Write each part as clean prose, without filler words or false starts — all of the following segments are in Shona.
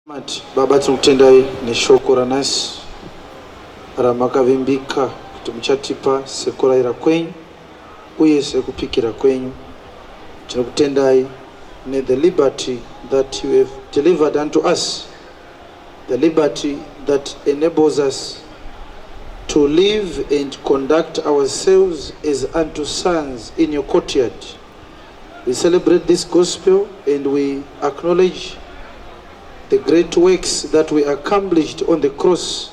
Mati, Baba tinokutendai neshoko ranhasi ramakavimbika kuti muchatipa sekurayira kwenyu uye sekupikira kwenyu. Tinokutendai ne the liberty that you have delivered unto us, the liberty that enables us to live and conduct ourselves as unto sons in your courtyard. We celebrate this gospel and we acknowledge the great works that we accomplished on the cross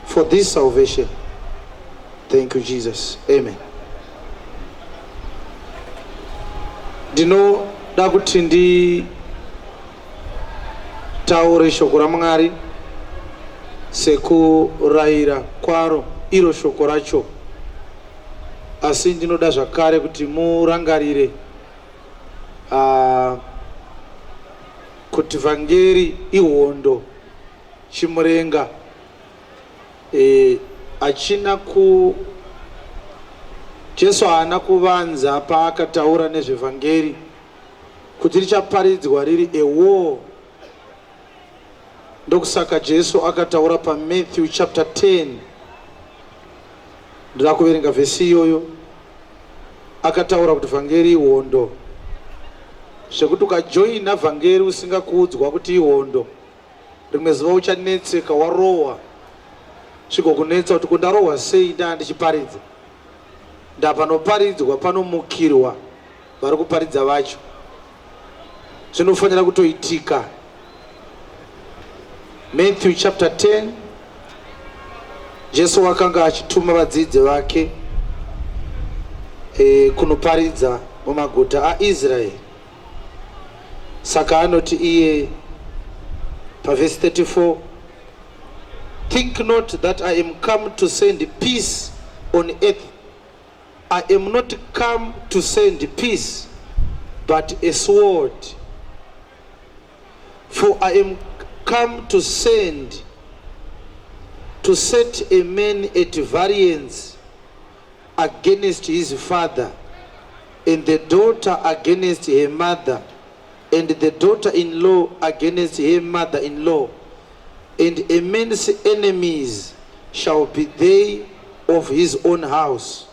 for this salvation. Thank you, Jesus. Amen. Ndinoda kuti nditaure shoko raMwari sekurayira kwaro iro shoko racho. Asi ndinoda zvakare kuti murangarire uh, kuti vhangeri ihondo chimurenga e, achina ku Jesu haana kuvanza paakataura nezvevhangeri kuti richaparidzwa riri a war. Ndokusaka Jesu akataura paMatthew chapter 10, ndoda kuverenga vhesi iyoyo, akataura kuti vhangeri ihondo, zvekuti ukajoina vhangeri usingakuudzwa kuti ihondo, rimwe zuva uchanetseka warohwa, zvigokunetsa kuti kundarohwa sei ndaa ndichiparidza. Ndapanoparidzwa panomukirwa vari kuparidza vacho. Zvinofanira kutoitika. Matthew chapter 10, Jesu wakanga achituma vadzidzi vake e, kunoparidza mumaguta aIsraeri. Saka anoti iye pavhesi 34, Think not that I am come to send peace on earth. I am not come to send peace, but a sword. For I am come to send, to set a man at variance against his father, and the daughter against her mother, and the daughter-in-law against her mother-in-law, and a man's enemies shall be they of his own house.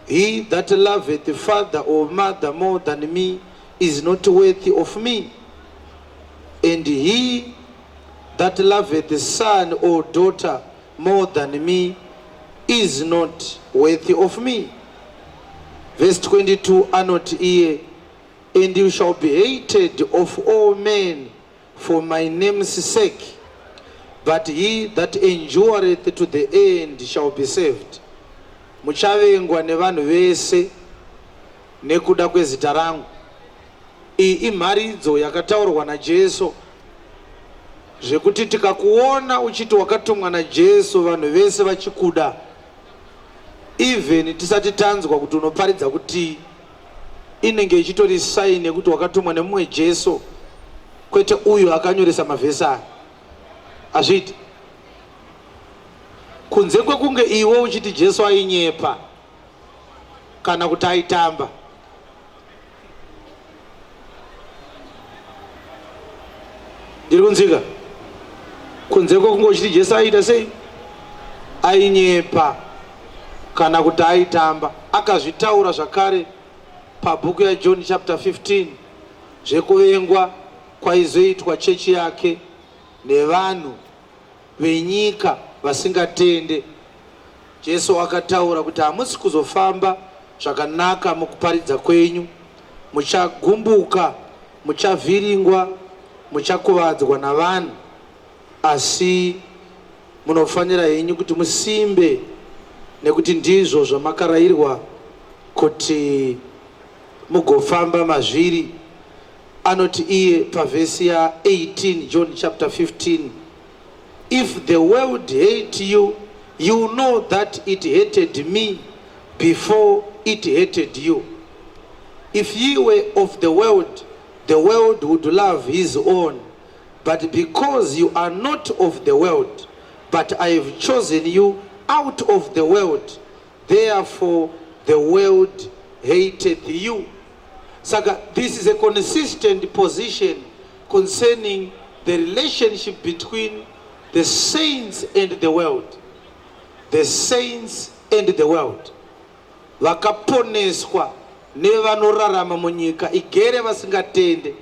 He that loveth father or mother more than me is not worthy of me, and he that loveth son or daughter more than me is not worthy of me. Verse 22 anoti iye, and you shall be hated of all men for my name's sake, but he that endureth to the end shall be saved. Muchavengwa nevanhu vese nekuda kwezita rangu. Iyi imharidzo yakataurwa naJesu zvekuti tikakuona uchiti wakatumwa naJesu vanhu vese vachikuda even tisati tanzwa kuti unoparidza kutii inenge ichitori sign yekuti wakatumwa nemumwe Jesu kwete uyu akanyoresa mavhesi aya. Hazviiti kunze kwekunge iwe uchiti Jesu ainyepa kana kuti aitamba. Ndiri kunzika kunze kwekunge uchiti Jesu aiita sei, ainyepa kana kuti aitamba. Akazvitaura zvakare pabhuku yaJohn chapter 15 zvekuvengwa kwaizoitwa chechi yake nevanhu venyika vasingatende. Jesu akataura kuti hamusi kuzofamba zvakanaka mukuparidza kwenyu, muchagumbuka, muchavhiringwa, muchakuvadzwa navanhu, asi munofanira henyu kuti musimbe nekuti ndizvo zvamakarairwa kuti mugofamba mazviri. Anoti iye pavhesi ya 18 John chapter 15, If the world hate you, you know that it hated me before it hated you. If ye were of the world, the world would love his own. But because you are not of the world, but I have chosen you out of the world, therefore the world hateth you. Saka this is a consistent position concerning the relationship between the saints and the world. The saints and the world. Vakaponeswa nevanorarama munyika igere vasingatende.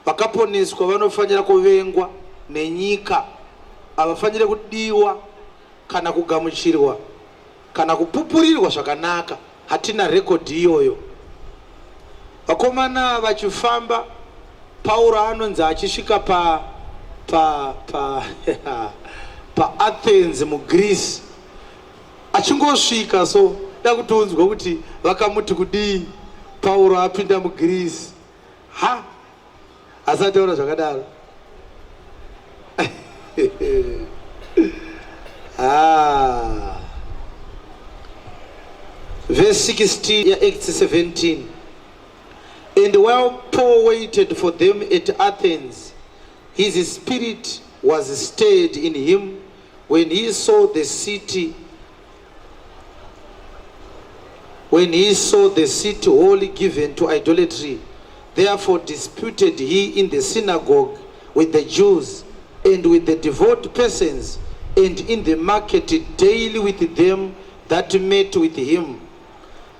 Vakaponeswa vanofanira kuvengwa nenyika, havafanire kudiwa kana kugamuchirwa kana kupupurirwa zvakanaka. Hatina rekodhi iyoyo. Vakomana vachifamba, Pauro anonzi achisvika pa pa pa paAthens muGreece, achingosvika so da kuti unzwe kuti vakamuti kudii. Pauro apinda muGreece, ha, asataura zvakadaro. Ah. Verse 16 yaActs 17: "And while Paul waited for them at Athens, his spirit was stirred in him when he saw the city when he saw the city wholly given to idolatry. Therefore disputed he in the synagogue with the Jews and with the devout persons, and in the market daily with them that met with him.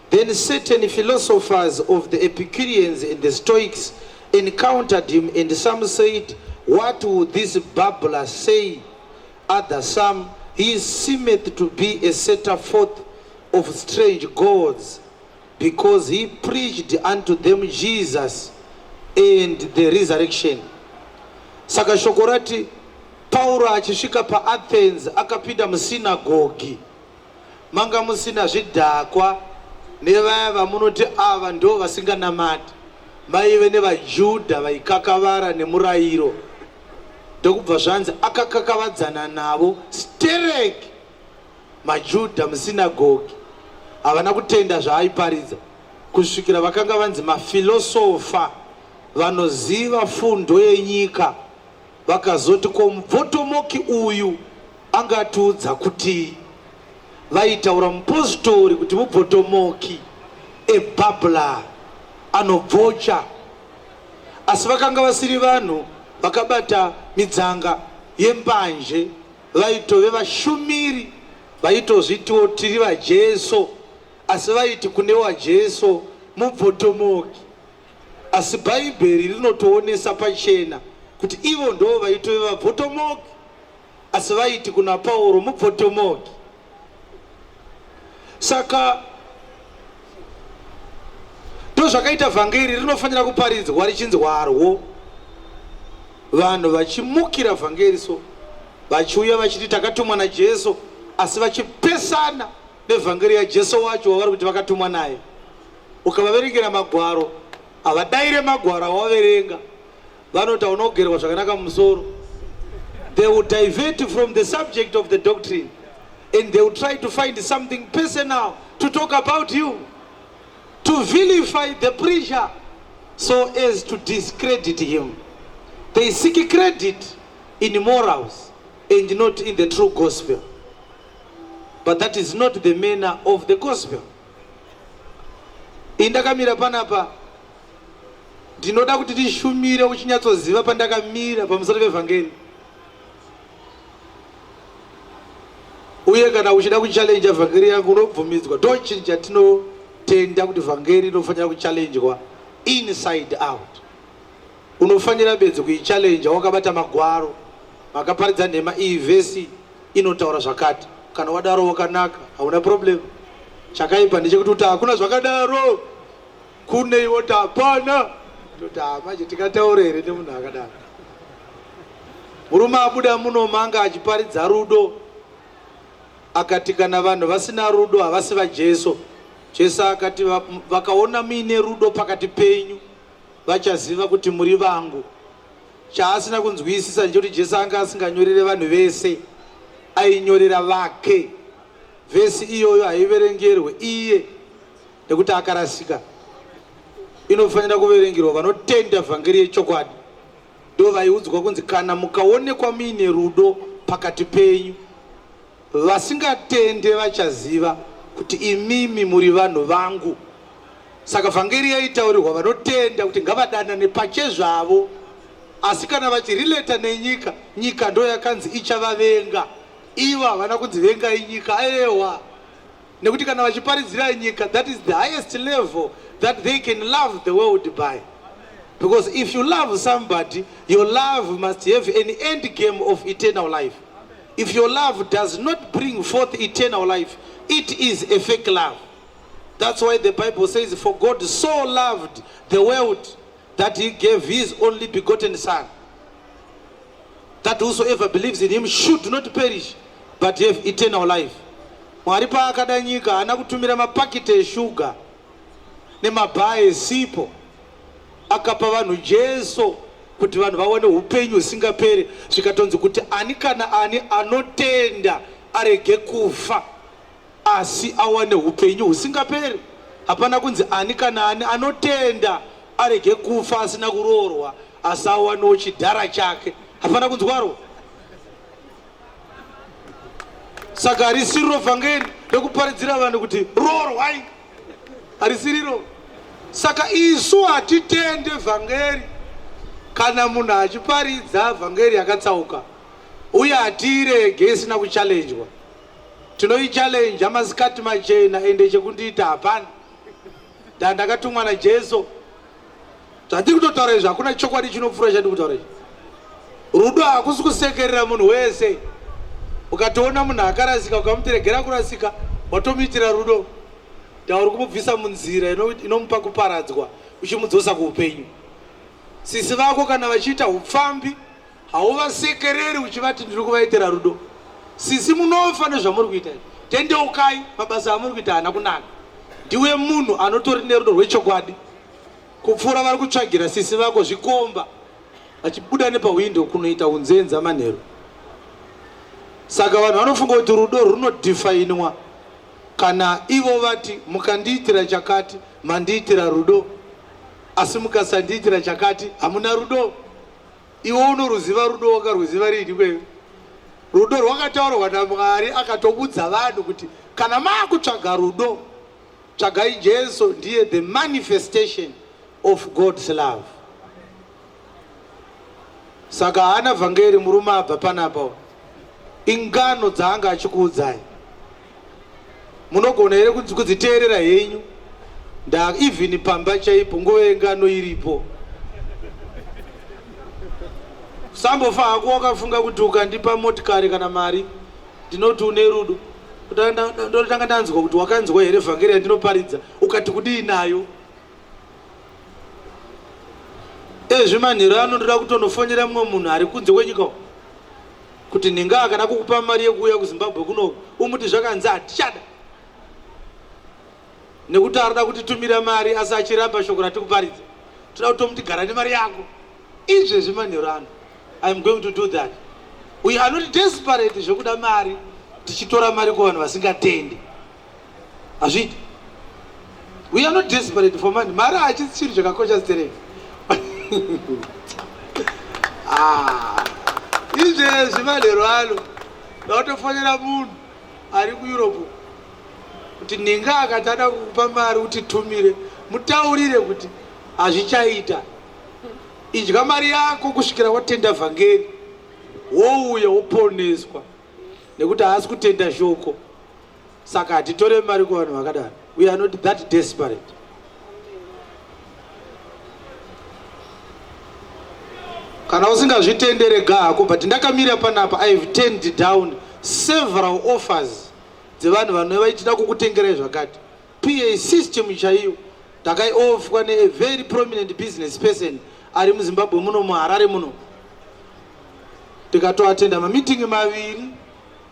Then certain philosophers of the Epicureans and the Stoics encountered him, and some said, 'What will this babbler say?' Other some, 'He seemeth to be a setter forth of strange gods,' because he preached unto them Jesus and the resurrection." Saka shoko rati Pauro achisvika paAthens akapinda musinagogi. Manga musina zvidhakwa nevaya vamunoti ava ndo vasinganamati. Maive nevaJudha vaikakavara nemurayiro. Ndokubva zvanzi akakakavadzana navo stereki. MaJudha musinagogi havana kutenda zvaaiparidza kusvikira vakanga vanzi mafilosofa vanoziva fundo yenyika vakazoti, "Ko mubvotomoki uyu angatiudza kuti?" Vaitaura mupostori kuti mubvotomoki, a babbler, anobvocha. Asi vakanga vasiri vanhu vakabata midzanga yembanje, vaitove vashumiri vaitozvitiwo tiri vaJesu, asi vaiti kune waJesu mubvotomoki. Asi Bhaibheri rinotoonesa pachena kuti ivo ndo vaitove vabvotomoki, asi vaiti kuna Pauro mubvotomoki. Saka ndozvakaita vhangeri rinofanira kuparidzwa richinzwarwo. Vanhu vachimukira vhangeri, so vachiuya vachiti takatumwa naJesu, asi vachipesana nevhangeri yaJesu wacho wavari kuti vakatumwa naye. Ukavaverengera magwaro, havadaire magwaro awaverenga. Vanoti haunogerwa zvakanaka mumusoro. They will divert from the subject of the doctrine and they will try to find something personal to talk about you, to vilify the preacher so as to discredit him. They seek credit in morals and not in the true gospel, but that is not the manner of the gospel. Indakamira panapa, ndinoda kuti tishumire uchinyatsoziva pandakamira pamusoro pevhangeri. Uye kana uchida kuchallenja vhangeri yangu, unobvumidzwa. Ndo chinhu chatinotenda, kuti vhangeri inofanira kuchallenjwa inside out. Unofanira bedzi kuichallenja wakabata magwaro. Makaparidza nhema, iyi vhesi inotaura zvakati. Kana wadaro wakanaka, hauna problem. Chakaipa ndechekuti kuti hakuna zvakadaro, kune iwoti hapana. Toti manje tikataura here nemunhu akadaro? Murume abuda muno manga achiparidza rudo, akati kana vanhu vasina rudo havasi vaJesu. Jesu akati vakaona muine rudo pakati penyu vachaziva kuti muri vangu. Chaasina kunzwisisa ndechekuti Jesu anga asinganyorere vanhu vese, ainyorera vake. Vhesi iyoyo haiverengerwe iye nekuti akarasika. Inofanira kuverengerwa vanotenda vhangeri yechokwadi. Ndo vaiudzwa kunzi kana mukaonekwa muine rudo pakati penyu, vasingatende vachaziva kuti imimi muri vanhu vangu. Saka vhangeri yaitaurirwa vanotenda kuti ngavadanane pachezvavo. Asi kana vachirelata nenyika, nyika ndo yakanzi ichavavenga. Ivo havana kunzi vengai nyika, aewa. Nekuti kana vachiparidzira nyika, that is the highest level that they can love the world by. Because if you love somebody, your love must have an end game of eternal life. If your love does not bring forth eternal life, it is a fake love. That's why the Bible says, for God so loved the world that he gave his only begotten son, that whosoever believes in him should not perish but have eternal life. Mwari paakada nyika haana kutumira mapakiti eshuga nemabhaa esipo, akapa vanhu Jesu kuti vanhu vawane upenyu husingaperi. Zvikatonzi kuti ani kana ani anotenda arege kufa asi awane upenyu husingaperi. Hapana kunzi ani kana ani anotenda arege kufa asina kuroorwa asi awanewo chidhara chake. Hapana kunzwarwo. Saka harisiriro vhangeri rekuparidzira vanhu kuti roorwai, harisiriro. Saka isu hatitende vhangeri kana munhu achiparidza vhangeri yakatsauka, uye hatiirege isina kuchalenjwa. Tinoichalenja masikati machena, ende chekundiita hapana. Ndandakatumwa naJesu. Zvandiri kutotaura izvi hakuna chokwadi chinopfuura chandiri kutaura izvi. Rudo hakusi kusekerera munhu wese. Ukatoona munhu akarasika ukamuti regera kurasika, watomuitira rudo. Tauri kumubvisa munzira inomupa kuparadzwa uchimudzosa kuupenyu. Sisi vako kana vachiita upfambi hauvasekereri uchivati ndiri kuvaitira rudo. Sisi munofa nezvamuri kuita izvi. Tendeukai, mabasa amuri kuita haana kunaka. Ndiwe munhu anotori nerudo rwechokwadi kupfuura vari kutsvagira sisi vako zvikomba vachibuda nepahwindo kunoita unzenza manheru. Saka vanhu vanofunga kuti rudo runodhifainwa kana ivo vati mukandiitira chakati mandiitira rudo, asi mukasandiitira chakati hamuna rudo. Iwe unoruziva rudo, wakarwuziva riini kweyo? Rudo rwakataurwa naMwari akatobudza vanhu kuti kana maakutsvaga rudo tsvagai Jesu, ndiye the manifestation of God's love. Saka haana vhangeri murume abva panapa, ingano dzaanga achikuudzai. Munogona here kudziteerera henyu? Nda even pamba chaipo nguva yengano iripo. Sambofa hako wakafunga kuti ukandipa motikari kana mari ndinoti une rudo. Ndotanga ndanzwa kuti wakanzwa here vhangeri yandinoparidza, ukati kudii nayo? Ezvi manheru ano ndoda kutonofonera mumwe munhu ari kunze kwenyika kuti nhinga akada kukupa mari yekuuya kuZimbabwe kunoku umuti zvakanzi hatichada, nekuti arikuda kutitumira mari asi achiramba shoko ratikuparidza. Toda kutomuti gara nemari yako. Izvezvi manheru ano I am going to do that. We are not desperate zvekuda mari tichitora mari kuvanhu vasingatendi. Hazviiti. We are not desperate for money. Mari hachisi chinhu chakakosha stereki. Ah, izvezvi manheru ano ndatofonera munhu ari kuEurope kuti ninga akati ada kukupa mari utitumire, mutaurire kuti hazvichaita. Idya mari yako kusvikira watenda vhangeri, wouya woponeswa, nekuti haasi kutenda shoko. Saka hatitore mari kuvanhu vakadaro. We are not that desperate. Kana usingazvitendere ga hako, but ndakamira panapa, I have turned down several offers dzevanhu vanove vachida kukutengerai zvakati. PA system chaiyo ndakaiofwa ne a very prominent business person ari muZimbabwe muno, muHarare muno. Ndikatoatenda mameeting maviri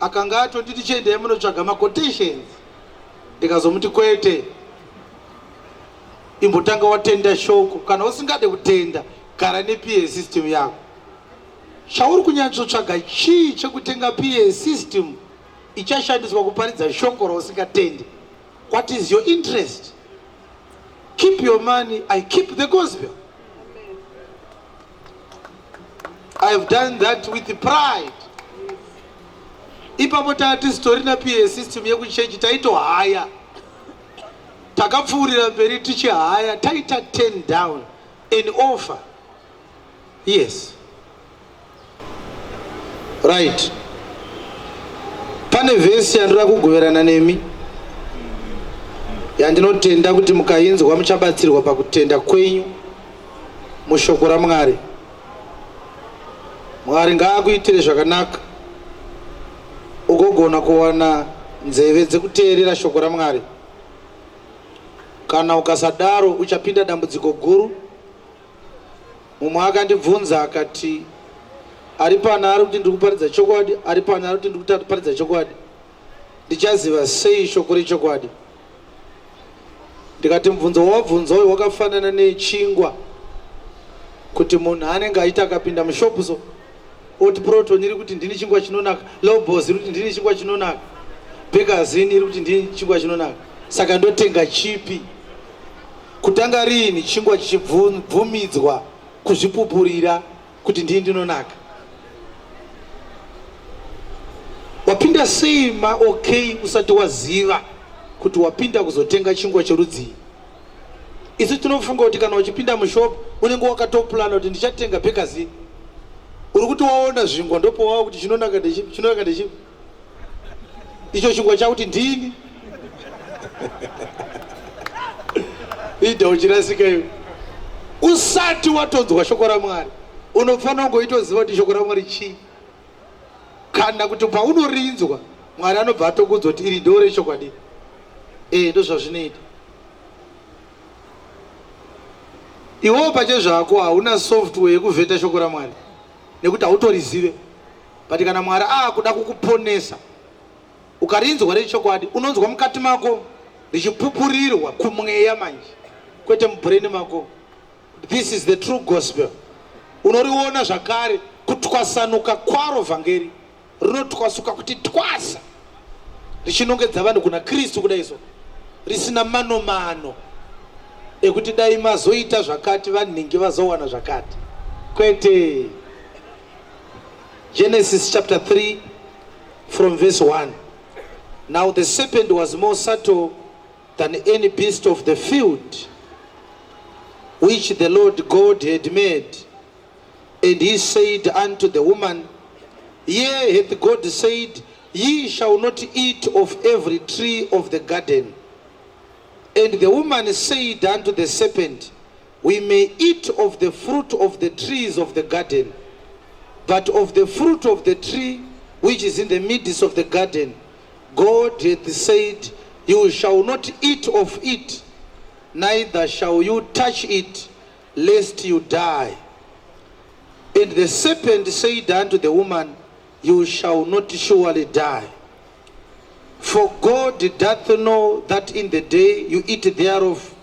akanga atonditi chiendai munotsvaga maquotations, ndikazomuti kwete, imbotanga watenda shoko. Kana usingade kutenda, gara nePA system yako. Chauri kunyatsotsvaga chii chekutenga PA system ichashandiswa kuparidza shoko rausingatendi? What is your interest? Keep your money, I keep the gospel. I have done that with pride. Ipapo tatistorina PA system yekuchechi, taitohaya. Takapfuurira mberi tichihaya, taita turn down an offer. Yes. Right, pane vhesi yandoda kugoverana nemi yandinotenda kuti mukainzwa muchabatsirwa pakutenda kwenyu mushoko raMwari. Mwari ngaakuitire zvakanaka ugogona kuwana nzeve dzekuteerera shoko raMwari. Kana ukasadaro uchapinda dambudziko guru. Mumwe akandibvunza akati, ari pano ari kuti ndiri kuparidza chokwadi, ari pano ari kuti ndiri kuparidza chokwadi, ndichaziva sei shoko rechokwadi? Ndikati mubvunzo wawabvunza uyu wakafanana nechingwa, kuti munhu anenge aita akapinda mushopu so oti Proton iri kuti ndini chingwa chinonaka, Lobos iri kuti ndini chingwa chinonaka, Bakerzin iri kuti ndini chingwa chinonaka, saka ndotenga chipi? Kutanga riini chingwa chichibvumidzwa kuzvipupurira kuti ndini ndinonaka? Wapinda sei maOK usati waziva kuti wapinda kuzotenga chingwa cherudzii? Isu tinofunga kuti kana uchipinda mushop unenge wakatoplana kuti ndichatenga Bakerzin. Uri kuti waona zvingwa ndopowava kuti chinonaka ndechipi, chinonaka ndechipi? Icho chingwa chakuti ndini ida uchirasika iwe usati watonzwa shoko raMwari. Unofanira kungoitoziva kuti shoko raMwari chii, kana kuti paunorinzwa Mwari anobva atokuudza kuti iri ndo rechokwadi. E, ndozvazvinoita. Iwewo pachezvako hauna software yekuvheta shoko raMwari nekuti hautorizive, but kana Mwari aakuda kukuponesa ukarinzwa rechokwadi, unonzwa mukati mako richipupurirwa kumweya manje, kwete mubrain mako. This is the true gospel. Unoriona zvakare kutwasanuka kwaro vhangeri rinotwasuka kuti twasa richinongedza vanhu kuna Kristu kudai so, risina mano mano ekuti dai mazoita zvakati vanhingi vazowana zvakati, kwete. Genesis chapter 3 from verse 1. Now the serpent was more subtle than any beast of the field which the Lord God had made. And he said unto the woman, Yea, hath God said, Ye shall not eat of every tree of the garden? And the woman said unto the serpent, We may eat of the fruit of the trees of the garden, but of the fruit of the tree which is in the midst of the garden, God hath said, You shall not eat of it, neither shall you touch it, lest you die. And the serpent said unto the woman, You shall not surely die. For God doth know that in the day you eat thereof,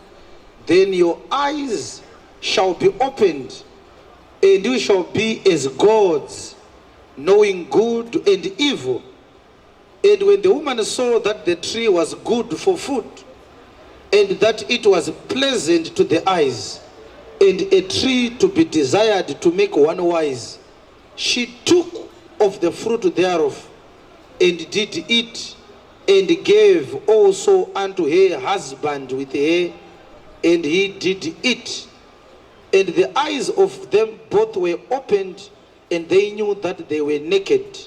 then your eyes shall be opened, and you shall be as gods, knowing good and evil. And when the woman saw that the tree was good for food, and that it was pleasant to the eyes, and a tree to be desired to make one wise, she took of the fruit thereof, and did eat, and gave also unto her husband with her, and he did eat. And the eyes of them both were opened, and they knew that they were naked.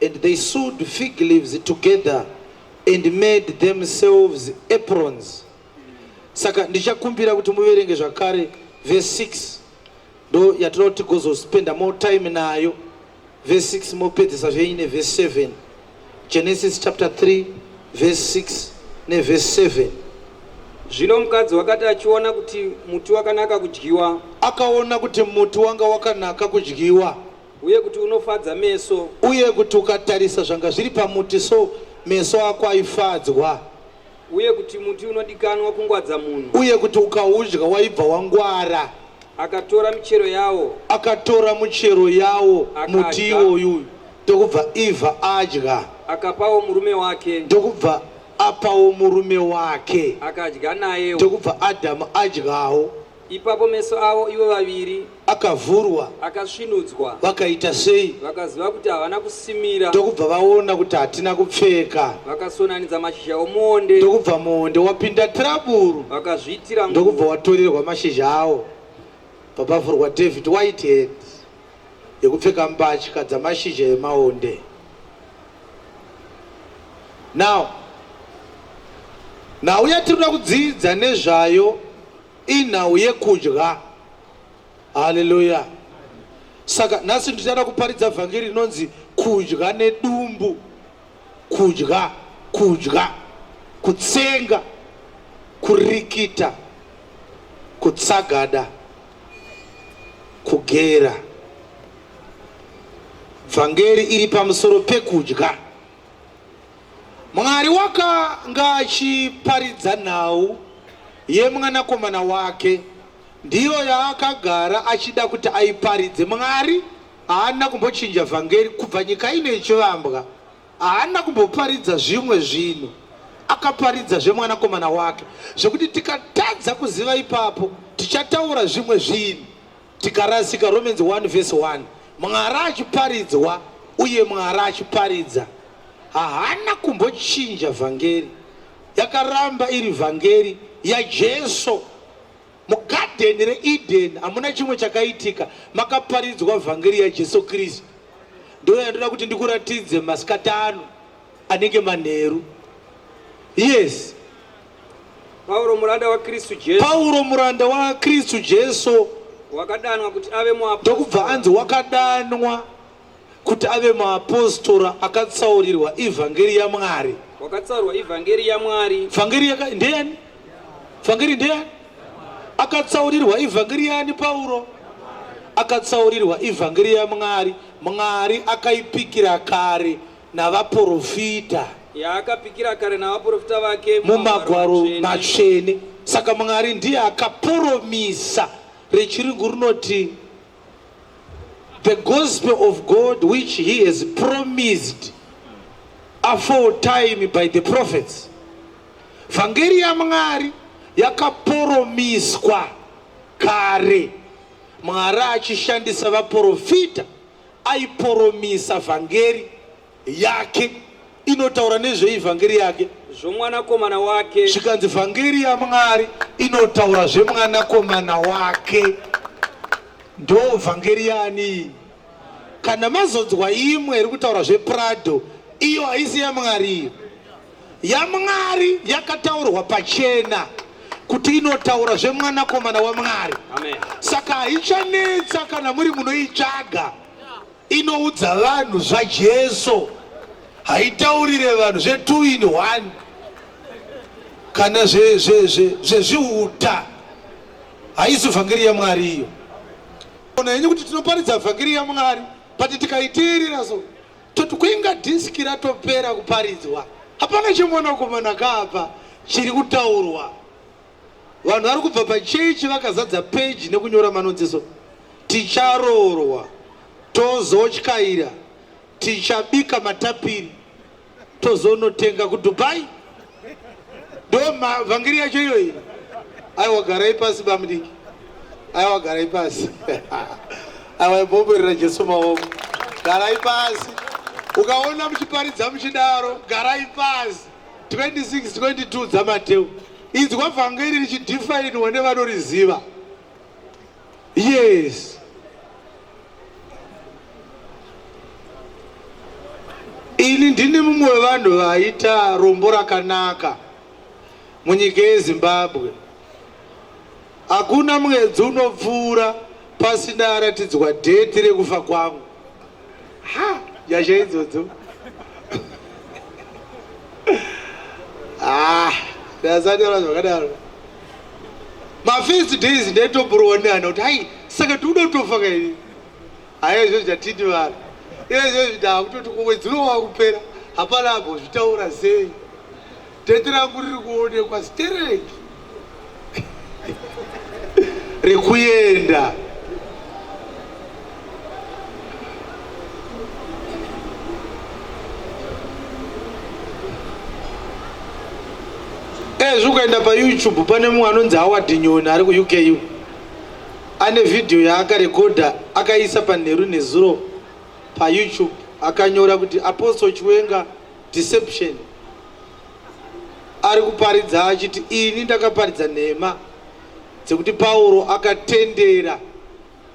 And they sewed fig leaves together and made themselves aprons. Saka ndichakumbira kuti muverenge zvakare verse 6, ndo yatinoda kuti tigozospenda more time nayo. Verse 6, mopedzisa zvenyu neverse 7. Genesis chapter 3 verse 6 neverse 7. Zvino mukadzi wakati achiona kuti muti wakanaka kudyiwa, Akaona kuti muti wanga wakanaka kudyiwa, uye kuti unofadza meso, uye kuti ukatarisa zvanga zviri pamuti so meso ako aifadzwa, uye kuti muti unodikanwa kungwadza munhu, uye kuti ukaudya waibva wangwara, akatora michero yawo, akatora muchero yawo, Akadya. muti iwoyu, ndokubva Ivha adya, akapawo murume wake, ndokubva apawo murume wake, akadya nayewo. Ndokubva Adhamu adyawo. Ipapo meso avo ivo vaviri akavhurwa, akasvinudzwa, vakaita sei? Vakaziva kuti havana kusimira, ndokubva vaona kuti hatina kupfeka, vakasonanidza mashizha omuonde, ndokubva muonde wapinda trouble, vakazviitira ndokubva nguo. Watorerwa mashizha awo, pabavhurwa David Whitehead. yekupfeka mbatya dzamashizha emaonde. Now, nhau yatinoda kudzidza nezvayo inhau yekudya. Haleluya! Saka nhasi ndichada kuparidza vhangeri rinonzi kudya nedumbu. Kudya, kudya, kutsenga, kurikita, kutsagada, kugera. Vhangeri iri pamusoro pekudya. Mwari wakanga achiparidza nhau yemwanakomana wake, ndiyo yaakagara achida kuti aiparidze. Mwari haana kumbochinja vhangeri kubva nyika ino ichivambwa. Haana kumboparidza zvimwe zvinhu, akaparidza zvemwanakomana wake, zvekuti tikatadza kuziva ipapo tichataura zvimwe zvinhu tikarasika. Romans 1 verse 1 Mwari achiparidzwa uye Mwari achiparidza haana kumbochinja vhangeri, yakaramba iri vhangeri yaJesu. Mugadheni reEden hamuna chimwe chakaitika, makaparidzwa vhangeri yaJesu Kristu. Ndiyo yandoda kuti ndikuratidze masikati ano anenge manheru. Yes. Pauro muranda waKristu Jesu. Pauro muranda waKristu Jesu wakadanwa kuti ave muapostora. Ndokubva anzi wakadanwa kuti ave muapostora akatsaurirwa ivhangeri yaMwari. Wakatsaurwa ivhangeri yaMwari. Vhangeri yaka ndeyani? Vhangeri ndeyani? Akatsaurirwa ivhangeri yani Pauro? Akatsaurirwa ivhangeri yaMwari. Mwari akaipikira kare navaporofita. Yaakapikira kare navaporofita vake mumagwaro matsvene. Saka Mwari ndiye akaporomisa. Rechirungu rinoti The gospel of God which he has promised aforetime by the prophets. Vhangeri yaMwari yakaporomiswa kare Mwari achishandisa vaporofita aiporomisa vhangeri yake inotaura nezvei vhangeri yake? Zvomwanakomana wake. Zvikanzi vhangeri yaMwari inotaura zvemwanakomana wake. Ndo vhangeri yaani iyi? Kana mazonzwa imwe iri kutaura zvePrado, iyo haisi yaMwari iyo. YaMwari yakataurwa pachena kuti inotaura zvemwanakomana waMwari. Amen. Saka haichanetsa kana muri munoitsvaga. Inoudza vanhu zvaJesu, haitaurire vanhu zve 2 in 1 kana zvezviuta. Haisi vhangeri yaMwari iyo. Ona henyu kuti tinoparidza vhangeri yaMwari, but tikaiteerera so toti kuinga dhiski ratopera kuparidzwa, hapana chemwanakomana kaapa chiri kutaurwa. Vanhu vari kubva pachechi vakazadza peji nekunyora manonziso. Ticharoorwa, tozotyaira, tichabika matapiri, tozonotenga kuDubai. Ndo vhangeri yacho iyoyi. Aiwa garai pasi bamudiki. Aiwa garai pasi. Aiwa ibomberera Jesu maoko. Garai pasi. Ukaona muchiparidza muchidaro, garai pasi. 26 22 dzaMateu. Inzwa vhangeri richidifainwa nevanoriziva. Yes. Ini ndini mumwe wevanhu vaita rombo rakanaka munyika yeZimbabwe. Hakuna mwedzi unopfuura pasina aratidzwa dheti rekufa kwangu. Ha, nyasha idzodzo. Ah, ndasataura zvakadaro. Mafirst days ndaitobhurwa neana kuti hai saka tikuda kutofa kaini. Haya izvo zvatiti vanhu. Iye izvo ndakutoti kumwedzi uno wakupera hapana ambozvitaura sei. Tete rangu riri kuonekwa stereki rekuenda. Ezvi ukaenda paYouTube pane mumwe anonzi Howard Nyoni ari kuUK ane vhidhiyo yaakarekodha akaisa panheru nezuro paYouTube akanyora kuti Apostle Chiwenga Deception ari kuparidza achiti ini ndakaparidza nhema dzekuti Pauro akatendera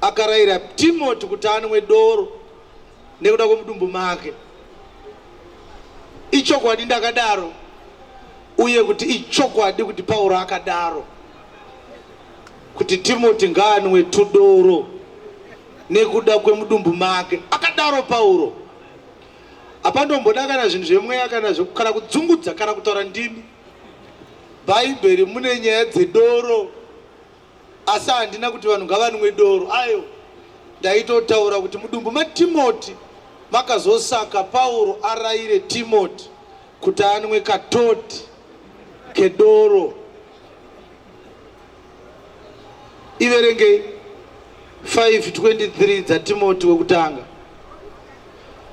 akarayira Timoti kuti anwe doro nekuda kwemudumbu make. Ichokwadi ndakadaro, uye kuti ichokwadi kuti Pauro akadaro kuti Timoti ngaanwe tudoro nekuda kwemudumbu make. Akadaro Pauro. Hapandomboda kana zvinhu zvemweya kana kana kudzungudza kana kutaura ndimi. Bhaibheri mune nyaya dzedoro asi handina kuti vanhu ngavanwe doro ayo. Ndaitotaura kuti mudumbu maTimoti makazosaka Pauro arayire Timoti kuti anwe katoti kedoro. Iverengei 5:23 dzaTimoti wekutanga.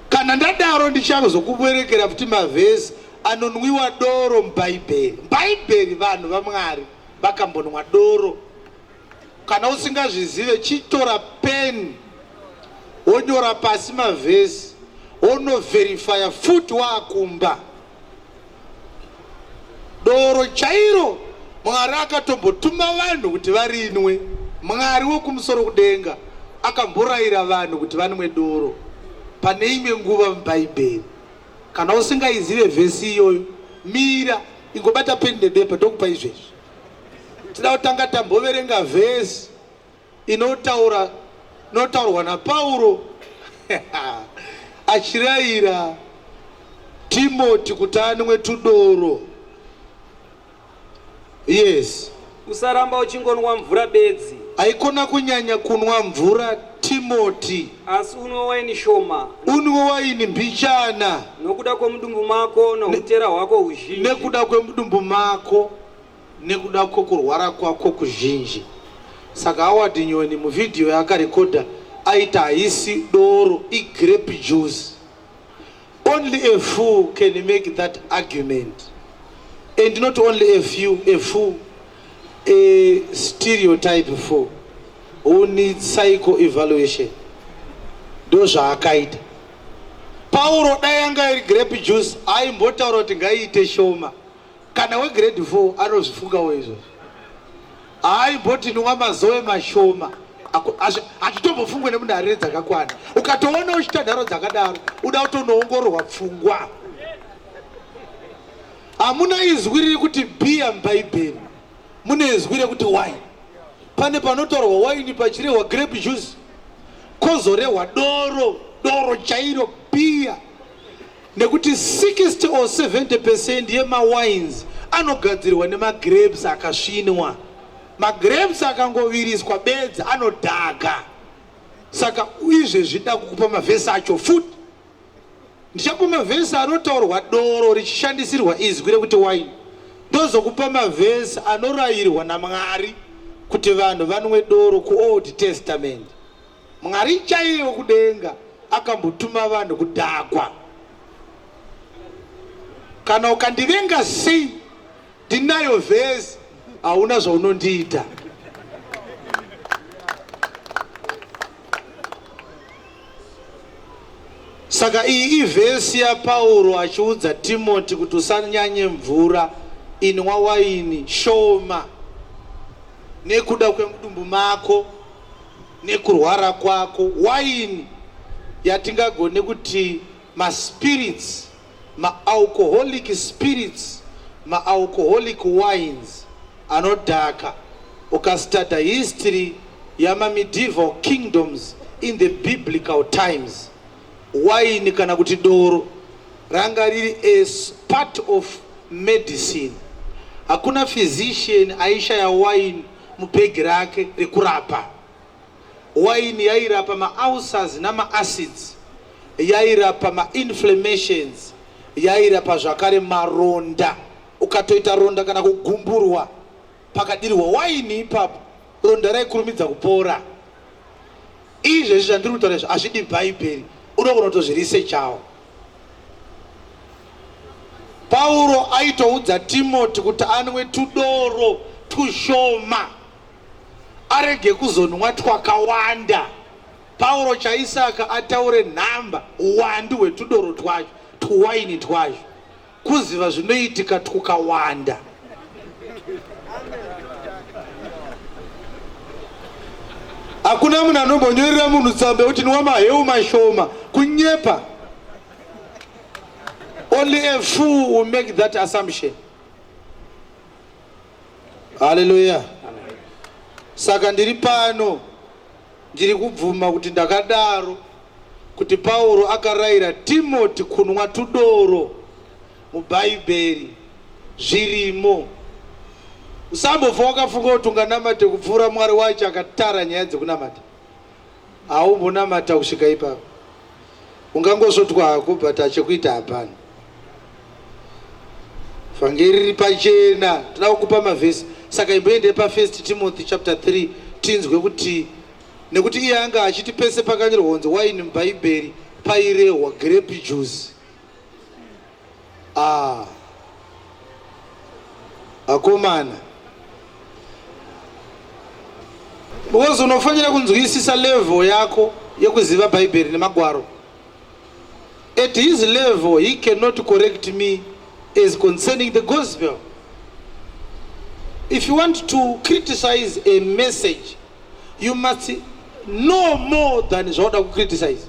Kana ndadaro ndichazokuverekera futi mavhesi anonwiwa doro muBhaibheri. Bhaibheri vanhu vaMwari vakambonwa doro. Kana usingazvizive chitora pen wonyora pasi mavhesi wonoverifya futi waakumba. Doro chairo Mwari akatombotuma vanhu kuti varinwe. Mwari wekumusoro kudenga akamborayira vanhu kuti vanwe doro pane imwe nguva muBhaibheri. Kana usingaizive vhesi iyoyo, mira ingobata peni nebepa ndokupa izvezvi. Tida kutanga tamboverenga vhesi inotaura inotaurwa naPauro achirayira Timoti kuti anwe tudoro. Yes. Usaramba uchingonwa mvura bedzi. Haikona kunyanya kunwa mvura Timoti. Asi unwe waini shoma. Unwe waini mbichana. Nokuda kwemudumbu mako noutera hwako huzhinji. Nekuda kwemudumbu mako nekuda kwokurwara kwako kuzhinji. Saka Howard Nyoni muvhidhiyo yaakarekodha aiti haisi doro igrape juice. Only a fool can make that argument. And not only a few, a fool, a stereotype fool who needs psycho evaluation. Ndozvaakaita. Pauro dai anga iri grape juice aimbotaura kuti ngaiite shoma. Kana wegrade 4 anozvifungawo izvozvo. Haimboti nwa mazoe mashoma. Hazvitombofungwe nemunhu arire dzakakwana. Ukatoona uchiita nharo dzakadaro, uda kutonoongororwa pfungwa. Hamuna izwi riri kuti bhiya muBhaibheri. Mune izwi rekuti wine. Pane panotaurwa waini pachirehwa grape juice. Kozorehwa doro, doro chairo bhiya. Nekuti 60 or 70 percent yemawines anogadzirwa nemagrapes akasvinwa. Magrapes akangoviriswa bedzi anodhaka. Saka izvezvi ndakukupa mavhesi acho futi. Ndichakupa mavhesi anotaurwa doro richishandisirwa izwi rekuti wine. Ndozokupa mavhesi anorayirwa naMwari kuti vanhu vanwe doro kuOld Testament. Mwari chaiye wekudenga akambotuma vanhu kudhakwa. Kana ukandivenga sei ndinayo vhesi hauna zvaunondiita. Saka iyi ivhesi yaPauro achiudza Timoti kuti usanyanye mvura, inwa waini shoma nekuda kwemudumbu mako. Nekurwara kwako waini yatingagone kuti maspirits, maalcoholic spirits, maalcoholic wines anodhaka. Ukastada history yamamedieval kingdoms in the biblical times, waini kana kuti doro ranga riri as part of medicine. Hakuna physician aishaya waini mubhegi rake rekurapa. Waini yairapa maulcers namaacids, yairapa mainflammations, yairapa zvakare maronda. Ukatoita ronda kana kugumburwa pakadirwa waini ipapo, ronda raikurumidza kupora. Izvezvi zvandiri kutaura izvi hazvidi Bhaibheri, unogona kutozvirisechawo. Pauro aitoudza Timoti kuti anwe tudoro tushoma arege kuzonwa twakawanda. Pauro chaisaka ataure nhamba uwandu hwetudoro twacho, tuwaini twacho, kuziva zvinoitika twukawanda. Hakuna munhu anombonyorera munhu tsamba yekuti nwa maheu mashoma. Kunyepa. Only a fool will make that assumption. Hallelujah. Saka ndiri pano ndiri kubvuma kuti ndakadaro kuti Pauro akarayira Timoti kunwa tudoro muBhaibheri zvirimo. Usambofa wakafunga kuti unganamate kupfuura Mwari wacho akatara nyaya dzekunamata. Haumbonamata kusvika ipapo. Ungangosvotwa hako but achekuita hapana. Vhangeri riri pachena. Toda kukupa mavhesi. Saka imboende paFirst Timothy chapter 3 tinzwe kuti nekuti iye anga achiti pese pakanyorwa kunzi waini muBhaibheri pairehwa grape juice. Ah. Akomana. Because unofanira kunzwisisa level yako yekuziva Bhaibheri nemagwaro. At his level he cannot correct me as concerning the gospel. If you want to criticize a message, you must know more than zvauda kucriticize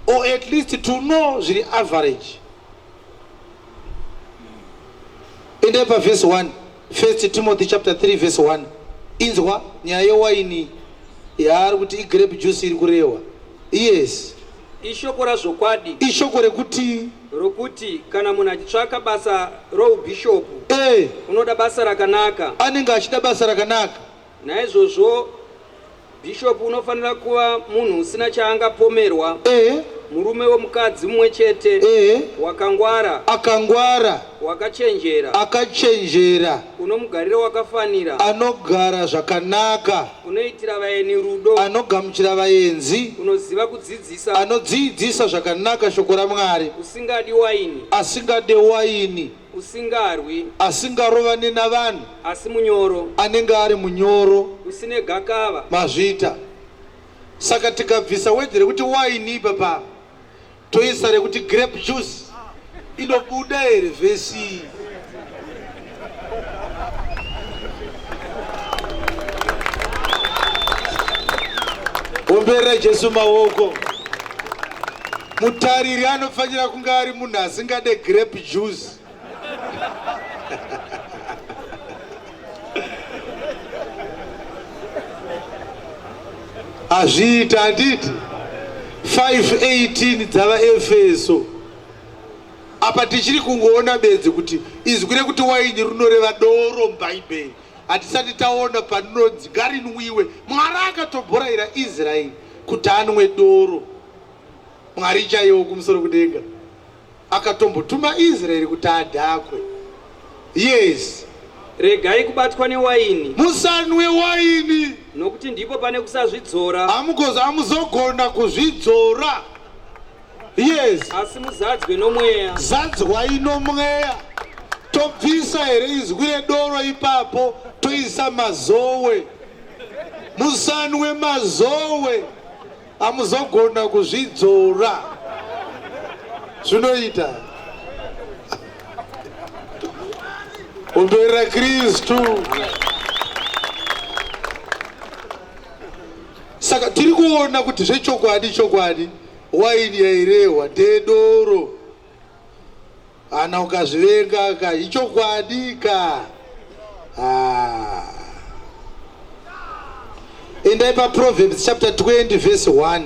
or at least to know zviri average. Endai pavhesi 1, 1 Timothy chapter 3 verse 1. Inzwa nyaya yewaini yaari kuti igrape juice iri kurehwa. Yes. Ishoko razvokwadi. Ishoko rekuti rokuti kana munhu achitsvaka basa roubhishopu eh, unoda basa rakanaka. Anenge achida basa rakanaka. Naizvozvo Bhishopu unofanira kuva munhu usina chaangapomerwa, Ehe. murume womukadzi mumwe chete, Ehe. wakangwara, Akangwara, wakachenjera, akachenjera, unomugariro wakafanira, anogara zvakanaka, unoitira vaeni rudo, anogamuchira vaenzi, unoziva kudzidzisa, anodziidzisa zvakanaka shoko raMwari, usingadi waini, asingade waini, Usingarwi. Asingarovane navanhu. Asi munyoro. Anenge ari munyoro. Usine gakava. Mazviita. Saka tikabvisa wedhi rekuti waini ipapa toisa rekuti grape juice inobuda here vhesi iyi? Omberera Jesu maoko. Mutariri anofanira kunge ari munhu asingade grape juice. Hazviita handiti? 5:18 dzava Efeso. Apa tichiri kungoona bedzi kuti izwi rekuti waini rinoreva doro muBhaibheri. Hatisati taona panonzi ngarinwiwe. Mwari akatoborayira Israeri kuti anwe doro. Mwari chaiwo kumusoro kudenga akatombotuma Israeri kuti adhakwe. Yes. Regai kubatwa newaini. Musanwe waini. Nokuti ndipo pane kusazvidzora. Amugozo amuzogona kuzvidzora. Yes. Asi muzadzwe nomweya. Zadzwai nomweya. Tobvisa here izwi redoro ipapo toisa mazowe. Musanwe mazowe. Amuzogona kuzvidzora. Zvinoita. Omberera Kristu. Saka tiri kuona kuti zvechokwadi chokwadi waini yairehwa ndedoro. Ana ukazvivenga ka ichokwadi ka. Ah. Endai pa Proverbs chapter 20 verse 1.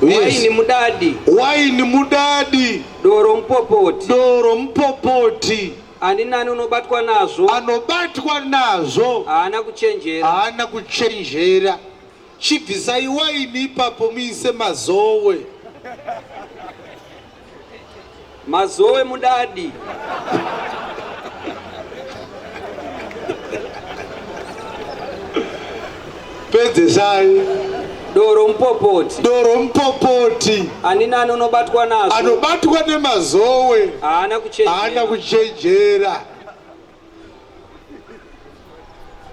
Waini mudadi. Waini mudadi. Doro mupopoti. Doro mupopoti. Ani nani unobatwa nazvo. Anobatwa nazvo. Haana kuchenjera. Haana kuchenjera. Chibvisai waini ipapo muise mazowe. Mazowe mudadi. Pedzesai. Doro mupopoti. Doro mupopoti. Ani nani unobatwa nazvo. Anobatwa nemazowe. Haana kuchenjera. Haana kuchenjera.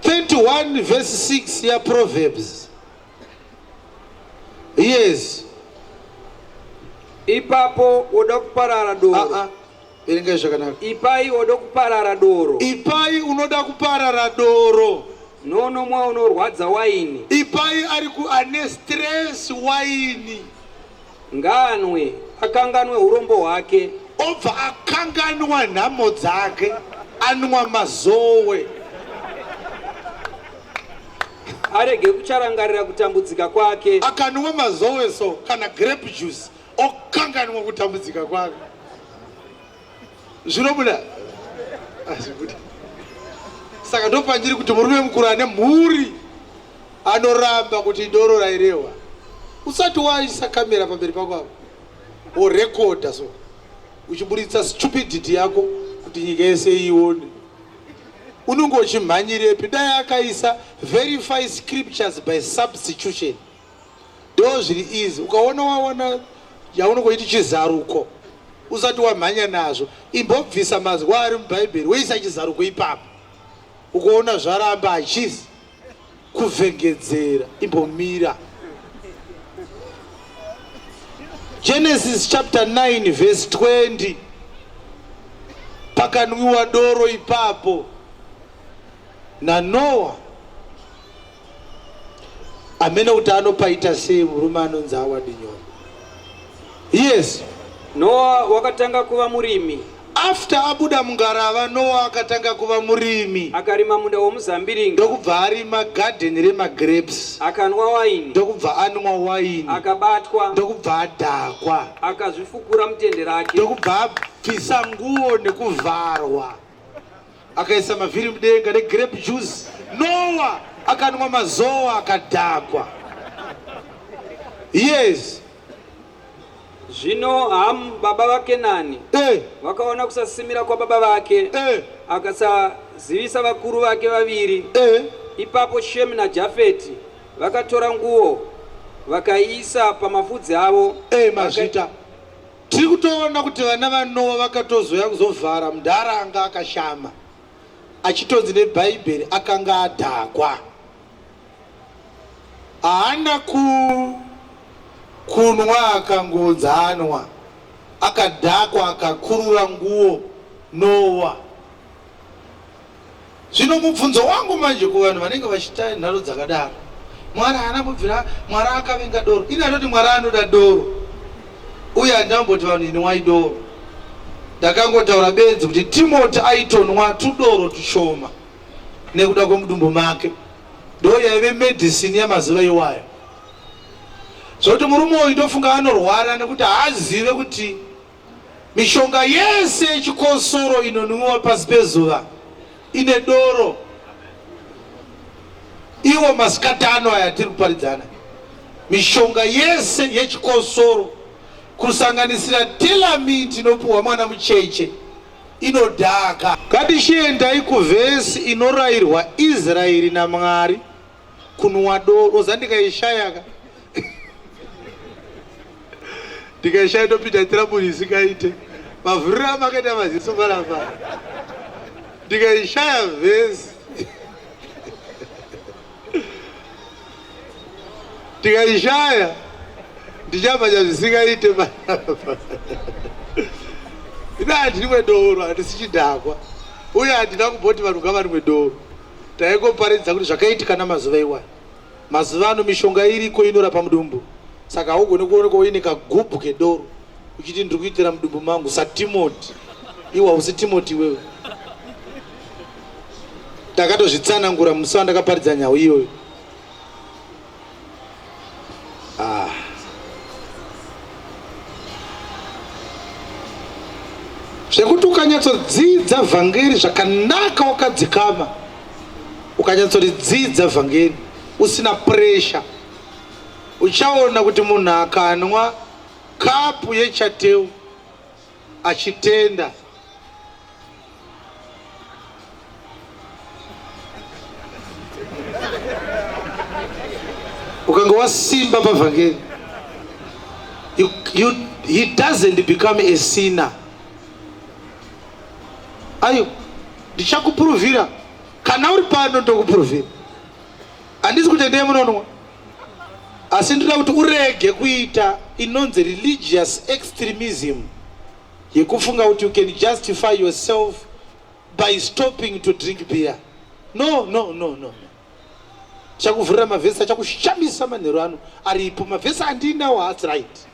31 verse 6 ya Proverbs. Yes. Ipapo woda kuparara doro. Ah, ah. Verengai zvakanaka. Ipai odo kuparara doro. Ipai unoda kuparara doro. Nounomwa unorwadza waini. Ipai ari ku ane stress waini. Ngaanwe akanganwe urombo hwake. Obva akanganwa nhamo dzake anwa mazowe. Arege kucharangarira kutambudzika kwake. Akanwa mazowe so kana grape juice okanganwa kutambudzika kwake. Zvinobuda? Hazvibudi. Saka ndopandiri kuti murume mukuru ane mhuri anoramba kuti doro rairehwa. Usati waisa kamera pamberi pako apo worekodha so uchiburitsa stupidity yako kuti nyika yese ione. Unenge uchimhanyirepi? Dai akaisa verify scriptures by substitution. Ndo zviri easy. Ukaona wawana yaunongoiti chizaruko usati wamhanya nazvo, imbobvisa mazwi ari muBhaibheri woisa chizaruko ipapo. Ukaona zvaramba hachizi kuvhengedzera, imbomira. Genesis chapter 9 verse 20 pakanwiwa doro ipapo naNoah. Hameno kuti anopaita sei murume anonzi Howard Nyoro. Yes. Noa wakatanga kuva murimi. After abuda mungarava, Noa akatanga kuva murimi. Akarima munda womuzambiringa. Ndokubva arima garden remagrapes. Akanwa waini. Ndokubva anwa waini. Akabatwa. Ndokubva adhakwa. Akazvifukura mutende rake. Ndokubva abvisa nguo nekuvharwa. Akaisa mavhiri mudenga negrape juice. Noa akanwa mazowa akadhakwa. Yes. Zvino Hamu baba vaKenani Eh, vakaona kusasimira kwababa vake, eh, akasazivisa vakuru vake vaviri. eh. Ipapo Shemi naJafeti vakatora nguo vakaiisa pamafudzi avo. Eh, mazvita. Tiri kutoona kuti vana vaNowa vakatozouya kuzovhara mudhara anga akashama achitonzi neBhaibheri akanga adhakwa. Haana ku kunwa akangonzi anwa akadhakwa akakurura nguo Nowa. Zvino mubvunzo wangu manje kuvanhu vanenge vachita nharo dzakadaro, Mwari haana kubvira, Mwari akavenga doro. Ini handoti Mwari anoda doro, uye handamboti vanhu inwai doro. Ndakangotaura bedzi kuti Timoti aitonwa tudoro tushoma nekuda kwemudumbu make. Ndo yaive medicine yamazuva iwayo. Zvokuti murume uyu ndofunga anorwara nekuti haazive kuti Mishonga yese yechikosoro inonwiwa pasi pezuva ine doro. Iwo masikati ano aya tiri kuparidzana, mishonga yese yechikosoro kusanganisira telamint inopiwa mwana mucheche inodhaka. Ngatichiendai kuvhesi inorayirwa Israeri naMwari kunwa doro. Zandikaishayaka ndikaishaya ndopinda trouble isingaite. Mavhuriro amakaita maziso panapa ndikaishaya vhesi ndikaishaya ndichamhanya zvisingaite panapa. Ina handinwe doro, handisi chidhakwa, uye handina kumboti vanhu ngavanwe doro. Taingoparidza kuti zvakaitika namazuva iwayo. Mazuva ano mishonga iriko inorapa mudumbu, saka haugoni kuonekwa uine kagubhu kedoro uchiti ndiri kuitira mudumbu mangu saTimoti. Iwe hausi Timoti iwewe. Ndakatozvitsanangura musi wandakaparidza nhau iyoyo. Ah. Zvekuti ukanyatsodzidza vhangeri zvakanaka wakadzikama, ukanyatsoridzidza vhangeri usina pressure, uchaona kuti munhu akanwa kapu yechateu achitenda ukanga wasimba pavhangeri, he doesn't become a sinner. Ayo ndichakupuruvhira kana uri pano, ndokupuruvhira. Handisi kuti endei munonwa, asi ndinoda kuti urege kuita inonzi religious extremism. Yekufunga kuti you can justify yourself by stopping to drink beer. No, no, no, no. Chakuvhurira mavhesi achakushamisa manheru ano aripo. Mavhesi andinawo haasi right.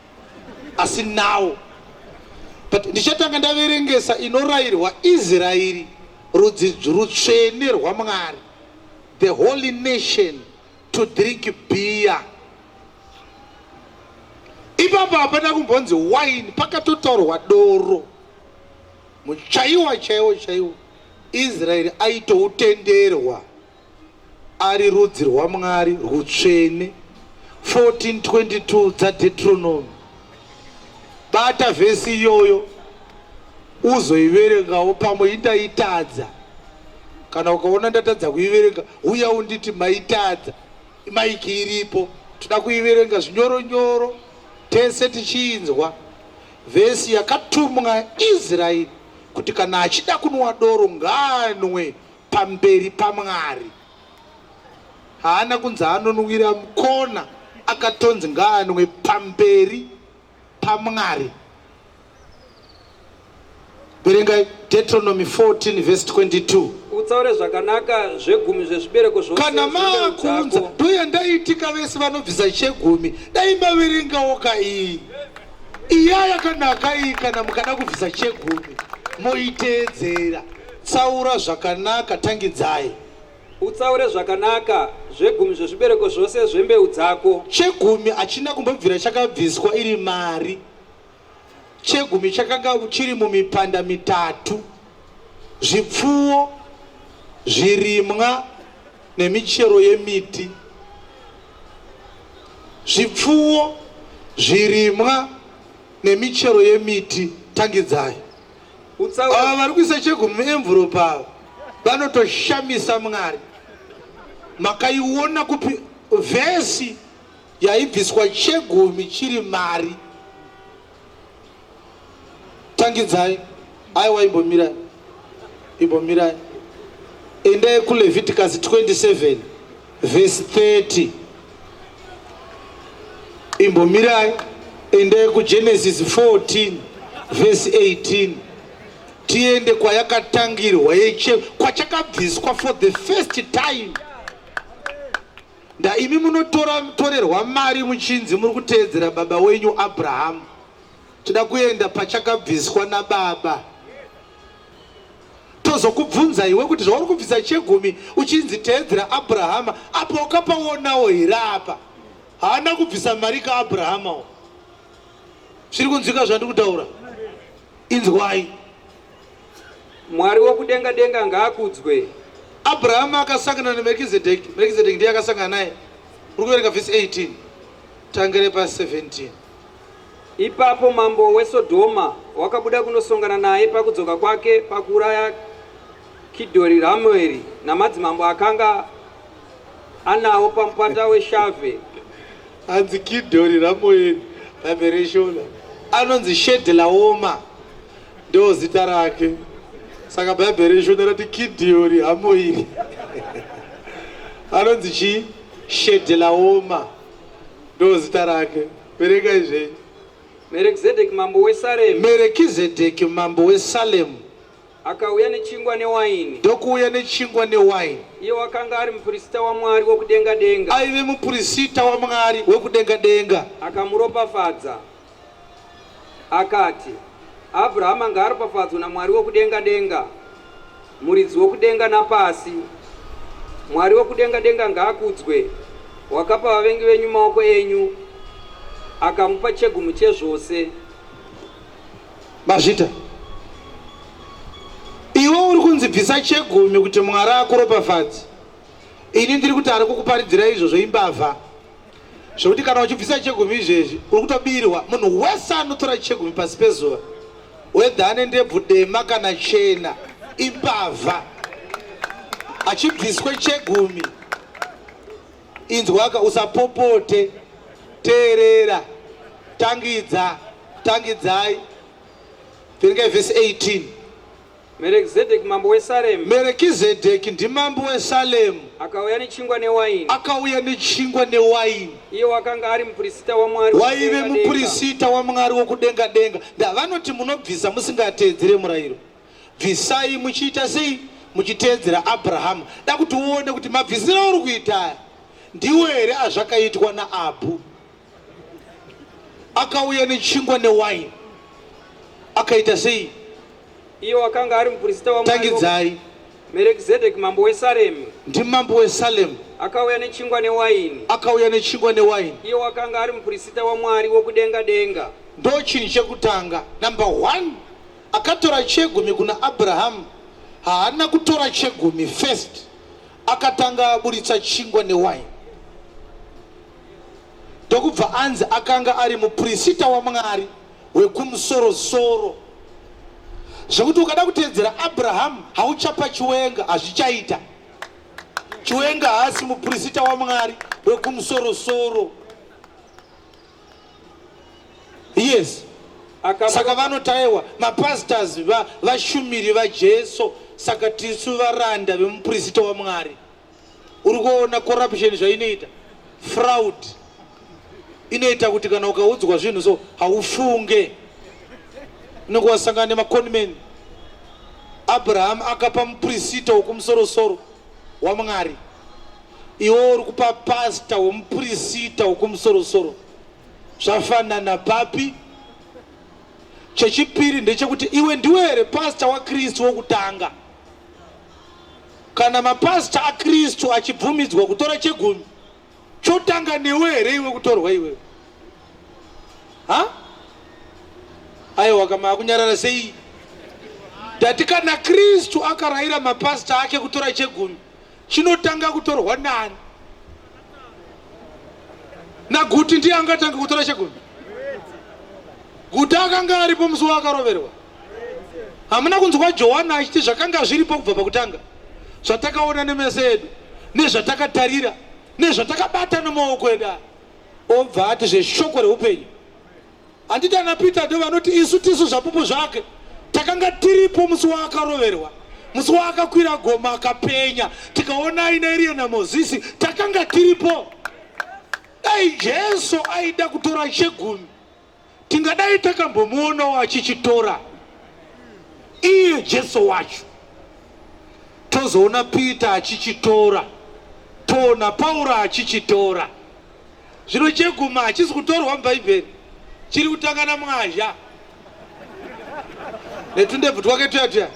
Asi nawo. But ndichatanga ndaverengesa inorayirwa Israeri rudzi rutsvene rwaMwari. The holy nation to drink beer. Ipapo hapana kumbonzi wine, pakatotaurwa doro. Muchaiwa chaiwo chaiwo Israeri aitoutenderwa ari rudzi rwaMwari rutsvene. 1422 dzaDeuteronomy. Bata vhesi iyoyo uzoiverengawo pamwe indaitadza. Kana ukaona ndatadza kuiverenga uya unditi maitadza. Maiki iripo toda kuiverenga zvinyoro nyoro tese tichiinzwa. Vhesi yakatumwa Israeri kuti kana achida kunwa doro ngaanwe pamberi paMwari. Haana kunzi anonwira mukona, akatonzi ngaanwe pamberi paMwari. Verengai Deuteronomy 14 verse 22. Utsaure zvakanaka zvegumi zvezvibereko zvose Kana zvembeu maakunza dzako. ndoyandaitika vese vanobvisa chegumi dai maverengawo ka iyi iya yakanaka iyi kana mukada kubvisa chegumi moiteedzera tsaura zvakanaka tangidzai. Utsaure zvakanaka zvegumi zvezvibereko zvose zvembeu dzako. Chegumi hachina kumbobvira chakabviswa iri mari. Chegumi chakanga chiri mumipanda mitatu, zvipfuwo, zvirimwa nemichero yemiti. Zvipfuwo, zvirimwa nemichero yemiti. Tangidzai. Ava vari kuisa chegumi muenvelope ava vanotoshamisa Mwari. Makaiona kupi vhesi yaibviswa chegumi chiri mari? Tangidzai. Aiwa, imbomirai, imbomirai. Endai kuLeviticus 27 verse 30. Imbomirai, endai kuGenesis 14 verse 18. Tiende kwayakatangirwa yeche kwachakabviswa for the first time. Nda imi munotora torerwa mari muchinzi muri kuteedzera baba wenyu Abrahamu. Toda kuenda pachakabviswa nababa. Tozokubvunza iwe kuti zvauri kubvisa chegumi uchinzi teedzera Abrahama, apo wakapaonawo here apa? Haana kubvisa mari kaAbrahama. Zviri kunzwika zvandiri kutaura? Inzwai. Mwari wokudenga denga ngaakudzwe. Abrahama akasangana naMerkizedeki. Merkizedeki ndiye akasangana naye. Uri kuverenga vhesi 18. Tangere pa 17. Ipapo mambo weSodhoma wakabuda kunosongana naye pakudzoka kwake pakuuraya Kidhori-Ramoeri namadzimambo akanga anawo pamupata weShavhe. Hanzi Kidhori Ramoeri, Bhaibheri reShona. Anonzi Shedhelaoma ndo zita rake. Saka Bhaibheri reShona rati Kidhori Hamoiri. Anonzi chii? Shedhelaoma ndo zita rake. Verengai zvenyu. Merekizedheki mambo weSaremu. Merekizedheki mambo weSalemu. Akauya nechingwa newaini. Ndokuuya nechingwa newaini. Iye wakanga ari mupurisita waMwari wokudenga denga. Aive mupurisita waMwari wekudenga denga. Akamuropafadza. Akati, Abrahama ngaaropafadzwe naMwari wokudenga denga, muridzi wokudenga napasi. Mwari wokudenga denga ngaakudzwe, wakapa vavengi venyu maoko enyu, akamupa chegumi chezvose. Mazvita. Iwe uri kunzi bvisa chegumi kuti Mwari akuropafadze. Ini ndiri kuti ari kukuparidzira izvozvo imbavha. Zvekuti kana uchibvisa chegumi izvezvi uri kutobirwa. Munhu wese anotora chegumi pasi pezuva, whether ane ndebvu dema kana chena, imbavha. Achibviswe chegumi. Inzwaka, usapopote, teerera, tangidza, tangidzai. Verengai vhesi 18. Merekizedheki mambo weSaremu. Merekizedheki ndimambo weSalemu. Akauya nechingwa newaini. Akauya nechingwa newaini. Iye wakanga ari mupurisita waMwari. Waive mupurisita waMwari wokudenga denga. Ndavanoti munobvisa musingateedzere murayiro. Bvisai muchiita sei? Muchiteedzera Abrahamu. Da kuti uone kuti mabvisiro auri kuita aya ndiwo here azvakaitwa naAbhu. Akauya nechingwa newaini. Akaita sei? Iye wakanga ari muprista waMwari. Tangidzai. Merekizedeki mambo weSaremi. Ndimambo weSalemu. Akauya nechingwa newaini. Akauya nechingwa newaini. Iye wakanga ari muprista waMwari wokudenga denga. Ndo chinhu chekutanga. Number one, akatora chegumi kuna Abrahamu. Haana kutora chegumi first. Akatanga aburitsa chingwa newaini. Ndokubva anzi akanga ari muprista waMwari wekumusorosoro zvekuti ukada kuteedzera Abrahamu hauchapa Chiwenga, hazvichaita. Chiwenga haasi mupurisita waMwari wekumusorosoro. Yes. Saka vanoti aiwa mapastors vashumiri vaJesu, saka tisu varanda vemupurisita waMwari. Uri kuona corruption zvainoita, fraud inoita kuti kana ukaudzwa zvinhu so haufunge, unenge wasangana nemaconman. Abraham akapa mupurisita wokumusorosoro waMwari, iwe uri kupa pasta wemupurisita wokumusorosoro, zvafanana papi? Chechipiri ndechekuti iwe ndiwe here pasta waKristu wokutanga? Kana mapasita aKristu achibvumidzwa kutora chegumi, chotanga newe here iwe kutorwa iwewe? Ha? Aiwa, kama akunyarara sei? Ndati kana Kristu akarayira mapasita ake kutora chegumi, chinotanga kutorwa nani? NaGuti ndiye angatanga kutora chegumi? Guti akanga aripo musi waakaroverwa. Hamuna kunzwa Johani achiti zvakanga zviripo kubva pakutanga, zvatakaona nemeso edu, nezvatakatarira, nezvatakabata nemaoko edu aya. Obva ati zveshoko reupenyu. Handiti ana Peter ndo vanoti isu tisu zvapupu zvake, takanga tiripo musi waakaroverwa, musi waakakwira gomo akapenya, tikaona aina Eriya naMozisi, takanga tiripo. Dai Jesu aida kutora chegumi, tingadai takambomuonawo achichitora iye Jesu wacho. Tozoona Peter achichitora, toona Pauro achichitora. Zvino chegumi hachisi kutorwa muBhaibheri, chiri kutanga naMwazha netundebvu twake tuya tuya.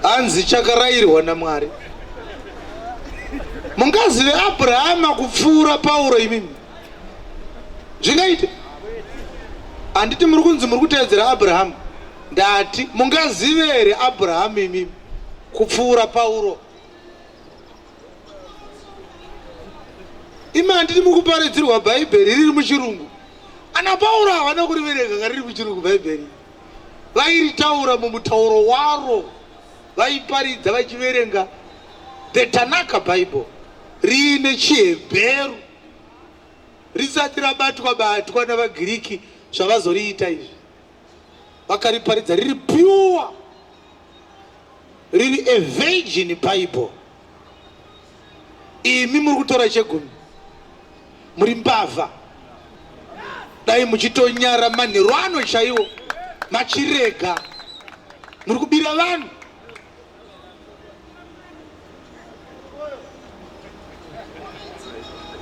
Hanzi chakarayirwa naMwari. Mungazive Abrahama kupfuura Pauro imimi? Zvingaite? Handiti muri kunzi muri kuteedzera Abrahamu? Ndati mungazive here Abrahamu imimi kupfuura Pauro? Imi handiti muri kuparidzirwa Bhaibheri riri muchirungu? Ana Pauro havana kuriverenga riri muchirungu Bhaibheri. Vairitaura mumutauro waro, vaiparidza vachiverenga the Tanaka Bible riine chiHebheru risati rabatwa batwa navaGiriki zvavazoriita izvi. Vakariparidza riri pure, riri a virgin Bible. Imi muri kutora chegumi, muri mbavha. Dai muchitonyara manheru ano chaiwo machirega, muri kubira vanhu.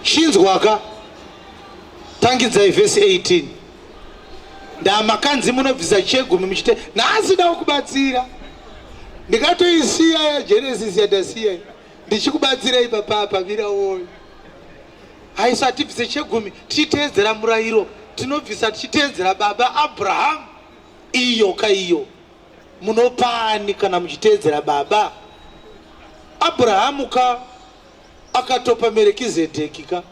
Chinzwaka, tangidzai vhesi 18. Ndamakanzi munobvisa chegumi muchite nhasi da kubatsira, ndikatoisiya yaGenesis yandasiya ndichikubatsirai papapa mira woyo. Haisa tibvise chegumi tichiteedzera murayiro, tinobvisa tichiteedzera baba Abraham. Iyo ka iyo munopani kana muchiteedzera baba Abrahamu ka? Akatopa Merekizedheki ka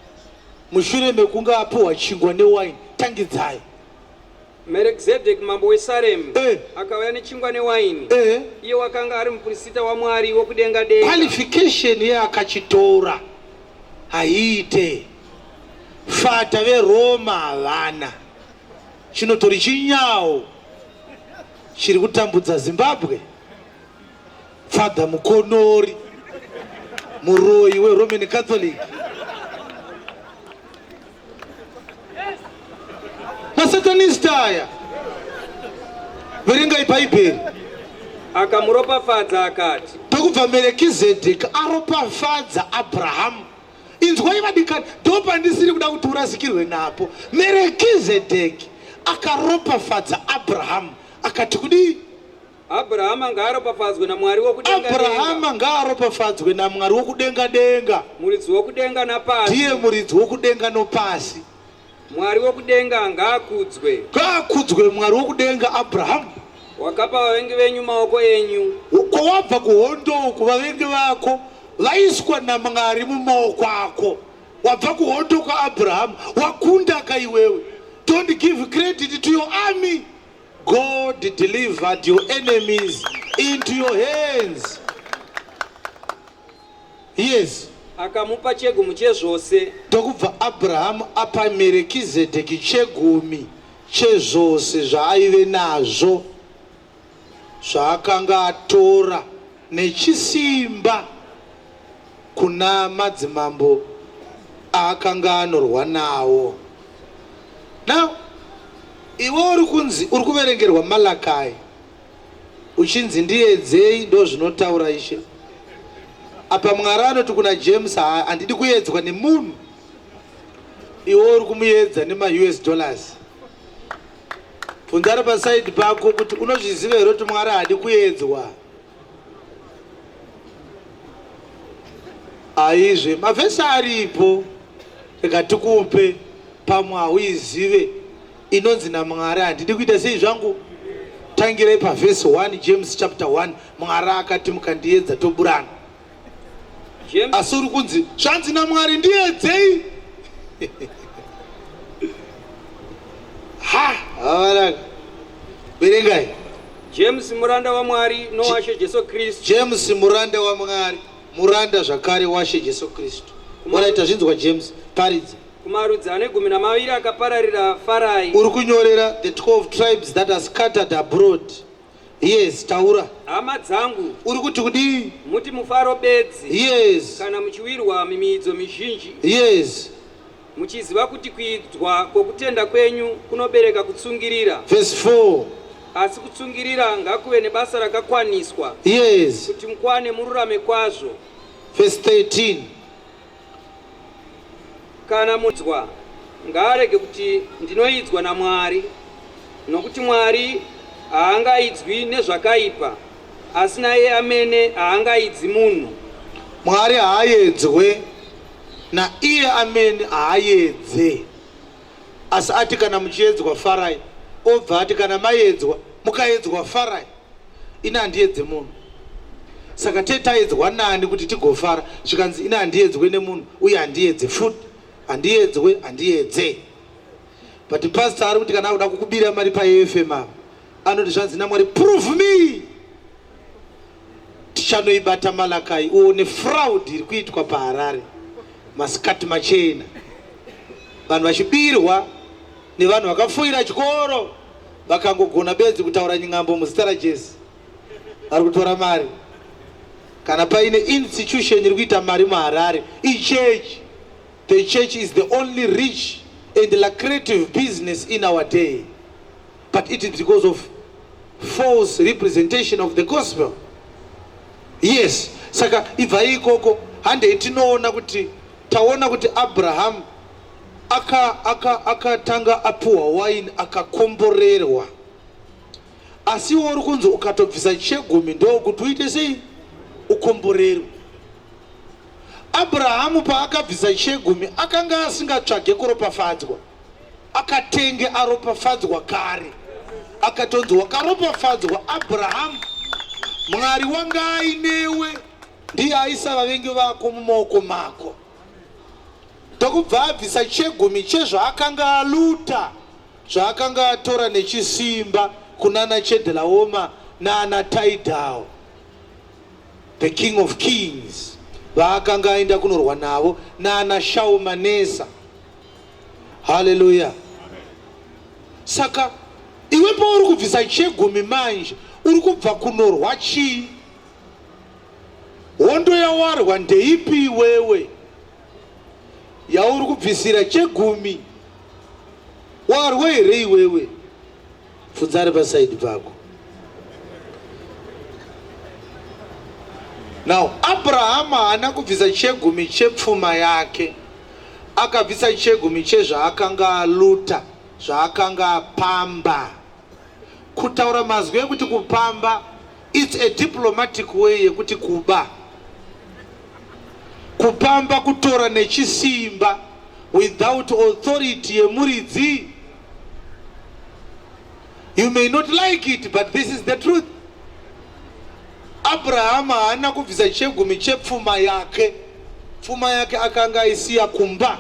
mushure mekunge apiwa chingwa newaini. Tangidzai. Merekizedheki mambo weSaremu akauya nechingwa newaini. Iye wakanga ari mupurisita waMwari wokudenga denga. Qualification yeakachitora haiite. Fata veRoma havana. Chinotori chinyawo chiri kutambudza Zimbabwe. Father Mukonori, muroyi weRoman Catholic. Masatanist aya. Verengai Bhaibheri. Akamuropafadza akati. Ndokubva Merekizedheki aropafadza Abrahamu. Inzwai vadikani, ndopandisiri kuda kuti urasikirwe napo. Merekizedheki akaropafadza Abrahamu akati kudii? Abrahama ngaaropafadzwe naMwari wokudenga Abrahama ngaaropafadzwe naMwari wokudenga denga, muridzi wokudenga napasi. Ndiye muridzi wokudenga nopasi. Mwari wokudenga ngaakudzwe. Ngaakudzwe Mwari wokudenga Abrahamu. Wakapa vavengi venyu maoko enyu. Kwawabva kuhondo uku vavengi vako vaiswa naMwari mumaoko ako. Wabva kuhondo kwaAbrahamu wakunda ka iwewe. Don't give credit to your army. God delivered your enemies into your hands. Yes. Akamupa chegumi chezvose. Ndokubva Abrahamu apa Merekizedheki chegumi chezvose zvaaive nazvo zvaakanga atora nechisimba kuna madzimambo aakanga anorwa nawo. Now, iwe uri kunzi uri kuverengerwa Malakai uchinzi ndiedzei, ndozvinotaura Ishe. Apa Mwari anoti kuna James, handidi kuedzwa nemunhu. Iwe uri kumuedza nemaUS dollars. Bvunza ari pasaidi pako kuti unozviziva here kuti Mwari haadi kuedzwa. Aizve mavhesi aripo, rega tikupe pamwe hauizive inonzi naMwari handidi kuita sei zvangu. Tangirai pavhesi 1 James chapter 1 Mwari akati mukandiedza toburana. James. Asi uri kunzi zvanzi naMwari ndiedzei. Ha, havaraka. Verengai. James muranda waMwari nowaShe Jesu Kristu. James muranda waMwari, muranda zvakare waShe Jesu Kristu. Alright, tazvinzwa James, paridza. Kumarudzi ane 12 akapararira farai. Uri kunyorera the 12 tribes that are scattered abroad. Yes, taura. Hama dzangu. Uri kuti kudii? Muti mufaro bedzi. Yes. Kana muchiwirwa mimiidzo mizhinji. Yes. Muchiziva kuti kuidzwa kwokutenda kwenyu kunobereka kutsungirira. Verse 4. Asi kutsungirira ngakuve nebasa rakakwaniswa. Yes. Kuti mukwane mururame kwazvo. Verse 13. Kana mudzwa ngaarege kuti ndinoidzwa naMwari, nokuti Mwari haangaidzwi nezvakaipa, asi naiye amene haangaidzi munhu. Mwari haayedzwe, naiye amene haayedze. Asi ati kana muchiedzwa farai, obva ati kana mayedzwa, mukaedzwa farai. Ini handiedze munhu. Saka te taedzwa nani kuti tigofara? Zvikanzi ini handiedzwe nemunhu uye handiedze futi. Handiedzwe, handiedze. But pastor ari kuti kana akuda kukubira mari paAFM apa, anoti zvanzi naMwari prove me. Tichanoibata Malakai uone fraud iri kuitwa paHarare masikati machena. Vanhu vachibirwa nevanhu vakafoira chikoro vakangogona bedzi kutaura nyingambo muzita raJesu vari kutora mari. Kana paine institution iri kuita mari muHarare ichurch. The church is the only rich and lucrative business in our day, but it is because of false representation of the gospel. Yes, saka ibvai ikoko handei tinoona kuti taona kuti Abraham akatanga aka, aka apuhwa waini akakomborerwa, asi iwe uri kunzi ukatobvisa chegumi ndokuti uite sei ukomborerwe. Abrahamu paakabvisa chegumi akanga asingatsvage kuropafadzwa, akatenge aropafadzwa kare, akatonzi wakaropafadzwa Abrahamu, Mwari wanga ainewe, ndiye aisa vavengi vako mumaoko mako. Ndokubva abvisa chegumi chezvaakanga aluta, zvaakanga atora nechisimba kunana Chedhelaoma naana Tidal, the king of kings, vaakanga aenda kunorwa navo, naana Shalmanesa. Haleluya! Saka iwe pauri kubvisa chegumi manje uri kubva kunorwa chii? Hondo yawarwa ndeipi iwewe yauri kubvisira chegumi? Warwa here iwewe? Pfunza ari pasaidi pako. Now Abrahama haana kubvisa chegumi chepfuma yake, akabvisa chegumi chezvaakanga aluta, zvaakanga apamba. Kutaura mazwi ekuti kupamba, it's a diplomatic way yekuti kuba. Kupamba kutora nechisimba without authority yemuridzi. You may not like it but this is the truth. Abrahama haana kubvisa chegumi chepfuma yake. Pfuma yake akanga aisiya kumba,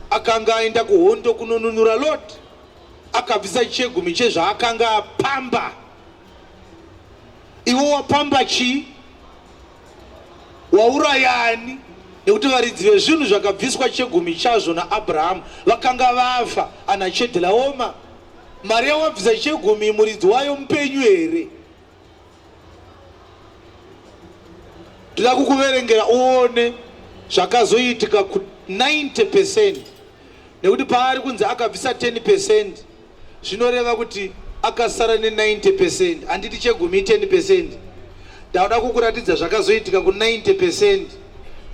akanga aenda kuhondo kunonunura Lot. Akabvisa chegumi chezvaakanga apamba. Iwe wapamba chii? Wauraya ani? Nekuti varidzi vezvinhu zvakabviswa chegumi chazvo naAbrahamu vakanga vafa, ana Chedhilaoma. Mari yawabvisa chegumi muridzi wayo mupenyu here? Ndoda kukuverengera uone zvakazoitika ku 90 percent, nekuti paari kunzi akabvisa 10 percent zvinoreva kuti akasara ne 90 percent. Handiti chegumi 10 percent? Ndauda kukuratidza zvakazoitika ku 90 percent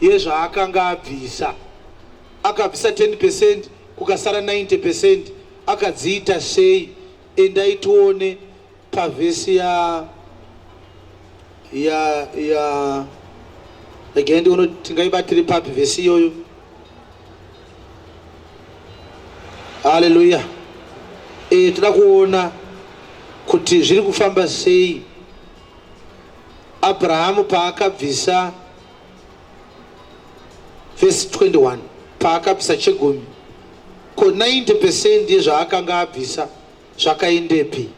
yezvaakanga abvisa. Akabvisa 10 percent kukasara 90 percent, akadziita sei? Endai tione pavhesi ya ya ya regai ndione tingaibatire papi vhesi iyoyo. Haleluya. E, toda kuona kuti zviri kufamba sei Abrahamu paakabvisa vhesi 21 paakabvisa chegumi ko 90 percent yezvaakanga abvisa zvakaendepi?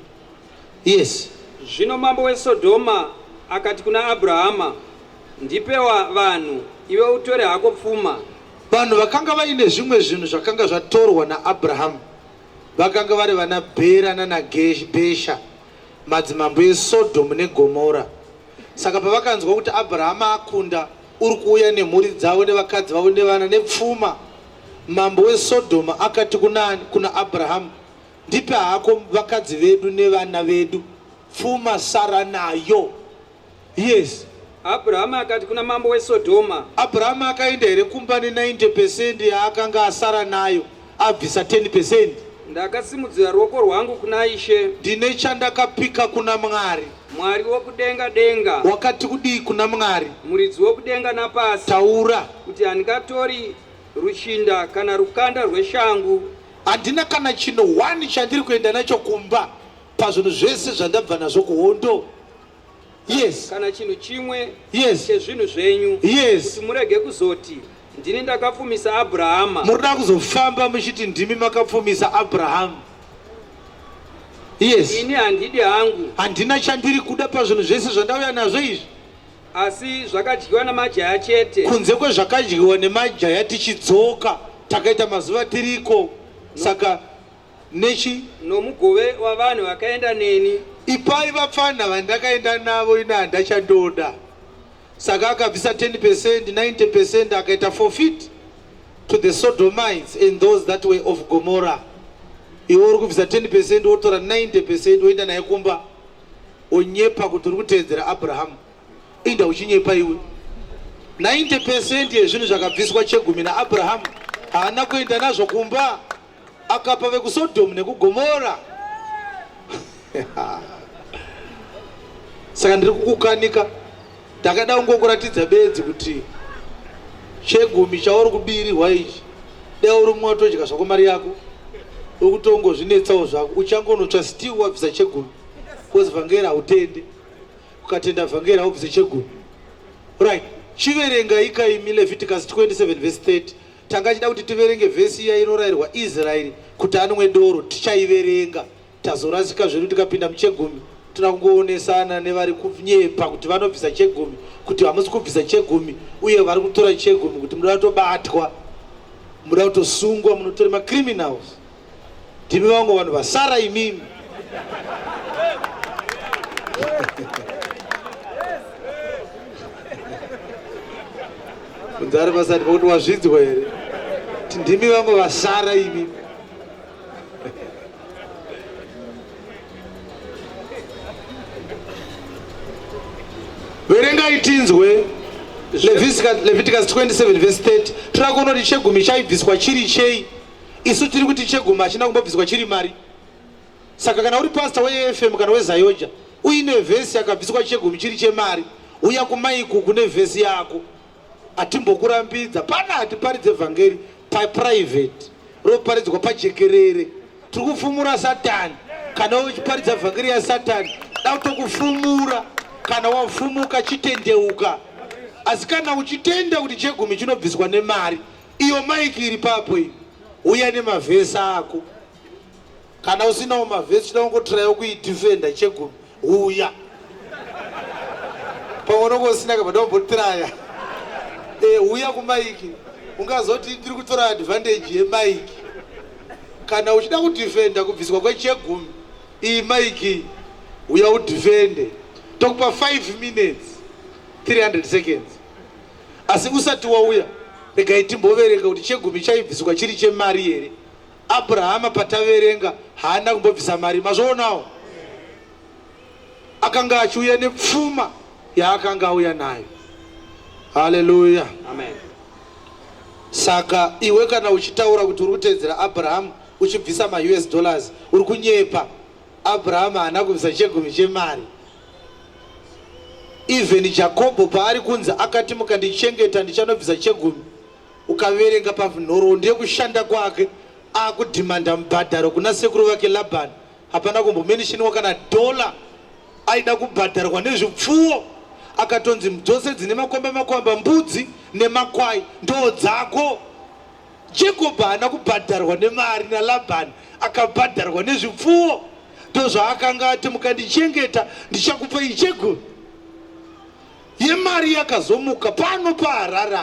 Yes. Zvino mambo weSodhoma akati kuna Abrahama, Ndipe vanhu, iwe utore hako pfuma. Vanhu vakanga vaine zvimwe zvinhu zvakanga zvatorwa naAbrahamu vakanga vari vana Bhera nanaBhesha, madzimambo eSodhomu neGomora. Saka pavakanzwa kuti Abrahama akunda, uri kuuya nemhuri dzavo nevakadzi vavo nevana nepfuma, mambo weSodhoma akati kunani? Kuna Abrahamu, Ndipe hako vakadzi vedu nevana vedu, pfuma sara nayo. Yes. Abrahama akati kuna mambo weSodhoma. Abrahama akaenda here kumba ne 90 percent yaakanga asara nayo abvisa 10 percent? Ndakasimudzira ruoko rwangu kuna Ishe. Ndine chandakapika kuna Mwari. Mwari wokudenga denga. Wakati kudii kuna Mwari? Muridzi wokudenga napasi. Taura. Kuti handingatori ruchinda kana rukanda rweshangu. Handina kana chinhu one chandiri kuenda nacho kumba pazvinhu zvese zvandabva nazvo kuhondo. Yes. Kana chinhu chimwe yes chezvinhu zvenyu. Yes. Kuti murege kuzoti ndini ndakapfumisa Abrahama. Murikuda kuzofamba muchiti ndimi makapfumisa Abrahama. Yes. Ini handidi hangu. Handina chandiri kuda pazvinhu zvese zvandauya nazvo izvi. Asi zvakadyiwa namajaya chete. Kunze kwezvakadyiwa nemajaya tichidzoka takaita mazuva tiriko saka nechi nomugove wavanhu vakaenda neni. Ipai vapfanha vandakaenda navo ini handachandoda. Saka akabvisa 10 percent, 90 percent akaita forfeit to the Sodomites and those that were of Gomorrah. Iwe uri kubvisa 10 percent wotora 90 percent woenda naye kumba. Onyepa kuti uri kuteedzera Abrahamu. Inda uchinyepa iwe. 90 percent yezvinhu zvakabviswa chegumi naAbrahamu haana kuenda nazvo kumba, akapa vekuSodhomu nekuGomora. Saka ndiri kukukanika, ndakada kungokuratidza bedzi kuti chegumi chauri kubirirwa ichi, dai uri mumwe watodya zvako mari yako, uri kutongozvinetsawo zvako, uchangonotsva still wabvisa chegumi. Because vhangeri hautende, ukatenda vhangeri haubvise chegumi. Right, chiverenga ikaimi Leviticus 27 verse 30. Tanga chida kuti tiverenge vhesi iya inorayirwa Israeri kuti anwe doro, tichaiverenga. Tazorasika zvedu tikapinda muchegumi. Toda kungoonesana nevari kunyepa kuti vanobvisa chegumi, kuti hamusi kubvisa chegumi, uye vari kutora chegumi kuti munoda kutobatwa, munoda kutosungwa, munotori macriminals. Ndimi vangu vanhu vasara imimi. Kunzari pasati pakuti wazvinzwa here? Ndimi vangu vasara imimi. Verengai tinzwe Leviticus 27 verse 30. Tira kuona kuti chegumi chaibviswa chiri chei. Isu tiri kuti chegumi hachina kumbobviswa chiri mari. Saka kana uri pastor weAFM kana weZayoja uine vhesi yakabviswa chegumi chiri chemari, uya kumaiku kune vhesi yako. Atimbokurambidza pana hatiparidze vhangeri paprivate roparidzwa pajekerere. Tiri kufumura Satani. Kana uchiparidza vhangeri yaSatani, da kutokufumura. Kana wafumuka chitendeuka. Asi kana uchitenda kuti chegumi chinobviswa nemari, iyo maiki iri papo iyi, uya nemavhesi ako. Kana usinawo mavhesi chida kungotrayo kuidefenda chegumi, uya. Pamwe unonge usina kana ndombotraya. Uya kumaiki. Ungazoti ndiri kutora advantage yemaiki. Kana uchida kudefenda kubviswa kwechegumi, iyi maiki uya udefende. Tokupa 5 minutes 300 seconds. Asi usati wauya, regai timboverenga kuti chegumi chaibviswa chiri chemari here. Abrahama pataverenga haana kumbobvisa mari, mazvoonawo? Akanga achiuya nepfuma yaakanga auya nayo. Haleluya, amen. Saka iwe kana uchitaura kuti uri kuteedzera Abrahamu uchibvisa maUS dollars, uri kunyepa. Abrahamu haana kubvisa chegumi chemari. Even Jakobho paari kunzi akati mukandichengeta ndichanobvisa chegumi, ukaverenga panhoroondo yekushanda kwake akudhimanda mubhadharo kuna sekuru vake Labhani, hapana kumbomenishiniwa kana dhola. Aida kubhadharwa nezvipfuwo, akatonzi dzose dzine makwamba makwamba, mbudzi nemakwai ndo dzako. Jacob haana kubhadharwa nemari naLabhani, akabhadharwa nezvipfuwo. Ndozvaakanga ati, mukandichengeta ndichakupai chegumi. Yemari yakazomuka pano paHarare,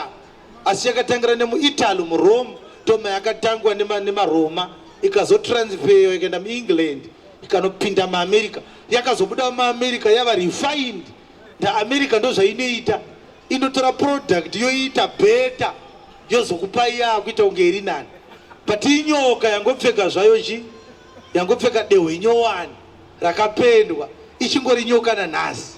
asi yakatangira nemuItaly, muRome, ndoma yakatangwa nemaRoma, ikazotransferwa ikaenda muEngland, ikanopinda muAmerica, yakazobuda muAmerica yava refined. NdaAmerica ndozvainoita, inotora product yoiita better, yozokupai yakuita kunge iri nani, but inyoka yangopfeka zvayo chi yangopfeka dehwe nyowani rakapendwa, ichingori nyoka nanhasi.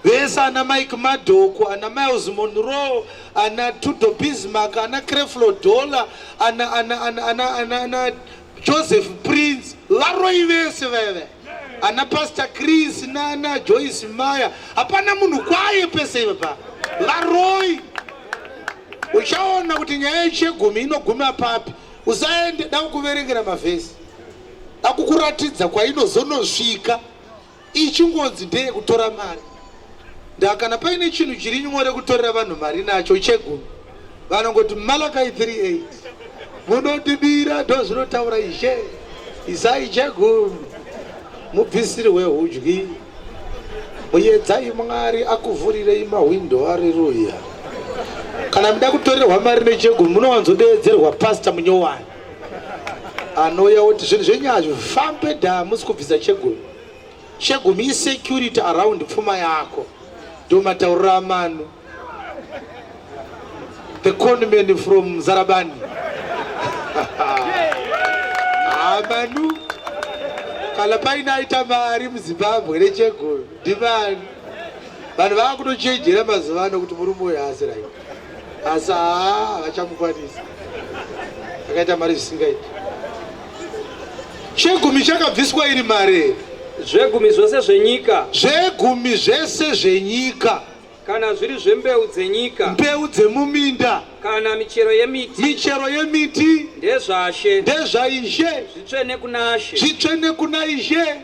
Vese ana Mike Madoko, ana Miles Monroe, ana Tudor Bismarck, ana Creflo Dollar, ana, ana, ana, ana, ana, ana Joseph Prince, varoi vese vaya vaya, ana Pastor Chris nana Joyce Meyer, hapana munhu kwaye pese ipapa, varoi. Uchaona kuti nyaya yechegumi inoguma papi. Usaende da kukuverengera mavhesi, da kukuratidza kwainozonosvika. Ichingonzi ndeyekutora mari. Ndaa kana paine chinhu chiri nyore kutorera vanhu mari nacho chegumi, vanongoti Malachi 3:8 munondibira, ndozvinotaura Ishe, isai chegumi mubvisirwe hudyi, muyedzai Mwari akuvhurirei mahwindo. Haleluya. Kana muda kutorerwa mari nechegumi, munowanzodeedzerwa Pastor Munyowani anouya oti zvinhu zvenyu hazvifambe dha musi kubvisa chegumi. Chegumi isecurity around pfuma yako. Ndo matauriro amanu, the conman from Zarabani. Manu, kana paine aita mari muZimbabwe nechegumi ndimani. Vanhu vaakutochenjera mazuva ano kuti murume uyu haasi right, asi haa havachamukwanisa, akaita mari zvisingaiti. Chegumi chakabviswa iri mari. Zvegumi zvose zvenyika, Zvegumi zvese zvenyika, kana zviri zvembeu dzenyika, mbeu dzemuminda, kana michero yemiti, michero yemiti, ndezvaShe, ndezvaIshe, zvitsvene kuna She. Zvitsvene kuna Ishe.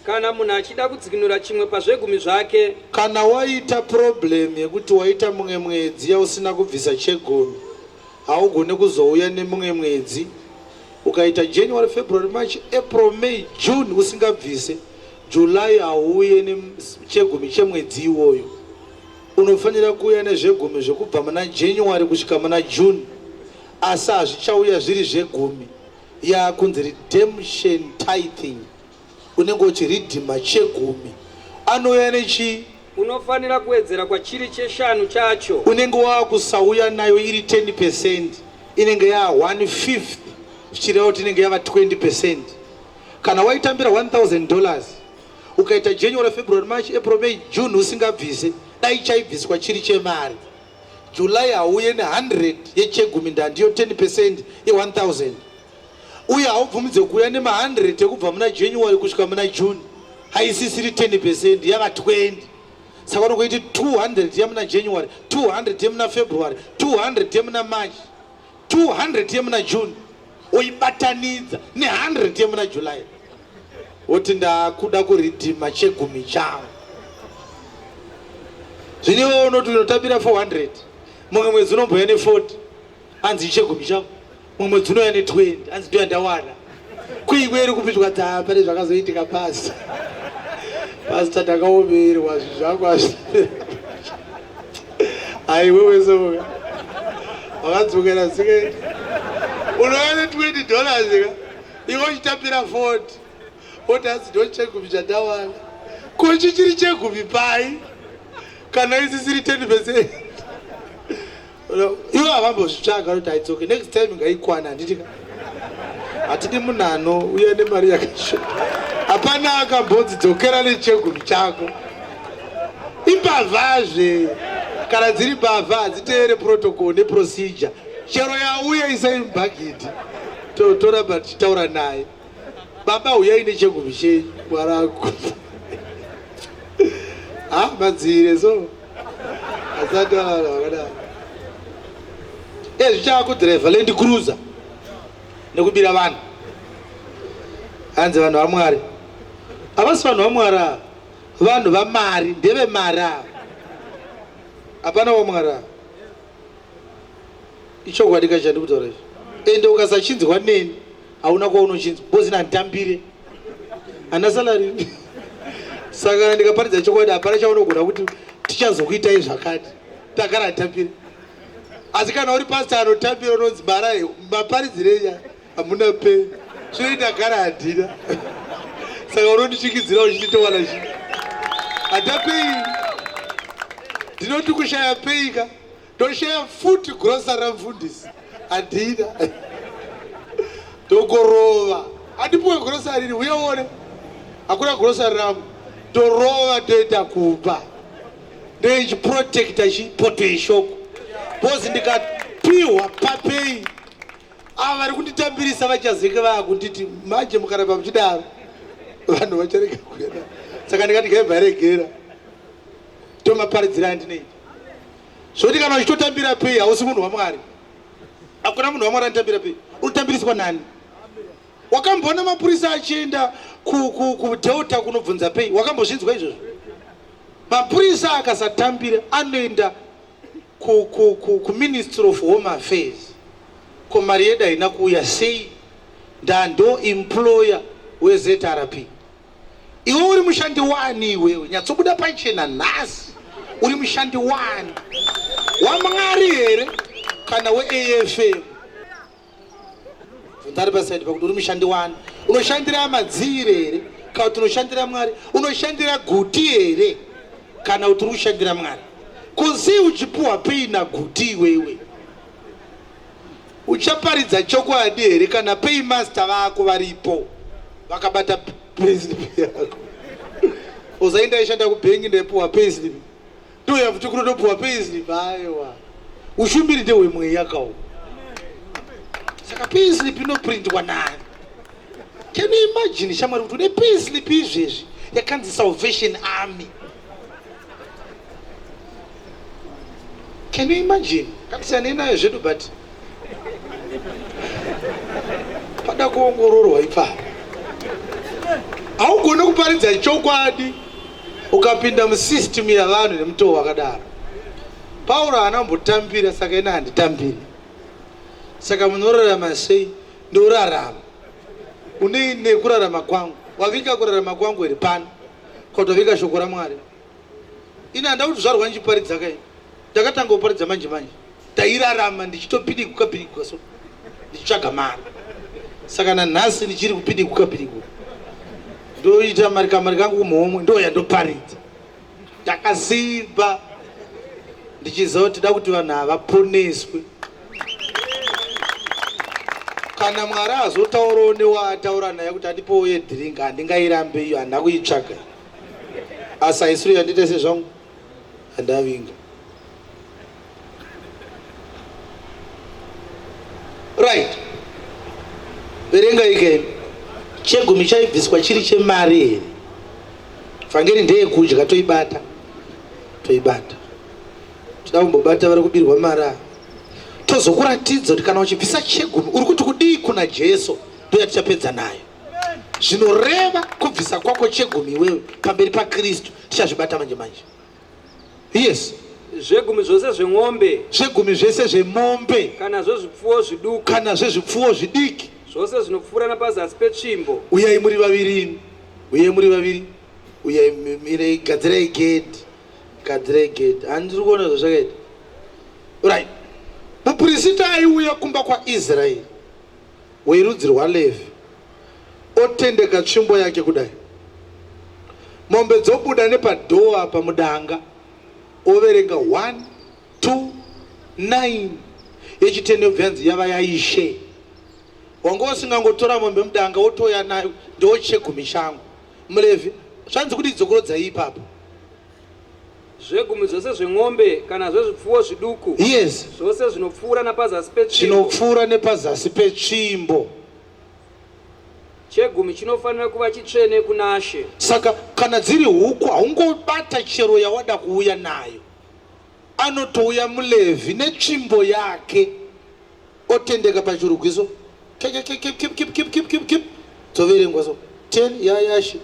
Kana munhu achida kudzikinura chimwe pazvegumi zvake, Kana waita problem yekuti waita mumwe mwedzi yausina kubvisa chegumi, haugone kuzouya nemumwe mwedzi. Ukaita January, February, March, April, May, June usingabvise, July hauuye nechegumi chemwedzi iwoyo. Unofanira kuuya nezvegumi zvekubva muna January kusvika muna June, asi hazvichauya zviri zvegumi. Yakunzi redemption tithing, unenge uchiridhima chegumi. Anouya nechii? Unofanira kuwedzera kwachiri cheshanu chacho. Unenge wakusauya nayo iri 10%, inenge yaa 1 fifth, zvichireva kuti inenge yava 20%. Kana waitambira $1000 ukaita January, February, March, April, May, June usingabvise, dai chaibviswa chiri chemari. July hauye ne100 yechegumi, ndandiyo 10% ye1000, uye haubvumidze kuuya nema100 ekubva muna January kusvika muna June. Haisisiri 10%, yava 20. Saka unongoiti 200 yemuna January, 200 yemuna February, 200 yemuna March, 200 yemuna June, oibatanidza ne100 yemuna July, woti ndakuda kuridhima chegumi changu. Zvino unoti unotambira 400, mumwe mwedzi unomboya ne40, hanzi ichegumi changu. Mumwe mwedzi unouya ne20, hanzi ndoya ndawana. Kuiwe iri kupitwa taa, pane zvakazoitika pasi pasita, ndakaomerwa, zvinhu zvangu hazvi. Aiwewe soka wakadzokera sikaiti unouya ne$20 ka, iwe uchitambira 40, oti hanzi ndo chegumi chandawana. Ko chichiri chegumi pai kana isisiri 10%? Ivo havambozvitsvaga kuti aitsoke next time ngaikwana. Handiti hatidi munhu anouya nemari yakashota. Hapana akambonzi dzokera nechegumi chako. Imbavhazve. Kana dziri mbavha hadziteere protocol neprocedure. Chero yauya, isai mubhagidhi, toramba tichitaura naye. Baba, uyai nechegumi chenyu mwarako. Ha, madzire so asati avanhu vakadaro. Ezvichakudhiraivha Land Cruiser nekubira vanhu, hanzi vanhu vaMwari. Havasi vanhu vaMwari ava, vanhu vamari, ndevemari ava. Hapana wamwari ava. Ichokwadi ka chandiri kutaura izvi? Ende ukasachinzwa neni, hauna kwaunochinzwa, because handitambire, handina salary. Saka kana ndikaparidza chokwadi, hapana chaunogona kuti tichazokuitai zvakati. Takara handitambire. Asi kana uri pastor anotambira, unonzi mara maparidzirei, hamuna pay. Zvinoita gara handina, saka unondisvikidzira uchinditowana chii? Hatapei. Ndinoti kushaya pay ka, ndoshaya futi grocery ramufundisi handina, ndogorova. Handipuwe grocery iri, uye uone hakuna grocery rangu. Ndorova, ndoenda kumba, ndoichiprotecta chipoto yeshoko, because ndikapiwa papay, ava vari kunditambirisa vachazenge vaakunditi manje mukaramba muchidaro vanhu vacharega kuenda. Saka ndikati gaibva regera, tomaparidzira andinoita. Zvoti kana uchitotambira pay, hausi munhu waMwari. Hakuna munhu waMwari anotambira pay. Unotambiriswa nani? Wakamboona mapurisa achienda kuDelta kunobvunza pay? Wakambozvinzwa izvozvo? Mapurisa akasatambira anoenda kuMinistry of Home Affairs. Ko mari yedu haina kuuya sei? Ndando employer weZRP. Iwe uri mushandi wani? Iwewe nyatsobuda pachena nhasi, uri mushandi wani? WaMwari here kana weAFM? Bvunza ari pasaidi pakuti uri mushandi wani. Unoshandira madzire here kana kuti unoshandira Mwari? Unoshandira Guti here kana kuti uri kushandira Mwari? Kusei uchipuhwa pay naGuti? Iwewe uchaparidza chokwadi here kana paymaster vako varipo vakabata payslip yako? Uzai ndaishanda kubhengi, ndaipuhwa payslip, ndouya futi kunotopuhwa payslip. Aiwa, ushumiri ndehwemweya kawo. Saka payslip inoprintwa nani? Can you imagine, shamwari, kuti une payslip izvezvi yakanzi Salvation Army? Can you imagine? Katisiyanei nayo zvedu, but pada kuongororwa ipapo. Haugoni kuparidza chokwadi ukapinda musystem yavanhu nemutoo wakadaro. Pauro haana kumbotambira, saka ina handitambiri. Saka munorarama sei? Ndorarama unei nekurarama kwangu? Wavinga kurarama kwangu here pano kwatovinga shoko raMwari? Ini handa kuti zvarwa ndichiparidza kai. Ndakatanga kuparidza manje manje. Ndairarama ndichitopidiguka pidiguka so ndichitsvaga mari. Saka nanhasi ndichiri kupidiguka pidiguka, ndoita mari kamari kangu kumuhomwe, ndoya ndoparidza ndakasimba, ndichiziva kuti da kuti vanhu havaponeswe. Kana Mwari azotaurawo newaataura naye kuti andipowo yedhiringi, handingairambe iyo, handina kuitsvaga, asi haisiro yandiita sezvangu handavinga. Right, verenga ike. Chegumi chaibviswa chiri chemari here? Vhangeri ndeyekudya, toibata, toibata. Toda kumbobata vari kubirwa mari ava, tozokuratidza kuti kana uchibvisa chegumi uri kuti kudii kuna Jesu. Ndoyatichapedza nayo, zvinoreva kubvisa kwako chegumi iwewe pamberi paKristu. Tichazvibata manje manje. Yes. Zvegumi zvose zvemombe. Zvegumi zvese zvemombe. Kana zvezvipfuwo zviduku. Kana zvezvipfuwo zvidiki. Zvose zvinopfuura napazasi petsvimbo. Uyai muri vaviri, uyai muri vaviri, uyai mirei, gadzirai gedhi, gadzirai gedhi. Handiri kuona zvazvakaita. Right, mupurisita aiuya kumba kwaIsraeri werudzi rwaLevhi, otendeka tsvimbo yake kudai, mombe dzobuda nepadhoo apa mudanga, overenga 1 2 9, yechitende yobva yanzi yava yaIshe. Wanga usingangotora mombe mudanga wotouya nayo, ndochegumi changu. MuLevhi zvanzi kudii? Dzokorodzai ipapo. Zvegumi zvose zvemombe kana zvezvipfuwo zviduku. Yes. Zvose zvinopfuura napazasi petsvimbo. Zvinopfuura nepazasi petsvimbo. Chegumi chinofanira kuva chitsvene kunaShe. Saka kana dziri huku, haungobata chero yawada kuuya nayo. Anotouya muLevhi netsvimbo yake, otendeka pachurugwiso, kekekekekekekekekekek, dzoverengwa so 10 yayashe,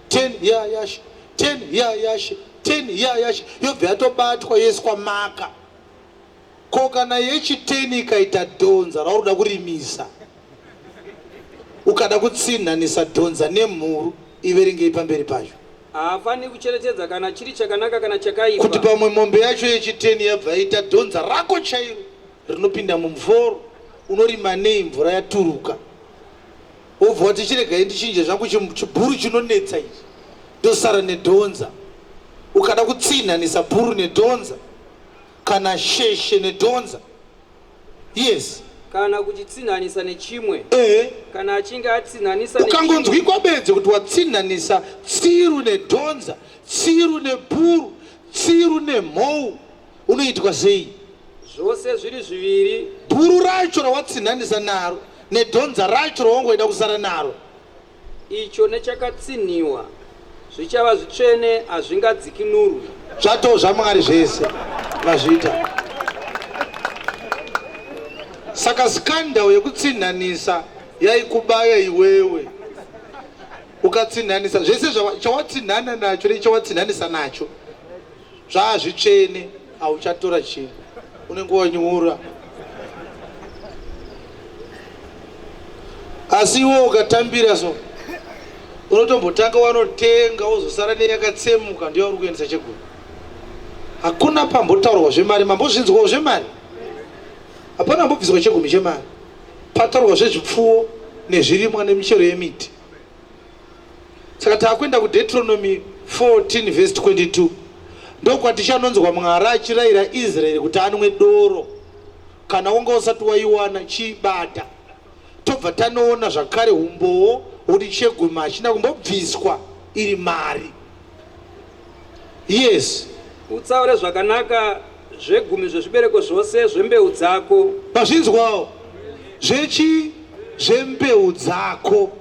10 yayashe, 10 yayashe, 10 yayashe, yobva yatobatwa, yoiswa maka. Ko kana yechiteni ikaita dhonza rauri kuda kurimisa, ukada kutsinhanisa dhonza nemhuru, iverengei pamberi pacho. Haafaniri kucherechedza kana chiri chakanaka kana chakaipa. Kuti pamwe mombe yacho yechiteni yabva yaita dhonza rako chairo rinopinda mumuforo, unorima nei mvura yaturuka? Wobva wati chiregai ndichinje zvangu chibhuru chinonetsa ichi, ndosara nedhonza. Ukada kutsinhanisa bhuru nedhonza kana sheshe nedhonza, yes. Kana kuchitsinhanisa nechimwe. Ehe. Kana achinge atsinhanisa. Ukangonzwikwa bedzi kuti watsinhanisa tsiru nedhonza, tsiru nebhuru, tsiru nemhou, unoitwa sei? Zvose zviri zviviri. Bhuru racho rawatsinhanisa naro nedhonza racho rawangoida kusara naro. Icho nechakatsinhiwa zvichava zvitsvene, hazvingadzikinurwi. Zvatoo zvaMwari zvese vazviita. Saka scandal yekutsinhanisa yaikubaya iwewe. Ukatsinhanisa zvese chawatsinhana nacho nechawatsinhanisa nacho zvazvitsvene, hauchatora chinhu, unenge wanyura. Asi iwe ukatambira so, unotombotanga wanotenga, wozosara neyakatsemuka, ndiyo uri kuendesa chegumi. Hakuna pambotaurwa zvemari, mambozvinzwawo zvemari? Hapana ambobviswa chegumi chemari. Pataurwa zvezvipfuwo nezvirimwa nemichero yemiti. Saka taakuenda kuDeuteronomy 14 vhesi 22, ndokwatichanonzwa Mwari achirayira Israeri kuti anwe doro. Kana wanga usati waiwana, chiibata. Tobva tanoona zvakare umbowo hwokuti chegumi hachina kumbobviswa iri mari. Yes. Utsaure zvakanaka zvegumi zvezvibereko zvose zvembeu dzako. Pazvinzwawo zvechi zvembeu dzako,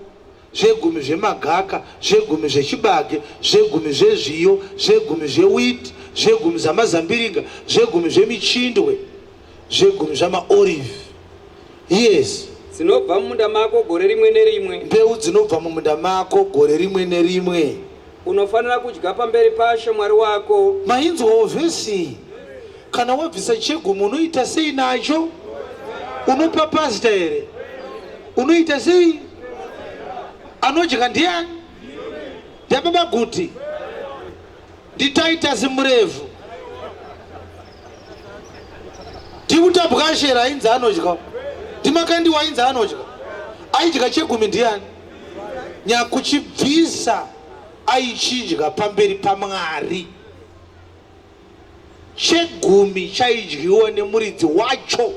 zvegumi zvemagaka, zvegumi zvechibage, zvegumi zvezviyo, zvegumi zvewiti, zvegumi zvamazambiringa, zvegumi zvemichindwe, zvegumi zvamaorivhi. Yes. Dzinobva mumunda mako gore rimwe nerimwe. Mbeu dzinobva mumunda mako gore rimwe nerimwe. Unofanira kudya pamberi paShe Mwari wako. Mainzwawo vhesi? Kana wabvisa chegumi unoita sei nacho? Unopa pastor here? Unoita sei? Anodya ndiani? NdiaBaba Guti? NdiTitus Murevu? NdiUtabwashera ainzi anodya? NdiMakandiwa ainzi anodya? Aidya chegumi ndiani? Nyakuchibvisa aichidya pamberi paMwari. Chegumi chaidyiwa nemuridzi wacho.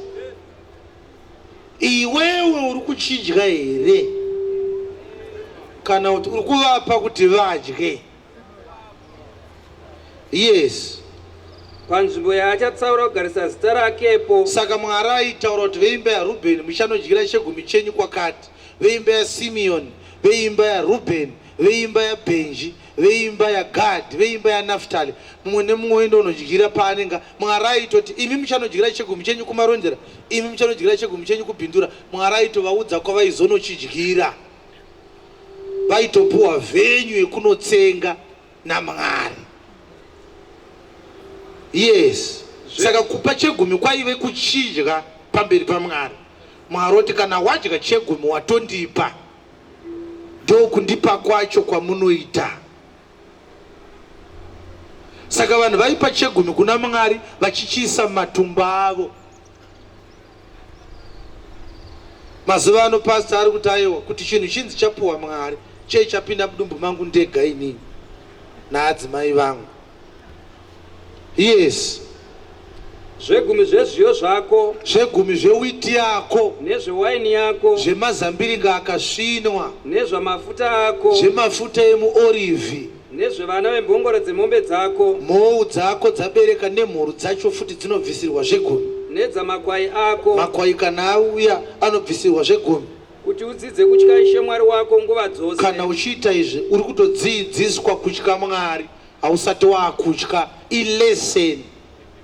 Iwewe uri kuchidya here kana kuti uri kuvapa kuti vadye? Yes. Panzvimbo yaachatsaura kugarisa zita rakepo. Saka Mwari aitaura kuti veimba yaRubheni muchanodyira chegumi chenyu kwakati, veimba yaSimiyoni, veimba yaRubheni, veimba yaBhenji, veimba yaGadhi, veimba yaNaftali, mumwe nemumwe oenda unodyira paanenge. Mwari aitoti imi muchanodyira chegumi chenyu kuMarondera, imi muchanodyira chegumi chenyu kuBindura. Mwari aitovaudza kwavaizonochidyira. Vaitopuwa venyu yekunotsenga naMwari. Yes. Saka kupa chegumi kwaive kuchidya pamberi paMwari. Mwari oti kana wadya chegumi watondipa. Ndokundipa kwacho kwamunoita. Saka vanhu vaipa chegumi kuna Mwari vachichiisa mumatumba avo. Mazuva ano pastor ari kuti aiwa kuti chinhu chinzi chapuwa Mwari chei chapinda mudumbu mangu ndega inini naadzimai vangu. Yes. Zvegumi zvezviyo zvako. Zvegumi zvewiti yako. Nezvewaini yako. Zvemazambiringa akasvinwa. Nezvamafuta ako. Zvemafuta emuorivhi. Nezvevana vembongoro dzemombe dzako. Mhou dzako dzabereka nemhuru dzacho futi dzinobvisirwa zvegumi. Nedzamakwai ako. Makwai kana auya anobvisirwa zvegumi. Kuti udzidze kutya Ishe Mwari wako nguva dzose. Kana uchiita izvi uri kutodziidziswa kutya Mwari hausati waakutya ilesson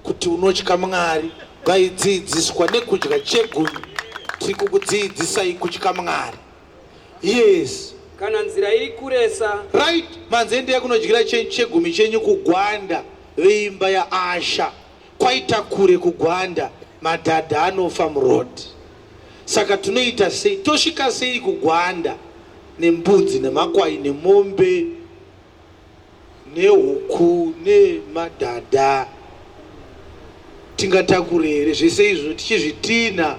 kuti unotya Mwari vaidziidziswa nekudya chegumi tiri kukudziidzisai kutya Mwari. Yes. Kana nzira iri kuresa. Right, manzi endai kunodyira chegumi chenyu kuGwanda veimba yaAsha. Kwaita kure kuGwanda, madhadha anofa muroad. Saka tinoita sei? Tosvika sei kuGwanda nembudzi nemakwai nemombe nehuku nemadhadha tingatakure here zvese izvo tichizvitinha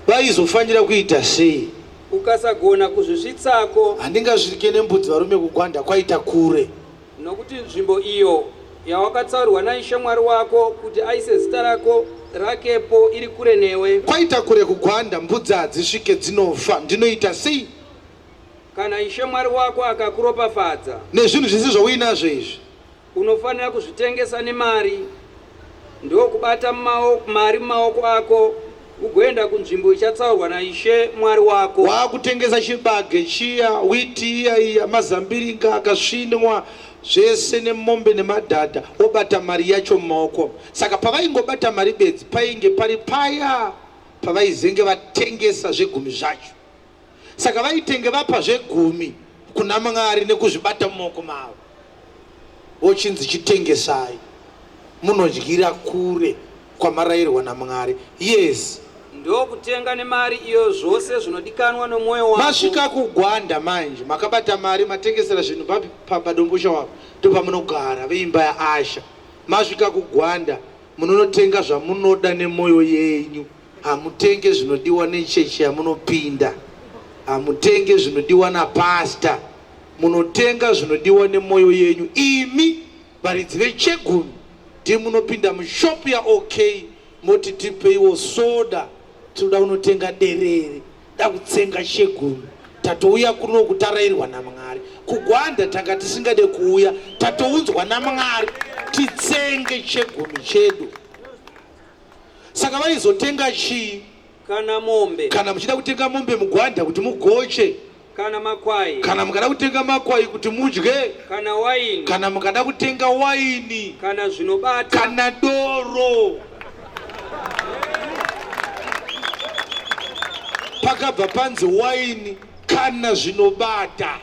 vaizofanira kuita sei ukasagona kuzvisvitsako handingasvike nembudzi varume kugwanda kwaita kure nokuti nzvimbo iyo yawakatsaurwa naIshe Mwari wako kuti aise zita rako rakepo iri kure newe kwaita kure kugwanda mbudzi hadzisvike dzinofa ndinoita sei Kana Ishe Mwari wako akakuropafadza. Nezvinhu zvese zvauinazvo izvi. Unofanira kuzvitengesa nemari, ndokubata mari mumaoko ako, ugoenda kunzvimbo ichatsaurwa naIshe Mwari wako. Waakutengesa chibage chiya, witi iya iya, mazambiringa akasvinwa, zvese nemombe nemadhadha, wobata mari yacho mumaoko. Saka pavaingobata mari bedzi, painge pari paya pavaizenge vatengesa zvegumi zvacho. Saka vaitenge vapa zvegumi kuna Mwari nekuzvibata mumaoko mavo, vochinzi chitengesai munodyira kure kwamarairwa naMwari. Yes. Ndokutenga nemari iyo zvose zvinodikanwa nomwoyo wako. Masvika kuGwanda manje, makabata mari matengesera zvinhu papi? PaDomboshawa ndopamunogara veimba yaAsha. Masvika kuGwanda munonotenga zvamunoda nemoyo yenyu. Hamutenge zvinodiwa nechechi yamunopinda, hamutenge zvinodiwa napastor, munotenga zvinodiwa nemoyo yenyu. Imi varidzi vechegumi ndimi munopinda mushop yaOK moti tipeiwo soda, tinoda kunotenga derere, da kutsenga chegumi. Tatouya kuno kutarairwa naMwari. Kugwanda tanga tisingade kuuya, tatounzwa naMwari titsenge chegumi chedu. Saka vaizotenga chii? Kana mombe. Kana muchida kutenga mombe mugwanda kuti mugoche. Kana makwai. Kana mukada kutenga makwai kuti mudye. Kana waini. Kana mukada kutenga waini. Kana zvinobata. Kana doro. Pakabva panzi waini kana zvinobata.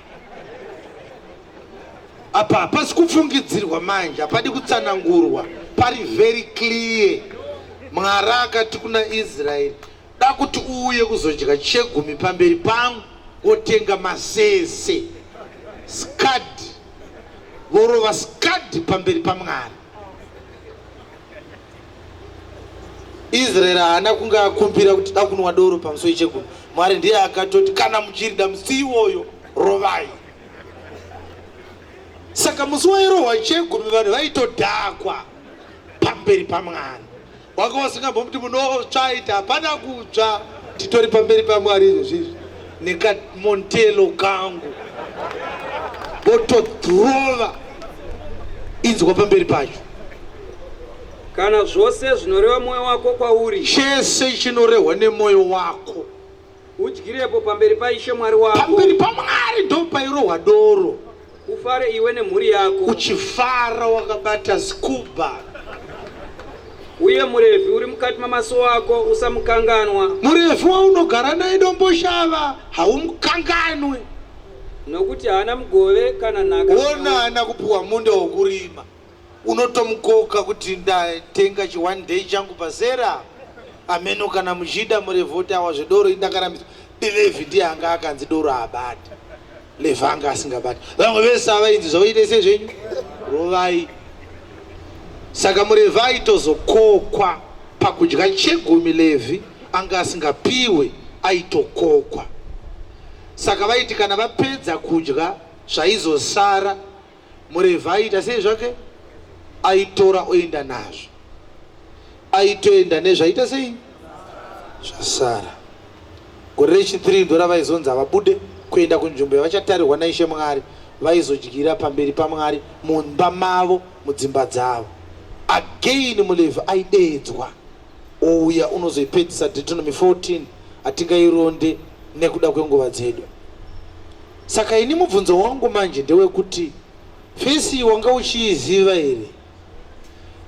Apa hapasi kufungidzirwa manje, hapadi kutsanangurwa, pari very clear. Mwari akati kuna Israeri, da kuti uuye kuzodya chegumi pamberi pangu, wotenga masese scud, vorova scud pamberi paMwari. Israeri haana kunge akumbira kuti da kunwa doro pamusi wechegumi. Mwari ndiye akatoti kana muchirida musi iwoyo rovai. Saka musi wairohwa chegumi vanhu vaitodhakwa pamberi paMwari. Wanga wasingambomuti munotsvaita, hapana kutsva, titori pamberi paMwari izvozvizvi nekamontelo kangu votodhurova inzwa pamberi pacho. Kana zvose zvinoreva mwoyo wako kwauri, Chese chinorehwa nemwoyo wako udyirepo pamberi paIshe Mwari wako, pamberi paMwari ndopairohwa doro, ufare iwe nemhuri yako. Uchifara wakabata scuba. Uye muRevhi uri mukati mamasuo ako usamukanganwa. Murevhi waunogara naye Domboshava haumukanganwe. Nokuti haana mugove kana nhaka. Wona haana kupiwa munda wokurima. Unotomukoka kuti ndatenga chi one day changu pasera ameno kana muchida murevhi oti awa zvedoro indakarambidzwa. Levhi ndiye anga akanzi doro haabati. Levhi anga asingabati. Vamwe vese avainzi zvavaite sei zvenyu rovai. Saka murevhi aitozokokwa pakudya chegumi. Levhi anga asingapiwe, aitokokwa. Saka vaiti kana vapedza kudya zvaizosara murevhi aiita sei zvake? Aitora oenda nazvo. Aitoenda nezvaita sei zvasara. Gore rechi3 ndoravaizonzi havabude kuenda kunzvimbo yavachatarirwa naIshe Mwari, vaizodyira pamberi paMwari mumba mavo, mudzimba dzavo. Again muLevhi aideedzwa ouya. Unozoipedzisa Deuteronomy 14, hatingaironde nekuda kwenguva dzedu. Saka ini mubvunzo wangu manje ndewekuti vhesi wanga uchiiziva here?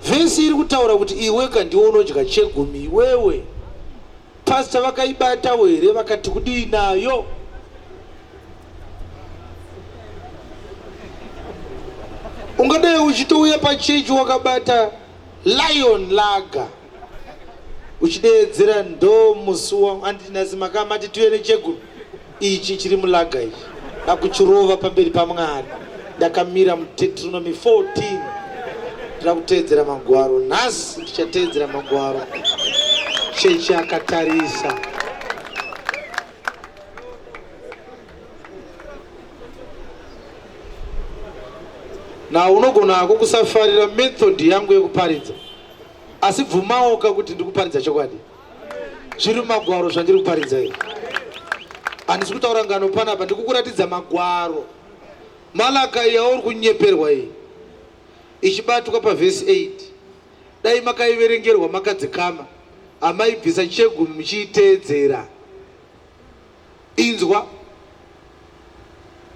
Vhesi iri kutaura kuti iweka ndiwe unodya chegumi iwewe. Pastor vakaibatawo here, vakati kudii nayo? Ungadai uchitouya pachechi wakabata Lion Lager uchideedzera ndo musi wangu andinasi makamati tuye nechegumi ichi chiri mulaga ichi ndakuchirova pamberi paMwari ndakamira muDeuteronomy 14. Ndira kuteedzera magwaro nhasi, ndichateedzera magwaro chechi akatarisa. Na unogona hako kusafarira method yangu yekuparidza, asi bvumawoka kuti ndiri kuparidza chokwadi. Zviri mumagwaro zvandiri kuparidza izvi, handisi kutaura ngano panapa, ndikukuratidza magwaro. Malakai yauri kunyeperwa iyi ichibatwa pavhesi 8, dai makaiverengerwa makadzikama, hamaibvisa chegumi muchiiteedzera. Inzwa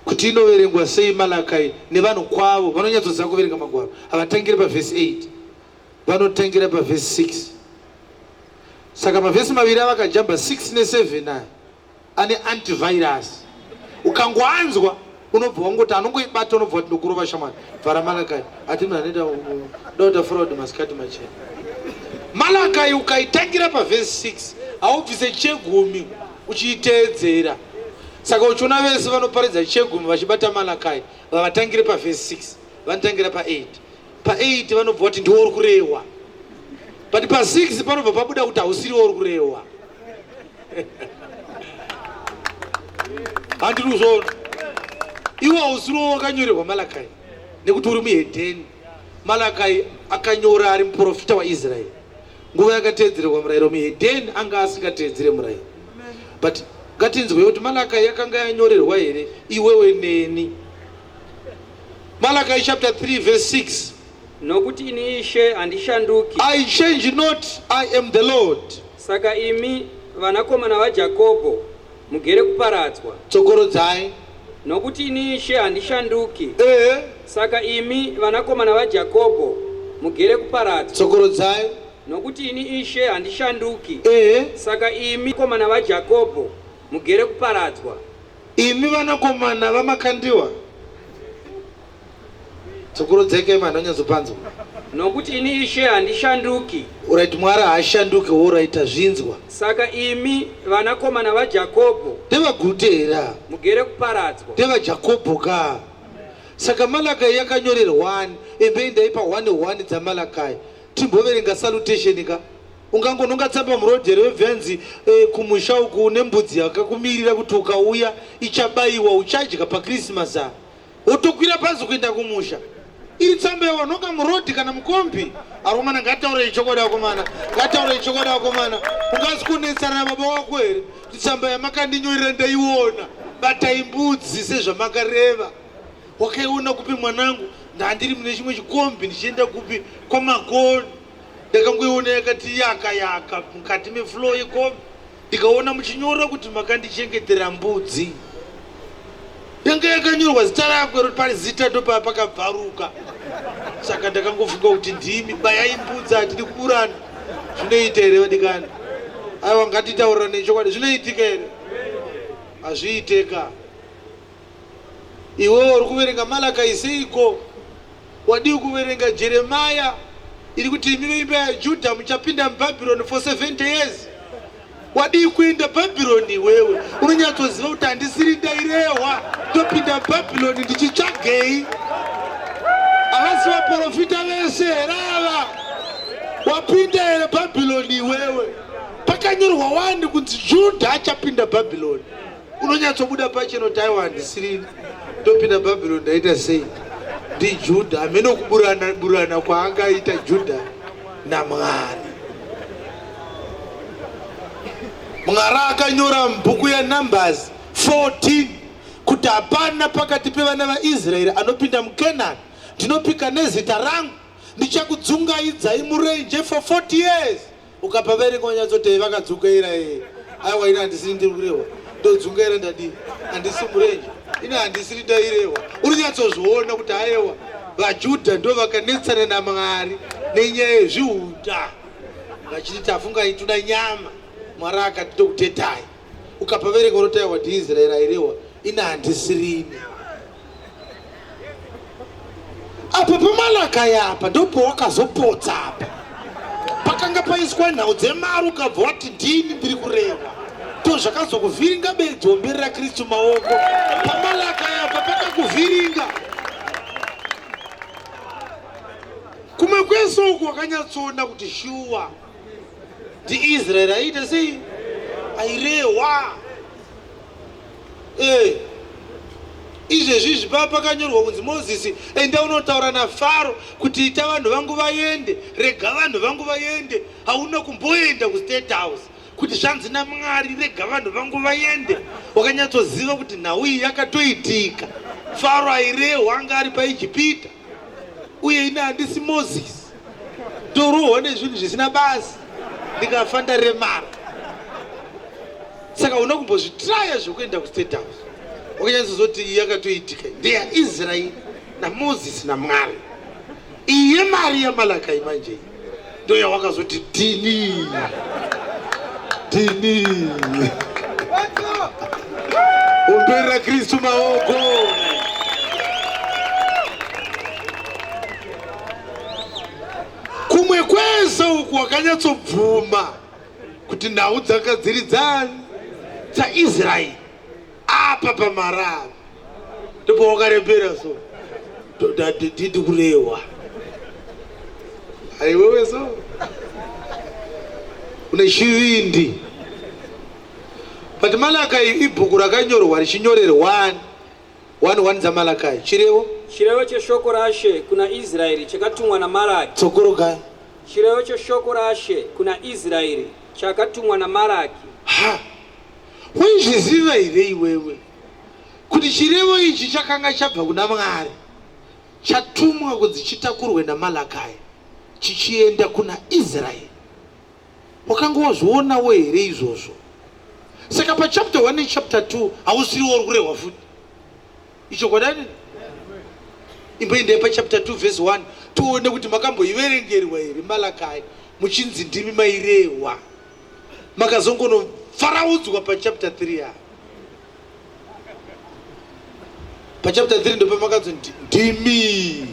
kuti inoverengwa sei Malakai nevanhu kwavo vanonyatsoziva kuverenga magwaro. Havatangiri pavhesi 8, vanotangira pavhesi 6. Saka mavhesi maviri avakajamba 6 ne7 aya ane antivirus. Ukangoanzwa unobva wangoti anongoibata, unobva wati ndokurova shamwari. Vhara Malakai, ati munhu anoita dauta fraud masikati machena. Malakai ukaitangira pavhesi 6 haubvise chegumi uchiiteedzera. Saka uchiona vese vanoparidza chegumi vachibata Malakai vavatangire pavhesi 6, vanotangira pa8. Pa8 vanobva vati ndiwo uri kurehwa, but pa6 panobva pabuda kuti hausiriwo uri kurehwa. Handiri kuzviona, iwo hausiriwo wakanyorerwa Malakai nekuti uri muhedheni. Malakai akanyora ari muprofita waIsraeri nguva yakateedzerwa murayiro. Muhedheni anga asingateedzere murayiro. But ngatinzwei kuti Malakai yakanga yanyorerwa here iwewe neni. Malakai chapter 3 verse 6. Nokuti ini Ishe handishanduki. I change not, I am the Lord. Saka imi vanakomana vaJakobho mugere kuparadzwa. Tsokorodzai. Nokuti ini Ishe handishanduki. Ehe. Saka imi vanakomana vaJakobho mugere kuparadzwa. Tsokorodzai. Nokuti ini Ishe handishanduki. Ehe. Saka imi komana vaJakobho mugere kuparadzwa. Imi vanakomana vaMakandiwa, tsokorodzai mani wanyatsopanzwa. Nokuti ini Ishe handishanduki. Alright, Mwari haashanduki. Alright, zvinzwa. Saka imi vanakomana vaJakobho Ndevagute here ava? mugere kuparadzwa. NdevaJakobho ka. Saka Malakai yakanyorerwani? Embei ndaipa 1 1 dzaMalakai, timboverenga salutation ka. Ungangononga tsamba muroad here webvenzi eh, kumusha uku une mbudzi yakakumirira kuti ukauya ichabayiwa uchadya paChristmas apa. Wotokwira bhazi kuenda kumusha. Iri tsamba yawanonga muroad kana mukombi. Akomana ngataure chokwadi akomana. Ngataure chokwadi akomana. Ungazi kunetsana nababa wako here? Kuti tsamba yamakandinyorera ndaiona. Batai mbudzi sezvamakareva. Wakaiona kupi mwanangu? Ndandiri mune chimwe chikombi ndichienda kupi kwaMakoni. Ndakangoiona yakati yaka yaka mukati mefloor yekombi ndikaona muchinyora kuti makandichengetera mbudzi. Yanga yakanyorwa zita rako iro pari zita ndopaa pakabvaruka. Saka ndakangofunga kuti ndimi bayai mbudzi hatidi kuburana. Zvinoita here vadikani? Aiwa ngatitaurirane chokwadi zvinoitika here? Hazviiteka. Iwewe uri kuverenga Malakai seiko? Wadii kuverenga Jeremiah iri kuti imi veimba yaJudha muchapinda muBhabhironi for 70 years? Wadii kuenda Bhabhironi iwewe? Unonyatsoziva kuti handisiri ndairehwa, ndopinda Bhabhironi ndichitsvagei? Havasi vaprofita vese here ava? Wapinda here Bhabhironi iwewe? Pakanyorwa wani kunzi Judha achapinda Bhabhironi. Unonyatsobuda pachena kuti aiwa handisirini ndopinda Bhabhironi ndaita sei? NdiJudha hameno kuburana burana kwaangaita Judha naMwari. Mwari akanyora mubhuku yaNumbers 14 kuti hapana pakati pevana vaIsraeri anopinda muKenani. Ndinopika nezita rangu ndichakudzungaidzai murenje for 40 years. Ukapaverenga wanyatsoti vakadzungaira ee aiwa ini handisiri ndiri kurehwa ndodzungaira ndadii handisi murenje ini handisiri ndairehwa uri nyatsozviona kuti ayewa vajudha ndo vakanetsana namwari nenyaya yezvihuta vachiti tafunga toda nyama mwari akati tokutetai ukapaverenga unoti aiwa ndiisraeri airehwa ini handisirini Apa paMalakai apa ndopawakazopotsa apa. Pakanga paiswa nhau dzemari ukabva wati ndini ndiri kurehwa. Ndozvakazokuvhiringa bedzi omberera Kristu maoko. PaMalakai apa pakakuvhiringa. Kumwe kwese uku wakanyatsoona kuti shuwa ndiIsraeri aiita sei? Airehwa. Eh, izvezvi izvi pava pakanyorwa kunzi Mozisi, enda unotaura naFaro kuti ita vanhu vangu vaende, rega vanhu vangu vaende. Hauna kumboenda kuState House kuti zvanzi naMwari rega vanhu vangu vaende. Wakanyatsoziva kuti nhau iyi yakatoitika. Faro airehwa anga ari paIjipita, uye ini handisi Mozisi. Ndorohwa nezvinhu zvisina basa, ndikafa ndaremara. Saka una kumbozvitraya zvekuenda kustate house wakanyatsozoti iyi yakatoitika ndeyaisraeri namozisi namwari iyi yemari yamalakai manje iyi ndo yawakazoti dini dini omberera kristu maoko kumwe kwese uku wakanyatsobvuma kuti nhau dzanga dziri dzani dzaisraeri apa pamarava ndipo wakarembera so ndidi kurehwa aiwewe so une chivindi but malakai ibhuku rakanyorwa richinyorerwani 1 1 dzaMalakai chirevo Chirevo cheshoko raShe kuna Israeri chakatumwa naMaraki. Tsokorogai. Chirevo cheshoko raShe kuna Israeri chakatumwa naMaraki. Ha! Waizviziva here iwewe kuti chirevo ichi chakanga chabva kuna Mwari chatumwa kunzi chitakurwe naMalakai chichienda kuna Israeri? Wakanga wazvionawo here izvozvo? Saka pachapter 1 nechapter 2 hausiriwo uri kurehwa futi. Ichokwadi? Imboendai pachapter 2 verse 1 tione kuti makamboiverengerwa here Malakai muchinzi ndimi mairehwa. Makazongonofaraudzwa pachapter 3 apa. Pachapter 3 ndopamakanzi ndimi.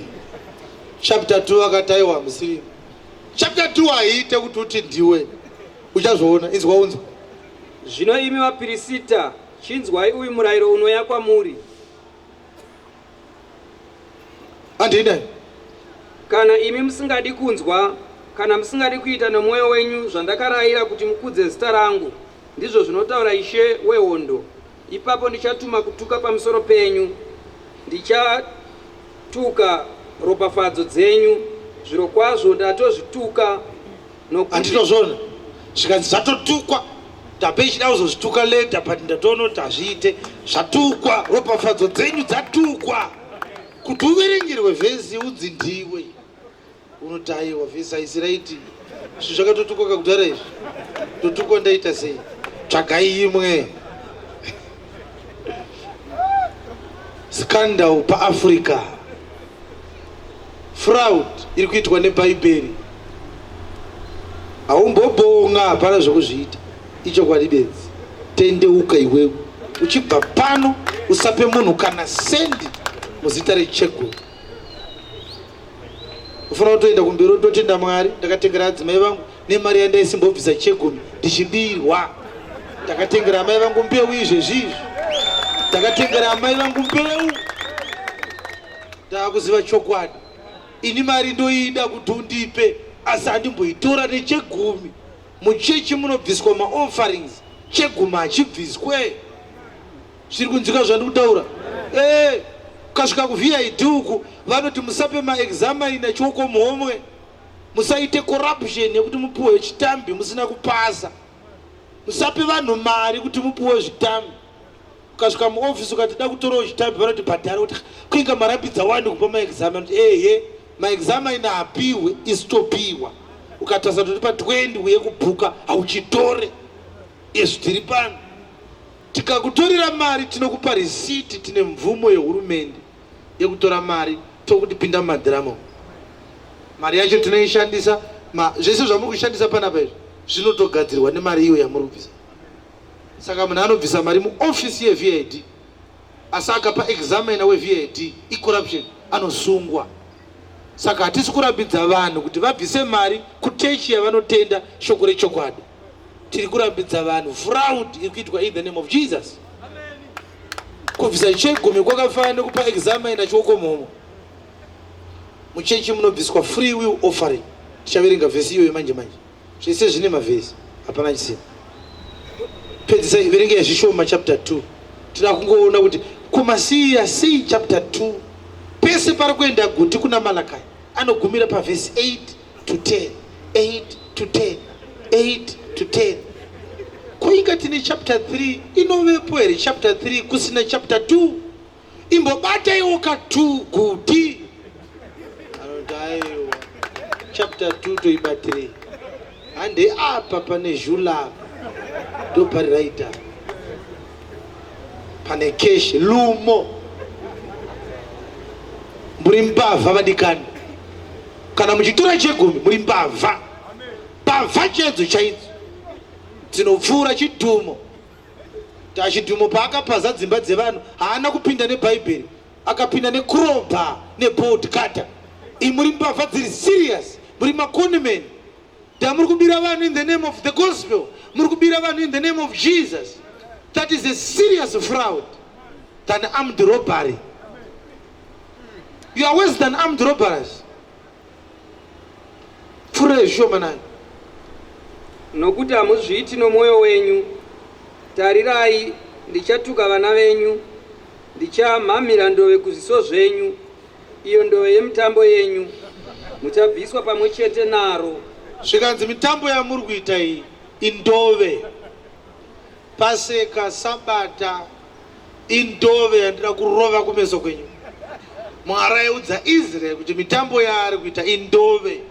Chapter 2 akati aiwa musiri. Chapter 2 haiite kuti uti ndiwe. Uchazviona, inzwa unzwa. Zvino imi vapirisita, chinzwai uyu murayiro unoya kwamuri. Handina. Kana imi musingadi kunzwa, Kana musingadi kuita nomwoyo wenyu zvandakarayira kuti mukudze zita rangu, ndizvo zvinotaura Ishe wehondo, ipapo ndichatuma kutuka pamusoro penyu, ndichatuka ropafadzo dzenyu, zvirokwazvo ndatozvituka nokuti Handitozviona zvikanzi zvatotukwa. Tape ichida kuzozvituka later, but ndatoona kuti hazviite. Zvatukwa, ropafadzo dzenyu dzatukwa. Kuti uverengerwe vhesi unzi ndiwe unoti aiwa, vhesi haisi right. Zvinhu zvakatotukwa kakudhara izvi, totukwa ndaita sei? Tsvagai imwe. Scandal paAfrica, fraud iri kuitwa nebhaibheri. Haumbobonga, hapana zvekuzviita, ichokwadi bedzi. Tendeuka iwewe, uchibva pano usape munhu kana sendi muzita recheguru. Ufanira kutoenda kumberi utotenda Mwari, ndakatengera adzimai vangu nemari yandaisimbobvisa chegumi ndichibirwa. Ndakatengera amai vangu mbeu izvezvi izvi, ndakatengera amai vangu mbeu. Ndaakuziva chokwadi, ini mari ndoida kuti undipe, asi handimboitora nechegumi. Muchechi munobviswa maofferings, chegumi hachibviswe. Zviri kunzwika zvandiri kutaura? Eh, ukasvika kuVID uku vanoti musape maexaminer chioko muhomwe, musaite corruption yekuti mupiwe chitambi musina kupasa, musape vanhu mari kuti mupiwe zvitambi. Ukasvika muofisi ukati da kutorawo chitambi, vanoti bhadhara. Kuti kuinga marambidza wani kupa maexaminer? Kuti ehe, maexaminer apiwe, isu topiwa. Ukatarisa totipa 20 uye kubhuka hauchitore. Izvi tiri pano, tikakutorera mari tinokupa risiti. Tine mvumo yehurumende yekutora mari, tokuti pinda mumadhirama. Mari yacho tinoishandisa zvese zvamuri kushandisa panapa izvi zvinotogadzirwa nemari iyo yamuri kubvisa. Saka munhu anobvisa mari muofisi yeVID asi akapa examiner weVID, icorruption, anosungwa. Saka hatisi kurambidza vanhu kuti vabvise mari kuchechi yavanotenda shoko rechokwadi. Tiri kurambidza vanhu fraud iri kuitwa in the name of Jesus. Kubvisa chegumi kwakafanana nekupa examiner chioko muhomwe. Muchechi munobviswa free will offering. Tichaverenga vhesi iyoyo manje manje. Zvese zvine mavhesi, hapana chisina. Pedzisai, verengei zvishoma chapter 2. Tida kungoona kuti kumasiya sei chapter 2. Pese pari kuenda guti kuna Malakai anogumira pavhesi 8 to 10, 8 to 10, 8 to 10. Ko inga tine chapter 3, inovepo here chapter 3 kusina chapter 2? Imbobataiwo ka 2 guti. Anoti aiwa, chapter 2 toibatirei? Hande apa pane zhula, ndopari raita pane cash lumo. Muri mbavha vadikani, kana muchitora chegumi muri mbavha, mbavha chedzo chaidzo dzinopfuura chidhumo. Tachidhumo paakapaza dzimba dzevanhu haana kupinda nebhaibheri, akapinda necrowbar nebolt cutter. Muri mbavha dziri serious, muri maconman. Muri kubira vanhu in the name of the gospel, muri kubira vanhu in the name of Jesus. That is a serious fraud than armed robbery. You are worse than armed robbers. Pfurai zvishoma nayo. Nokuti hamuzviiti nomwoyo wenyu. Tarirai, ndichatuka vana venyu, ndichamhamhira ndove kuzviso zvenyu, iyo ndove yemitambo yenyu, muchabviswa pamwe chete naro. Zvikanzi mitambo yamuri kuita iyi indove. Paseka, Sabata indove yandida kurova kumeso kwenyu. Mwari aiudza Israeri kuti mitambo yaari kuita indove,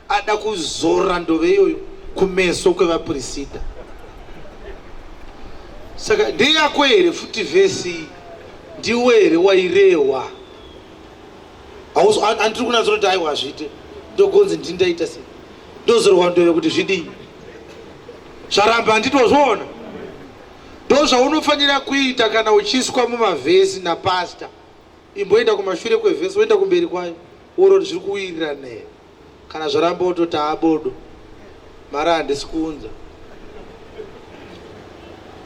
ada kuzora ndove iyoyo kumeso kwevapurisita. Saka ndeyako here futi vhesi? Ndiwe here wairehwa? Handiri kunatsa kuti aiwa, hazviite. Ndogonzi ndini ndaita sei? Ndozorwa ndove kuti zvidii? Zvaramba, handitozviona. Ndo zvaunofanira kuita kana uchiiswa mumavhesi napasta. Imboenda kumashure kwevhesi, woenda kumberi kwayo, woroti zviri kuwirirana here. Kana zvaramba wototi abodo, mari handisi kuunza,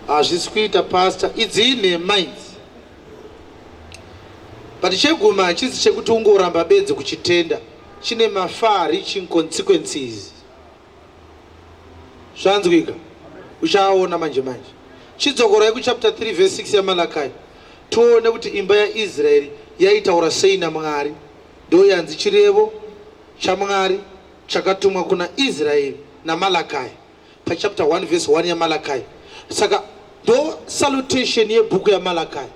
hazvisi kuita pasta, idzi inhema idzi. But chegumi hachisi chekuti ungoramba bedzi kuchitenda, chine mafar reaching consequences. Zvanzwika? Uchaona manje manje. Chidzokorai kuchapter 3 verse 6 yaMalakai tione kuti imba yaIsraeri yaitaura sei naMwari. Ndoyanzi chirevo chaMwari chakatumwa kuna Israeri naMalakai pachapter 1 verse 1 yaMalakai. Saka ndo salutation yebhuku yaMalakai.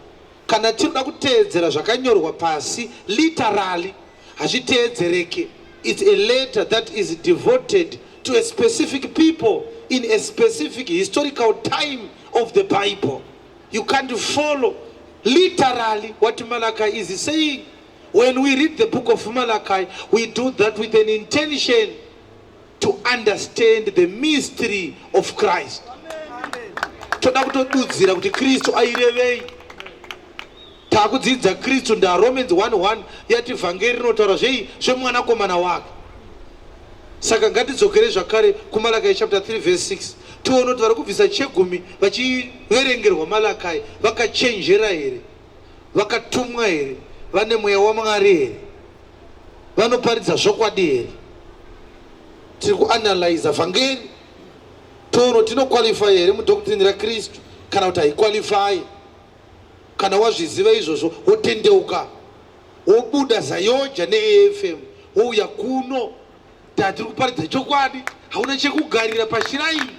Kana tinoda kuteedzera zvakanyorwa pasi literally hazviteedzereke. It's a letter that is devoted to a specific people in a specific historical time of the Bible. You can't follow literally what Malachi is saying. When we read the book of Malachi, we do that with an intention to understand the mystery of Christ. Toda kutodudzira kuti Kristu airevei. Takudzidza Kristu ndaRomans 1:1 yati vhangeri rinotaura zvei zvemwanakomana wake. Saka ngatidzokere zvakare kuMalakai chapter 3 verse 6 tione kuti vari kubvisa chegumi vachiverengerwa Malakai vakachenjera here, vakatumwa here, vane mweya waMwari here, vanoparidza zvokwadi here. Tiri kuanalyza vhangeri tono tinoqualify here mudoctrine raKristu kana kuti haiqualify. Kana wazviziva izvozvo wotendeuka wobuda ZAOGA neAFM wouya kuno. Tatiri kuparidza chokwadi, hauna chekugarira pashiraini.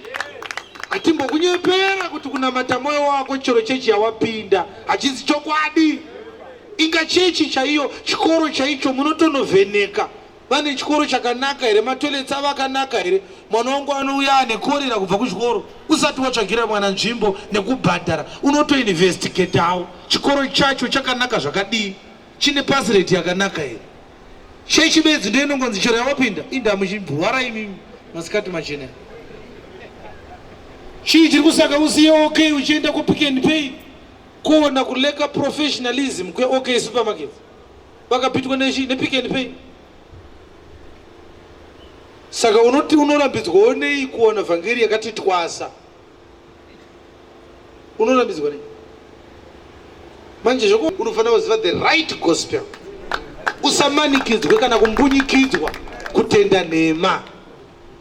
Hatimbokunyepera kuti kunamata moyo wako chero chechi yawapinda hachisi chokwadi. Inga chechi chaiyo chikoro chaicho munotonovheneka vane chikoro chakanaka here, matoilets avo akanaka here. Mwana wangu anouya ane korera kubva kuchikoro, usati watsvagira mwana nzvimbo nekubhadhara unotoinvestigatawo chikoro chacho chakanaka zvakadii, chine pass rate yakanaka here. Chechi bedzi ndiyo inongonzi chero yawapinda inda muchibhwara imi masikati machena. Chii chiri kusaka usiye OK uchienda kuPick and Pay kuona kuleka professionalism kweOK supermarket vakapitwa nechi nePick and Pay. Saka unoti unorambidzwawo nei kuwana vhangeri yakati twasa? Unorambidzwa nei? Manje zvoko unofanira kuziva the right gospel. Usamanikidzwe kana kumbunyikidzwa kutenda nhema.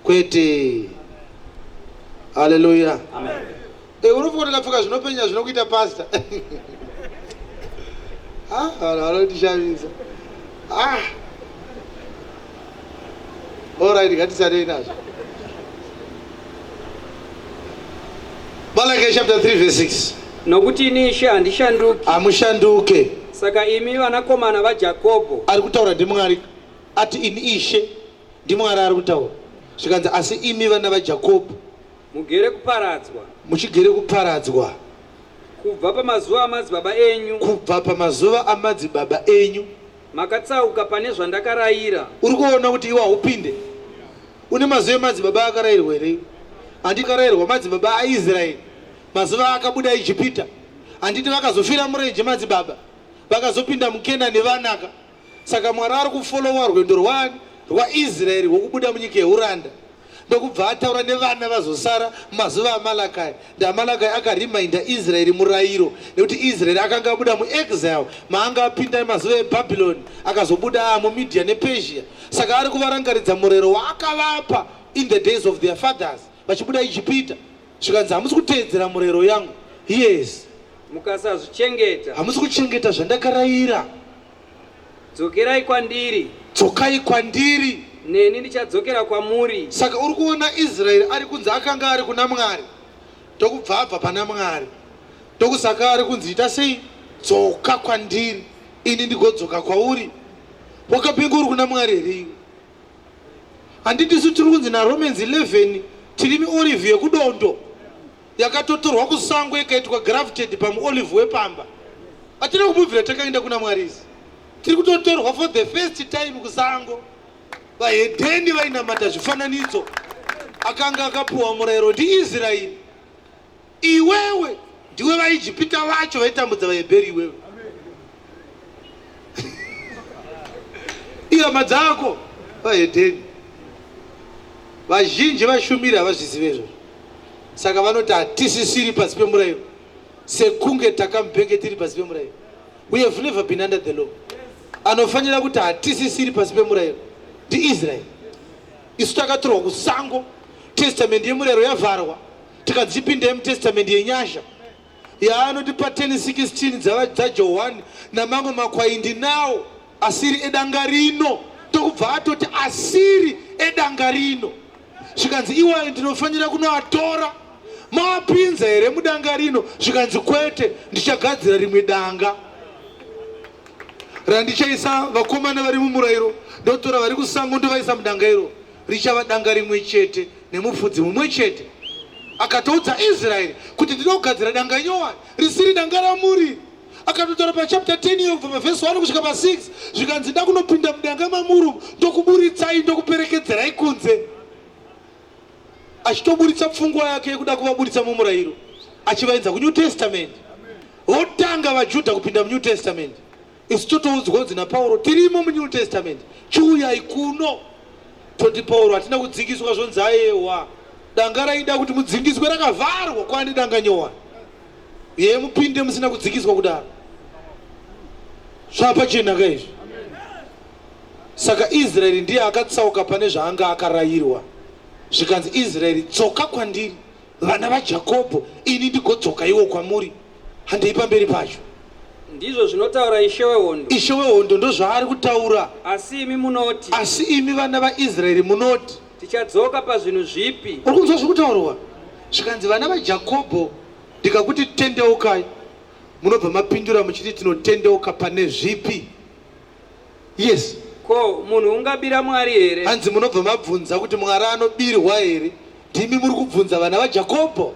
Kwete. Haleluya. Amen. Unofunga kuti ukapfeka zvinopenya zvinokuita pastor? Ah, vanhu vanotishamisa. Ah. Alright, ngatisarei nazvo. Malachi chapter 3 verse 6. Nokuti ini Ishe handishanduki. Hamushanduke. Saka imi vanakomana vaJakobho. Ari kutaura ndiMwari. Ati ini Ishe ndiMwari ari kutaura. Zvikanzi asi imi vana vaJakobho. Mugere kuparadzwa. Muchigere kuparadzwa. Kubva pamazuva amadzibaba enyu. Kubva pamazuva amadzibaba enyu. Makatsauka pane zvandakarayira. Uri kuona kuti iwe haupinde. Une mazuva emadzibaba akarayirwa here iwe? Handiti akarayirwa madzibaba aIsraeri mazuva akabuda Ijipita. Handiti vakazofira murenje madzibaba vakazopinda muKenani vanaka. Saka Mwari ari kufolowa rwendo rwaani? RwaIsraeri rwokubuda munyika yeuranda. Ndokubva ataura nevana vazosara mumazuva aMalakai. NdaMalakai akarimainda Israeri murayiro nekuti Israeri akanga abuda muexile maanga apinda mazuva eBhabhironi akazobuda amuMedia nePersia. Saka ari kuvarangaridza murayiro waakavapa in the days of their fathers vachibuda Ijipita. Zvikanzi hamusi kuteedzera murayiro yangu. Yes. Mukasazvichengeta. Hamusi kuchengeta zvandakarayira. Dzokerai kwandiri. Dzokai kwandiri. Neni ndichadzokera kwamuri. Saka uri kuona Israeri ari kunzi akanga ari kuna Mwari ndokubva abva pana Mwari. Ndokusaka ari kunzi ita sei? Dzoka kwandiri ini ndigodzoka kwauri. Wakapinga uri kuna Mwari here iwe? Handiti isu tiri kunzi naRomans 11 tiri miorivhi yekudondo yakatotorwa kusango ikaitwa grafted pamuolive wepamba. Hatina kubvira takaenda kuna Mwari isu. Tiri kutotorwa for the first time kusango. Vahedheni vainamata zvifananidzo. Akanga akapuwa murayiro ndiIsraeri. Iwewe ndiwe vaIjipita vacho vaitambudza vaHebheri iwewe. Ihama dzako vahedheni. Vazhinji vashumiri havazvizive izvozvo. Saka vanoti hatisisiri pasi pemurayiro sekunge takambenge tiri pasi pemurayiro. We have never been under the law. Anofanira kuti hatisisiri pasi pemurayiro ndiIsraeri. Isu takatorwa kusango. Testamendi yemurayiro yavharwa, tikadzipinda yemutestamendi yenyasha yaanotipa 10:16 dzaJohani, namamwe makwai ndinawo asiri edanga rino. Tokubva atoti asiri edanga rino, zvikanzi iwayo ndinofanira kunoatora. Maapinza here mudanga rino? Zvikanzi kwete, ndichagadzira rimwe danga randichaisa vakomana vari mumurayiro, ndotora vari kusango ndovaisa mudanga iro, richava danga rimwe chete nemufudzi mumwe chete. Akatoudza Israeri kuti ndinogadzira danga nyowani risiri danga ramuri. Akatotaura pachapter 10 iyo kubva pavhesi 1 kusvika pa6, zvikanzi nda kunopinda mudanga mamuri ndokuburitsai ndokuperekedzerai kunze, achitoburitsa pfungwa yake yekuda kuvaburitsa mumurayiro achivaendza kuNew Testament. Votanga vaJudha kupinda muNew Testament. Isu totoudzwa kunzi naPauro tirimo muNew Testament, chiuyai kuno. Toti Pauro hatina kudzingiswa, zvonzi ayewa, danga raida kuti mudzingiswe rakavharwa, kwani danga nyowani ye mupinde musina kudzikiswa kudaro. Zvapachena ka izvi. Saka Israeri ndiye akatsauka pane zvaanga akarayirwa, zvikanzi Israeri tsoka kwandiri, vana vaJakobho, ini ndigodzoka iwo kwamuri. Handei pamberi pacho. Ndizvo zvinotaura Ishe wehondo. Ishe wehondo ndozvaari kutaura. Asi imi munoti. Asi imi vana vaIsraeri munoti. Tichadzoka pazvinhu zvipi? Uri kunzwa zviri kutaurwa? Zvikanzi vana vaJakobho, ndikakuti tendeukai, munobva mapindura muchiti tinotendeuka pane zvipi? Yes. Ko munhu ungabira Mwari here? Hanzi munobva mabvunza kuti Mwari anobirwa here? Ndimi muri kubvunza vana vaJakobho.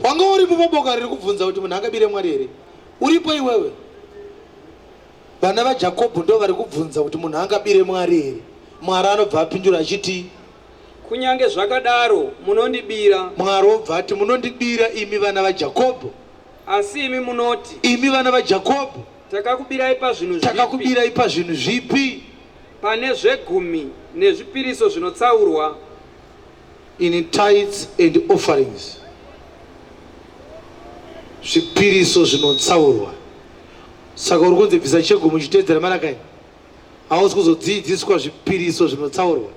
Wanga uripo paboka riri kubvunza kuti munhu angabire Mwari here? Uripo iwewe? Vana vaJakobho ndo vari kubvunza kuti munhu angabire Mwari here? Mwari anobva apindura achiti, Kunyange zvakadaro munondibira. Mwari obva ati munondibira imi vana vaJakobho. Asi imi munoti, Imi vana vaJakobho, takakubirai pazvinhu zvipi? Takakubirai pazvinhu zvipi? Pane zvegumi nezvipiriso zvinotsaurwa. In tithes and offerings, zvipiriso zvinotsaurwa. Saka uri kunzi bvisa chegumi uchiteedzera Marakai, hausi kuzodzidziswa zvipiriso zvinotsaurwa.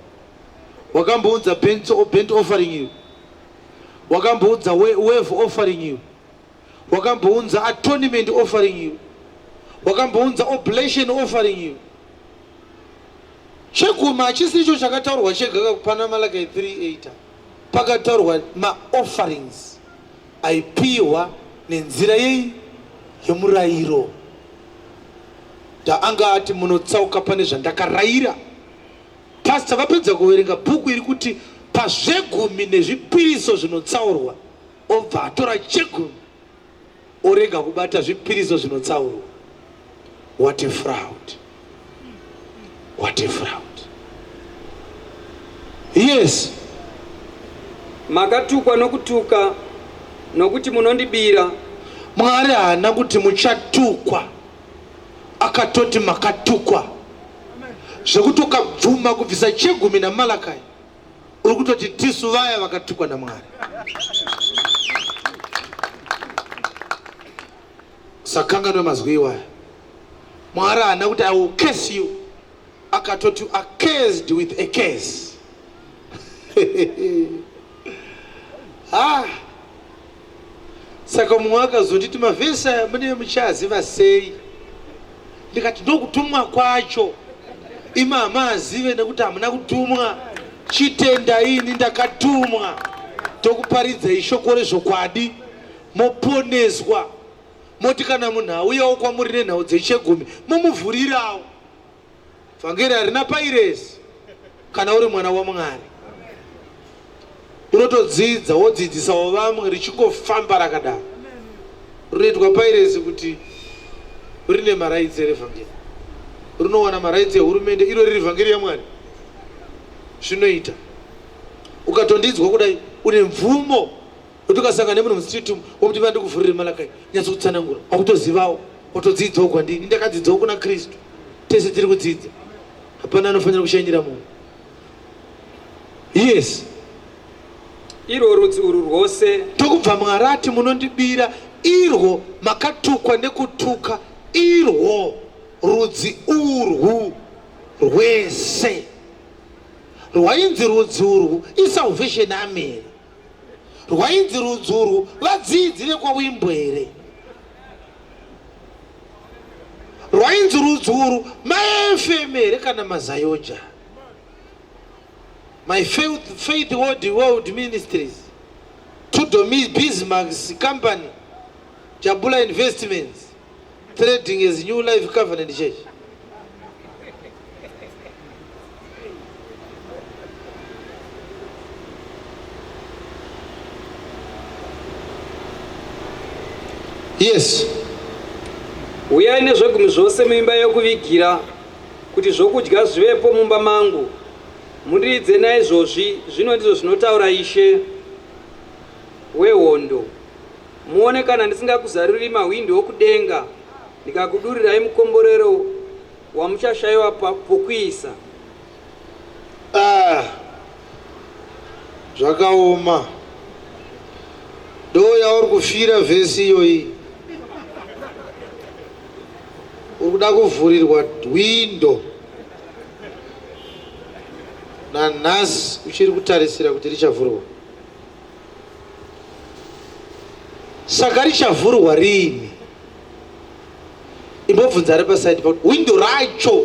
Wakamboudza burnt offering iyo, wakamboudza wave offering iyo, wakambounza atonement offering iyo, wakambounza oblation offering iyo. Chegumi hachisi icho chakataurwa chega pana Malachi 3:8, pakataurwa maofferings aipiwa nenzira yei? Yomurayiro. Ndaanga ati munotsauka pane zvandakarayira. Pastor vapedza kuverenga bhuku iri kuti pazvegumi nezvipiriso zvinotsaurwa, obva atora chegumi orega kubata zvipiriso zvinotsaurwa. What a fraud. What a fraud. Yes. Makatukwa nokutuka nokuti munondibira. Mwari haana kuti muchatukwa, akatoti makatukwa. Zvekuti ukabvuma kubvisa chegumi naMalakai, uri kutoti tisu vaya vakatukwa naMwari. Sakanganwe mazwi iwaya. Mwari haana kuti I will curse you, akatoti you are cursed with a curse. Ah. Saka mumwe akazonditi mavhesi aya mune muchaziva sei? Ndikati ndokutumwa kwacho, imi hamaazive nekuti hamuna kutumwa. Chitenda ini ndakatumwa, tokuparidzai shoko rezvokwadi, moponeswa. Moti kana munhu auyawo kwamuri nenhau dzechegumi momuvhurirawo. Vhangeri harina pairesi kana uri mwana waMwari. Unotodzidza wodzidzisawo vamwe richingofamba rakadaro. Rinoitwa pairesi kuti rine maraitsi erevhangeri, rinowana maraitsi ehurumende, iro riri vhangeri yaMwari. Zvinoita ukatondinzwa kudai une mvumo kuti ukasangana nemunhu mustreet umu womuti vandikuvhurire Malakai, nyatso kutsanangura, wakutozivawo, watodzidzawo kwandini, ndakadzidzawo kuna Kristu, tese tiri kudzidza, hapana anofanira kushanyira munhu. Yes. Irwo rudzi urwu rwose. Tokubva Mwari ati munondibira, irwo makatukwa nekutuka, irwo rudzi urwu rwese. Rwainzi rudzi urwu iSalvation Army here? Rwainzi rudzi urwu vadzidzi vekwaWimbo here? Rwainzi rudzi urwu maFM here kana maZayoja? My Faith, Faith World, World Ministries, Tudor Bismarck's Company, Jabula Investments, Trading as New Life Covenant Church. Yes. Uyai nezvegumi zvose muimba yokuvigira, kuti zvokudya zvivepo mumba mangu. Mundiidze naizvozvi, zvino ndizvo zvinotaura Ishe wehondo, muone kana ndisingakuzaruriri mahwindo okudenga, ndikakudurirai mukomborero wamuchashayiwa pokuisa. Ah, zvakaoma. Ndo yauri kufira vhesi iyoyi. Uri kuda kuvhurirwa hwindo nanhasi uchiri kutarisira kuti richavhurwa. Saka richavhurwa riini? Imbobvunza ari pasaidi pakuti hwindo racho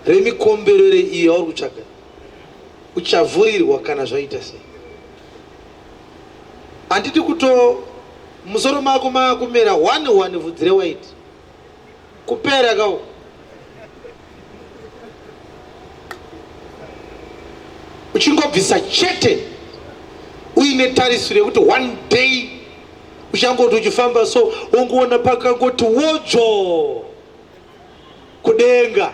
remikomberere iyo yauri kutsvaga uchavhurirwa kana zvaita sei? Handiti kuto musoro mako maakumera one one vhudzi rewaiti kupera kawo uchingobvisa chete uine tarisiro yekuti one day uchangoti uchifamba so wongoona pakangoti wodzvo kudenga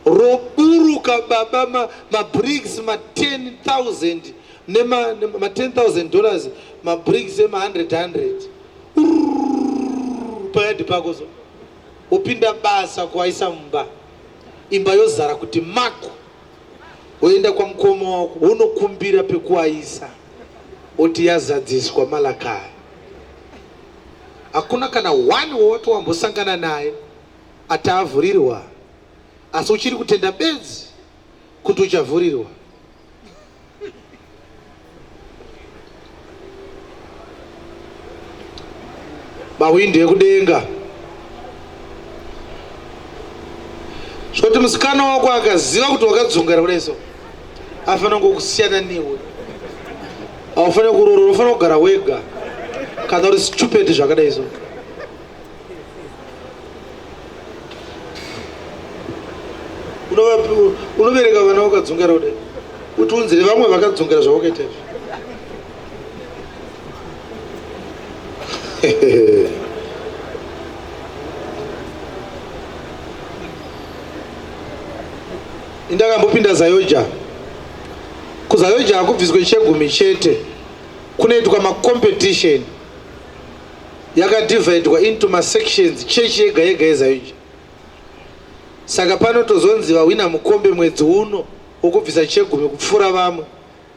roburuka baba mabricks ma 10000 nema 10000 dollars mabricks ema 100 100 payadhi pako so wopinda basa kuvaisa mumba imba yozara kuti mako woenda kwamukoma wako wonokumbira pekuaisa oti yazadziswa Malakai hakuna kana one wawati wambosangana naye ati avhurirwa asi uchiri kutenda bedzi kuti uchavhurirwa. Mahwindo ekudenga. Zvoti musikana wako akaziva kuti wakadzungara kudai so afanira ngokusiyana newe. Haufanira kuroora, unofanira kugara wega kana uri stupid zvakadai so. Unobereka vana wakadzungera kudai kuti unzire vamwe vakadzungera zvawakaita izvi. Indakambopinda Zayoja. KuZayoja hakubviswe chegumi chete, kunoitwa macompetition yakadivhaidwa into masections chechi yega yega yeZayoja. Saka panotozonzi vahwina mukombe mwedzi uno wokubvisa chegumi kupfuura vamwe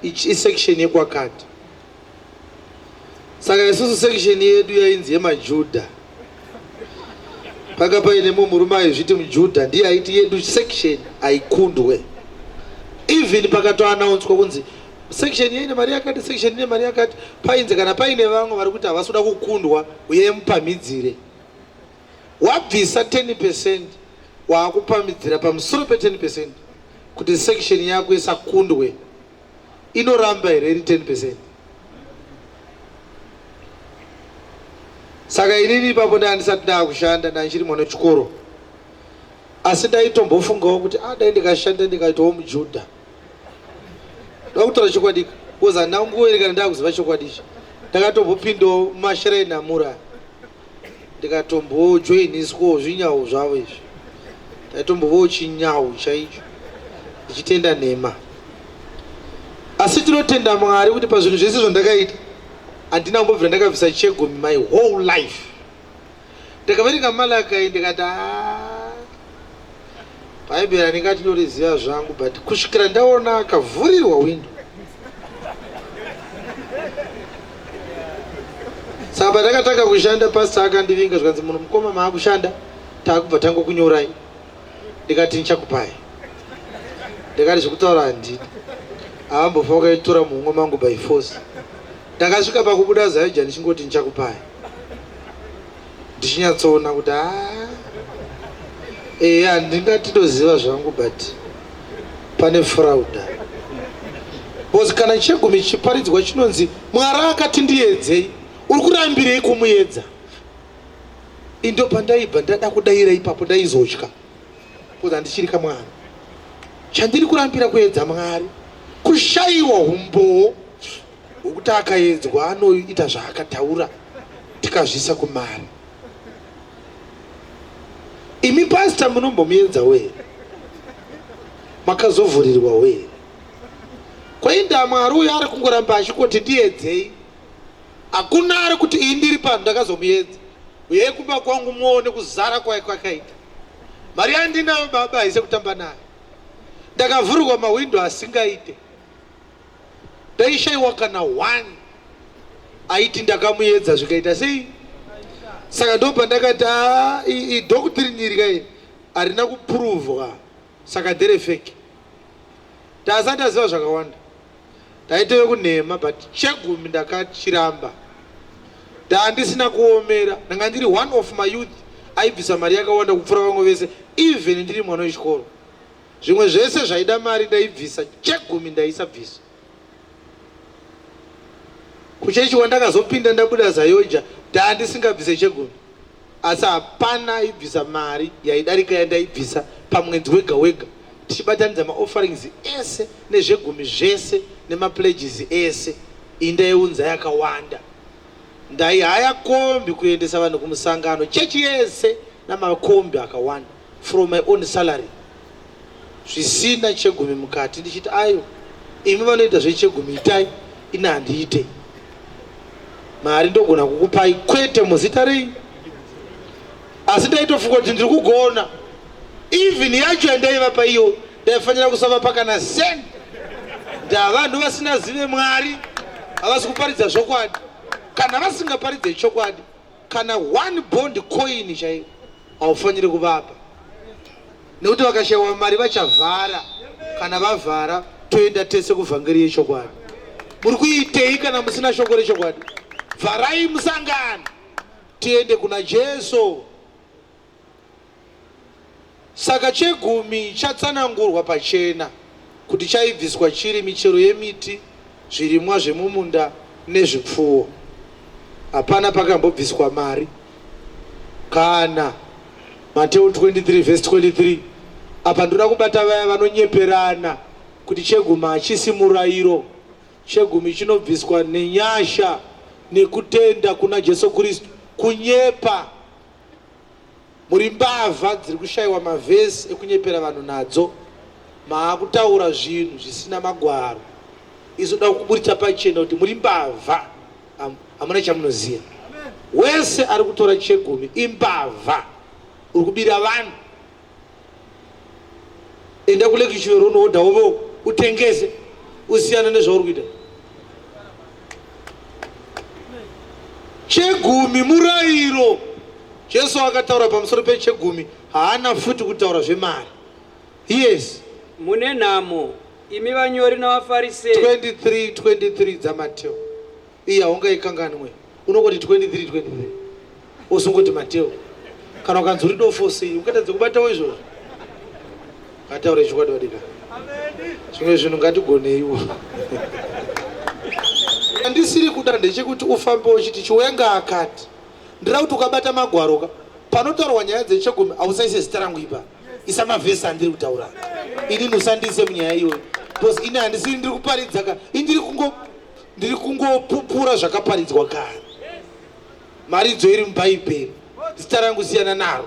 isection yekwakati. Saka isusu section yedu yainzi yemaJudha. Panga paine mumwe murume aizviti muJudha ndiye aiti yedu section haikundwe. Even pakatoanaunswa kunzi section ine mari yakati, section ine mari yakati, painzi kana paine vamwe vari kuti havasi kuda kukundwa uyai mupamhidzire. Wabvisa 10% waakupamhidzira pamusoro pe 10% kuti section yako isakundwe. Inoramba here iri 10%? Saka inini ipapo ndaa ndisati ndaakushanda, ndandichiri mwana wechikoro, asi ndaitombofungawo kuti ah, dai ndikashanda ndikaitawo muJudha. Ndakutora chokwadi because handina kungoerekana ndakuziva chokwadi ichi. Ndakatombopindawo mumashrine amura ndikatombojoiniswawo zvinyau zvavo izvi. Ndaitombovawo chinyau chaicho ndichitenda nhema. Asi tinotenda Mwari kuti pazvinhu zvese zvandakaita handina kumbobvira ndakabvisa chegumi my whole life. Ndakaverenga Malakai ndikati ah, Bhaibheri handingati ndoriziva zvangu but kusvikira ndaona akavhurirwa window. Saka pandakatanga kushanda pastor akandivinga zvikanzi munhu mukoma maakushanda takubva tangokunyorai. Ndikati ndichakupai. Ndakati zvekutaura handidi, havambofa vakaitora muhomwe mangu by force. Ndakasvika pakubuda ZAOGA ndichingoti ndichakupai, ndichinyatsoona kuti haa, eya, handingati ndoziva zvangu, but pane fraud. Because kana chegumi chichiparidzwa chinonzi Mwari akati ndiedzei, uri kurambirei kumuedza? Indo pandaibva ndada kudaira ipapo ndaizotya because handichiri kamwana. Chandiri kurambira kuedza Mwari kushayiwa umbowo hwekuti akaedzwa anoita zvaakataura tikazviisa kumari. Imi pastor munombomuedzawo here? Makazovhurirwawo here? Kwainda Mwari uyo ari kungoramba achingoti ndiedzei. Hakuna ari kuti iyi ndiri pano ndakazomuedza. Uyai kumba kwangu muone kuzara kwakaita. Mari yandinayo baba haisi kutamba nayo. Ndakavhurwa mahwindo asingaite. Ndaishaiwa kana one aiti ndakamuedza zvikaita sei. Saka ndo pandakati idoctrine iri kai harina kupuruvwa, saka ndere fake. Ndasati ndaziva zvakawanda, ndaitove kunhema, but chegumi ndakachiramba. Ndandisina kuomera, ndanga ndiri one of my youth aibvisa mari yakawanda kupfuura vamwe vese, even ndiri mwana wechikoro. Zvimwe zvese zvaida mari ndaibvisa, chegumi ndaisabvisa. Kuchechi kwandakazopinda ndabuda ZAOGA ndandisingabvise chegumi, asi hapana aibvisa mari yaidarika yandaibvisa pamwedzi wega wega, tichibatanidza maofferings ese nezvegumi zvese nemapledges ese. Indaiunza yakawanda. Ndaihaya kombi kuendesa vanhu kumusangano, chechi yese namakombi akawanda, from my own salary, zvisina chegumi mukati, ndichiti ayo imi vanoita zvechegumi itai, ini handiite. Mari ndogona kukupai, kwete muzita rei. Asi ndaitofunga kuti ndiri kugona. Even yacho yandaivapa iyo ndaifanira kusavapa kana cent. Ndavanhu vasina zive Mwari, havasi kuparidza zvokwadi. Kana vasingaparidze chokwadi, kana one bond coin chaiyo haufaniri kuvapa, nekuti vakashayiwa mari vachavhara. Kana vavhara, toenda tese kuvhangeri yechokwadi. Muri kuitei kana musina shoko rechokwadi? Vharai musangano, tiende kuna Jesu. Saka chegumi chatsanangurwa pachena kuti chaibviswa chiri michero yemiti, zvirimwa zvemumunda nezvipfuwo. Hapana pakambobviswa mari kana. Mateo 23 verse 23. Apa ndoda kubata vaya vanonyeperana kuti chegumi hachisi murayiro. Chegumi chinobviswa nenyasha nekutenda kuna Jesu Kristu. Kunyepa. Muri mbavha dziri kushayiwa mavhesi ekunyepera vanhu nadzo. Maakutaura zvinhu zvisina magwaro. Isu toda kuburitsa pachena kuti muri mbavha, hamuna chamunoziva. Wese ari kutora chegumi imbavha, uri kubira vanhu. Enda kuLake Chivero unoodha uvo utengese, usiyana nezvauri kuita. Chegumi murayiro. Jesu akataura pamusoro pechegumi, haana futi kutaura zvemari. Yes. Mune nhamo imi vanyori navaFarisei. 23 23 dzaMateo iyi haungaikanganwe. Unongoti 23 23 usingoti Mateo. Kana ukanzi uri dofo sei ungatadze kubatawo izvozvo? Ngataure chokwadi vadika, zvimwe zvinhu ngatigoneiwo. Handisiri kuda ndechekuti ufambe uchiti Chiwenga akati. Ndira kuti ukabata magwaro ka, panotaurwa nyaya dzechegumi hausaise zita rangu ipa, isa mavhesi andiri kutaura inini, usandiise munyaya iyoyo, because ini handisiri ndiri kuparidza ka, ini ndiri kungopupura zvakaparidzwa kare. Maridzo iri muBhaibheri, zita rangu siyana naro.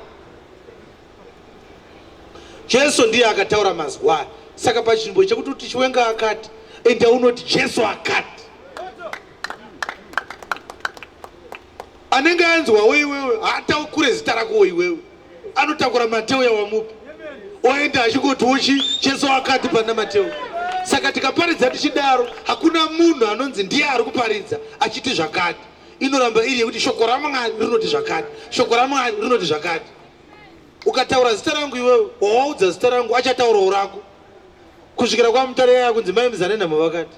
Jesu ndiye akataura mazwi aya. Saka pachinzvimbo chekuti uti Chiwenga akati, enda unoti Jesu akati. Anenge anzwawo iwewe haataukure zita rakowo iwewe, anotakura Mateo yawamupa oenda achingoti wochi Jesu akati pana Mateo. Saka tikaparidza tichidaro, hakuna munhu anonzi ndiye ari kuparidza achiti zvakati. Inoramba iri yekuti shoko raMwari rinoti zvakati, shoko raMwari rinoti zvakati. Ukataura zita rangu iwewe, wawaudza zita rangu achataurawo rako. Kusvikira kwaMutare yaya kunzi mai Muzanenhamo vakati.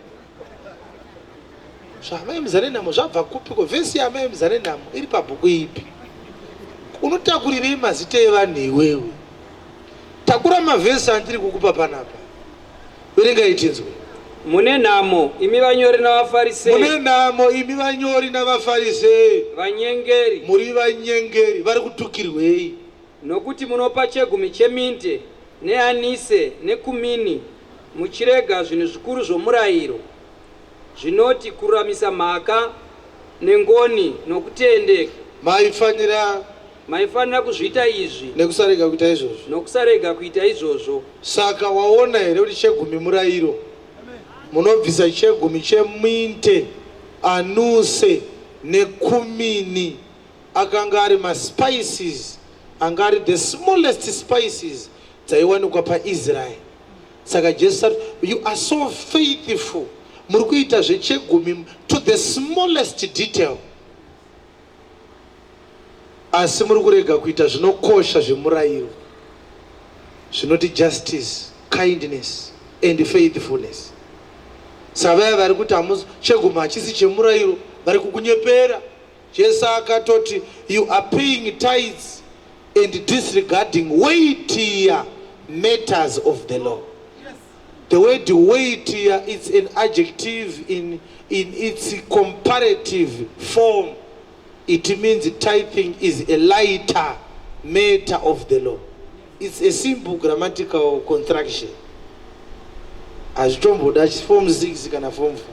Zvamai Muzanenhamo zvabva kupiko? Vhesi yamai Muzanenhamo iri pabhuku ipi? Unotakurirei mazita evanhu iwewe? Takura mavhesi andiri kukupa panapa. Verengai tinzwe. Mune nhamo imi vanyori navaFarisei. Mune nhamo imi vanyori navaFarisei. Vanyengeri. Muri vanyengeri. Vari kutukirwei? Nokuti munopa chegumi cheminte, neanise, nekumini, muchirega zvinhu zvikuru zvomurayiro, zvinoti, kururamisa mhaka, nengoni, nokutendeka. Maifanira Maifanira kuzviita izvi. Nekusarega kuita izvozvo. Nokusarega kuita izvozvo. Saka waona here kuti chegumi murayiro? Munobvisa chegumi cheminte, anuse, nekumini. Akanga ari maspices anga ari the smallest spices dzaiwanikwa paIsrael. Saka Jesu ati, you are so faithful, muri kuita zvechegumi to the smallest detail, asi muri kurega kuita zvinokosha zvemurayiro zvinoti justice, kindness and faithfulness. Saka vaya vari kuti chegumi hachisi chemurayiro vari kukunyepera. Jesu akatoti you are paying tithes and disregarding weightier matters of the law. The word weightier is an adjective in, in its comparative form. It means tithing is a lighter matter of the law. It's a simple grammatical contraction. Hazvitomboda form 6 kana form 4.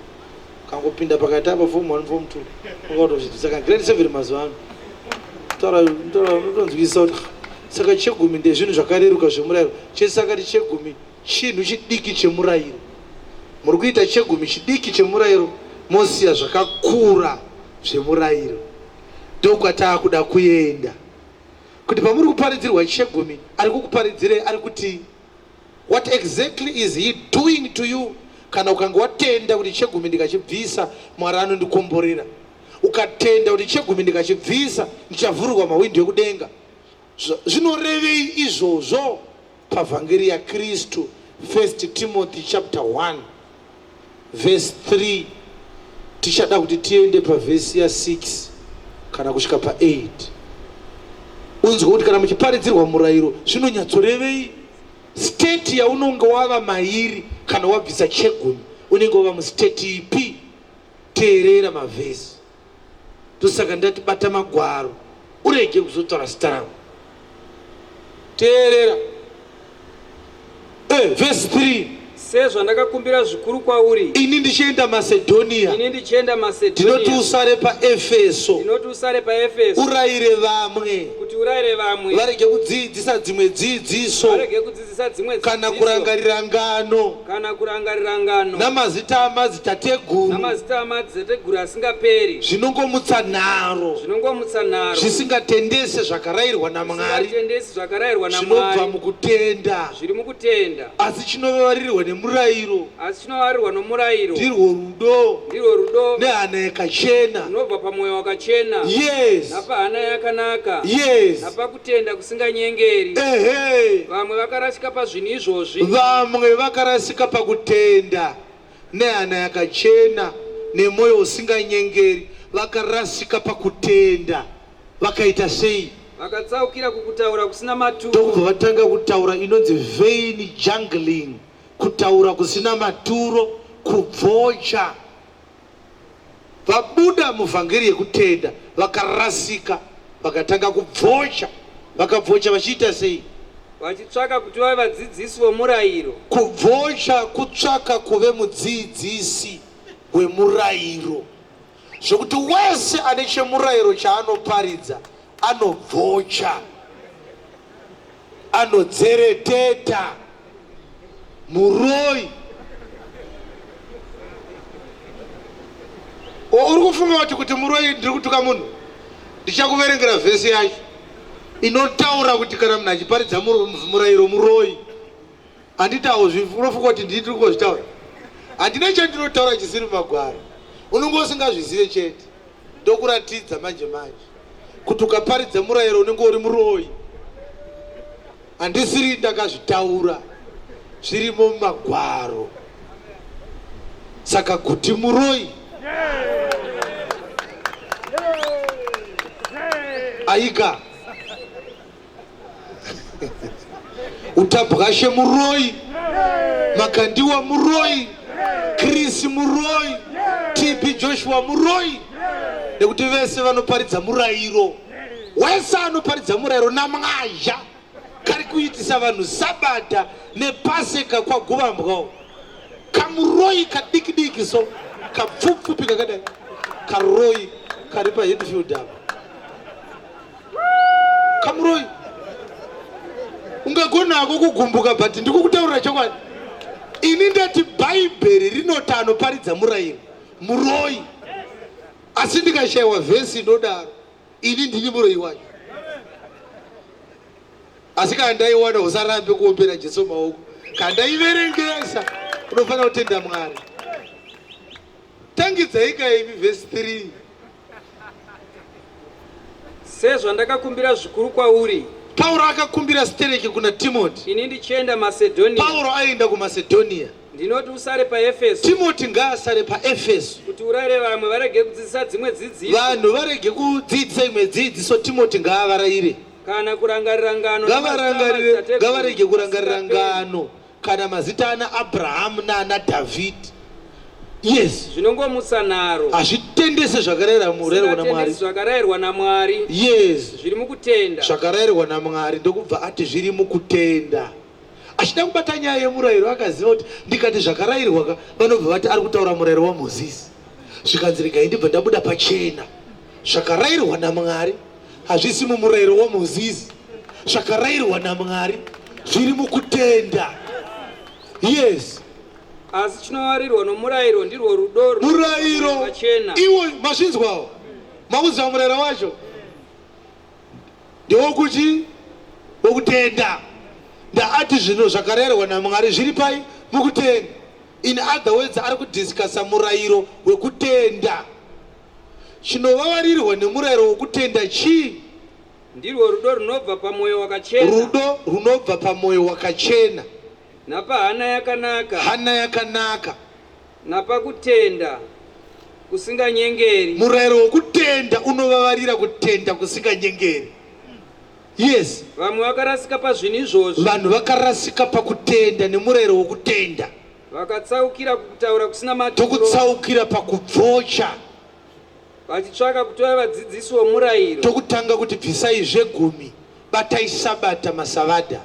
Kangopinda pakati apa form 1 form 2. Ungatozviti saka grade 7 mazuva ano. Taura taura unotonzwisisa kuti saka chegumi ndezvinhu zvakareruka zvemurayiro. Chese akati chegumi chinhu chidiki chemurayiro. Muri kuita chegumi chidiki chemurayiro mosiya zvakakura zvemurayiro. Ndokwataakuda kuenda. Kuti pamuri kuparidzirwa chegumi ari kukuparidzirei ari kutii? What exactly is he doing to you? Kana ukange watenda kuti chegumi ndikachibvisa Mwari anondikomborera, ukatenda kuti chegumi ndikachibvisa ndichavhurwa mahwindo ekudenga, zvinorevei izvozvo pavhangeri yaKristu? 1 Timothy chapter 1 Verse 3 tichada kuti tiende pavhesi ya 6 kana kusvika pa 8 unzwe kuti kana muchiparidzirwa murayiro zvinonyatsorevei. State yaunonge wava mairi kana wabvisa chegumi unenge wava mustate ipi? Teerera mavhesi. Ndosaka ndati bata magwaro urege kuzotaura zita rangu. Teerera. Eh, verse 3. Sezvandakakumbira zvikuru kwauri. Ini ndichienda Masedhonia. Ini ndichienda Masedhonia. Ndinoti usare paEfeso. Ndinoti usare paEfeso. Urayire vamwe. Kuti urayire vamwe. Varege kudzidzisa dzimwe dzidziso. Varege kudzidzisa dzimwe dzidziso. Kana kurangarira ngano. Kana kurangarira ngano. Namazita amadzitateguru. Namazita amadzitateguru asingaperi. Zvinongomutsa nharo. Zvinongomutsa nharo. Zvisingatendese zvakarayirwa naMwari. Zvisingatendesi zvakarayirwa naMwari. Zvinobva mukutenda. Zviri mukutenda. Asi chinovavarirwa nemurayiro. Asi chinovavarirwa nomurayiro. Ndirwo rudo. Ndirwo rudo. Nehana yakachena. Runobva pamwoyo wakachena. Yes. Napahana yakanaka. Yes. Napakutenda kusinganyengeri. Ehe. Vamwe vakarasika pazvinhu izvozvi. Vamwe vakarasika pakutenda nehana yakachena nemwoyo usinganyengeri. Vakarasika pakutenda. Vakaita sei? Vakatsaukira kukutaura kusina maturo. Ndokubva vatanga kutaura inonzi vain jangling, kutaura kusina maturo, kubvocha. Vabuda muvhangeri yekutenda vakarasika, vakatanga kubvocha. Vakabvocha vachiita sei? Vachitsvaka kuti vave vadzidzisi vomurayiro. Kubvocha kutsvaka kuve mudzidzisi wemurayiro. Zvekuti wese ane chemurayiro chaanoparidza anobvocha, anodzereteta, muroi. Uri kufunga kuti kuti muroi ndiri kutuka munhu? Ndichakuverengera vhesi yacho inotaura kuti kana munhu achiparidza murayiro muroi. Handiti unofunga kuti ndini ndiri kungozvitaura? Handina chandinotaura chisiri mumagwaro. Unonge usingazvizive chete. Ndokuratidza manje manje kuti ukaparidza murayiro unenge uri muroyi. Handisiri ndakazvitaura. Zvirimo mumagwaro. Saka Guti muroi. Aika. Utabwashe muroi. Makandiwa muroi. Chris muroi. TB Joshua muroi. Nekuti vese vanoparidza murayiro. Wese anoparidza murayiro namwazha. Kari kuitisa vanhu sabata nepaseka kwaguvambwawo kamuroyi kadiki diki so kapfupfupi kakadai karoyi kari paHeadfield apa kamuroyi ungagonako kugumbuka but ndikukutaurira chokwadi ini ndati bhaibheri rinoti anoparidza murayiro muroyi asi ndikashaiwa vhesi inodaro ini ndini muroyi wacho asi kana ndaiwana usarambe kuombera jesu maoko kana ndaiverengesa unofanira kutenda mwari tangidzai kaimi vhesi 3 Sezvandakakumbira zvikuru kwauri. Pauro akakumbira stereki kuna Timoti. Ini ndichienda Masedhonia. Pauro aienda kuMasedhonia. Ndinoti usare paEfeso. Timoti ngaasare paEfeso. Kuti urayire vamwe varege kudzidzisa dzimwe dzidziso. Vanhu varege kudzidzisa imwe dzidziso, Timoti ngaavarayire. Kana kurangarira ngano. Ngavarangarire, ngavarege kurangarira ngano kana mazita ana Abrahamu naana Dhavhidhi. Yes. Zvinongomutsa nharo. Hazvitendese zvakarayirwa murayirwa naMwari. Zvakarayirwa naMwari. Yes. Zviri mukutenda. Zvakarayirwa naMwari ndokubva ati zviri mukutenda. Achida kubata nyaya yemurayiro akaziva kuti ndikati zvakarayirwa ka vanobva vati ari kutaura murayiro waMozisi. Zvikanzi regai ndibva ndabuda pachena. Zvakarayirwa naMwari hazvisi mumurayiro waMozisi. Zvakarayirwa naMwari zviri mukutenda. Yes. Asi chinowarirwa nomurayiro ndirwo rudo murayiro iwo mazvinzwawo mauziva murayiro wacho ndewokuti wokutenda ndaati zvinhu zvakarayirwa namwari zviri pai mukutenda in other words ari kudiscussa murayiro wekutenda chinovavarirwa nemurayiro wokutenda chii ndirwo rudo runobva pamwoyo wakachena rudo runobva pamwoyo wakachena Napahana yakanaka. Hana yakanaka. Napakutenda kusinganyengeri. Murayiro wokutenda unovavarira kutenda kusinganyengeri. Yes. Vamwe vakarasika pazvinhu izvozvi. Vanhu vakarasika pakutenda nemurayiro wokutenda. Vakatsaukira kukutaura kusina maturo. Tokutsaukira pakubvocha. Vachitsvaka kutora vadzidzisi vomurayiro. Tokutanga kuti bvisai zvegumi, batai sabata masavadha.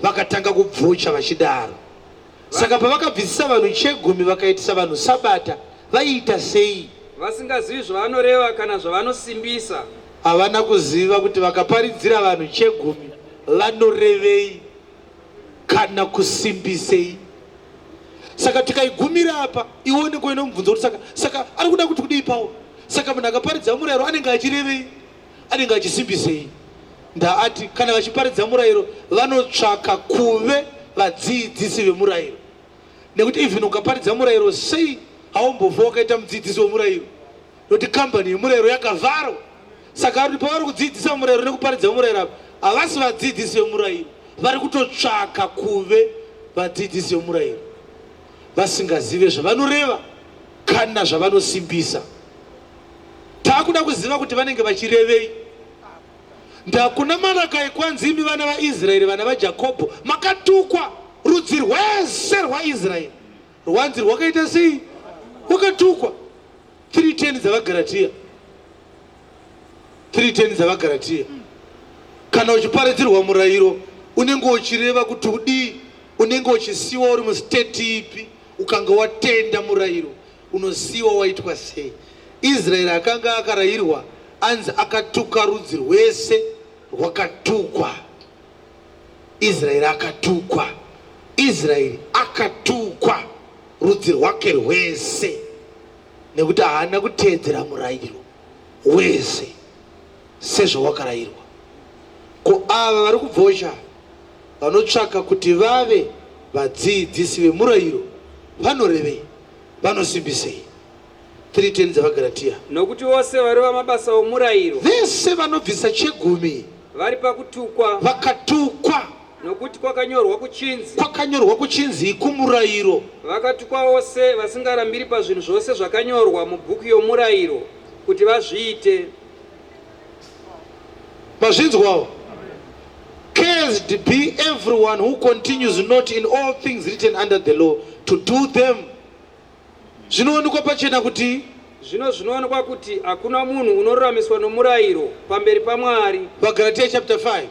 Vakatanga kubvucha vachidaro. Saka pavakabvisisa vanhu chegumi vakaitisa vanhu sabata, vaiita sei? Vasingazivi zvavanoreva kana zvavanosimbisa. Havana kuziva kuti vakaparidzira vanhu chegumi vanorevei kana kusimbisei. Saka tikaigumira apa, iwe unenge uine mubvunzo kuti saka saka ari kuda kuti kudii Pauro? Saka munhu akaparidza murayiro anenge achirevei? Anenge achisimbisei? Ndaati kana vachiparidza murayiro vanotsvaka kuve vadzidzisi vemurayiro. Nekuti even ukaparidza murayiro sei haumbofa wakaita mudzidzisi wemurayiro. Nekuti kambani yemurayiro yakavharwa. Saka ari pavari kudzidzisa murayiro nekuparidza murayiro apa havasi vadzidzisi vemurayiro. Vari kutotsvaka kuve vadzidzisi vemurayiro vasingazive zvavanoreva kana zvavanosimbisa. Takuda kuziva kuti vanenge vachirevei. Ndakuna Marakai kwanzi imi vana vaIsraeri vana vaJakobho makatukwa rudzi rwese rwaIsraeri rwanzi rwakaita sei rwakatukwa 310 dzavaGaratia 310 dzavaGaratia kana uchiparidzirwa murayiro unenge uchireva kuti udii unenge uchisiwa uri mustate ipi ukanga watenda murayiro Unosiwa waitwa sei? Israeri akanga akarayirwa anzi akatuka rudzi rwese rwakatukwa. Israeri akatukwa. Israeri akatukwa rudzi rwake rwese nekuti haana kuteedzera murayiro wese sezvawakarayirwa. Ko ava vari kubvosha vanotsvaka kuti vave vadziidzisi vemurayiro vanorevei? Vanosimbisei? 3:10 dzavaGaratia. Nokuti vose vari vamabasa omurayiro. Vese vanobvisa chegumi. Vari pakutukwa. Vakatukwa. Nokuti kwakanyorwa kuchinzi. Kwakanyorwa kuchinzi kumurayiro. Vakatukwa vose vasingarambiri pazvinhu zvose zvakanyorwa mubhuku yomurayiro kuti vazviite. Mazvinzwawo? Cursed be everyone who continues not in all things written under the law to do them. Zvinoonekwa pachena kuti Zvino zvinoonekwa kuti hakuna munhu unoruramiswa nomurayiro pamberi paMwari. VaGaratia chapter 5.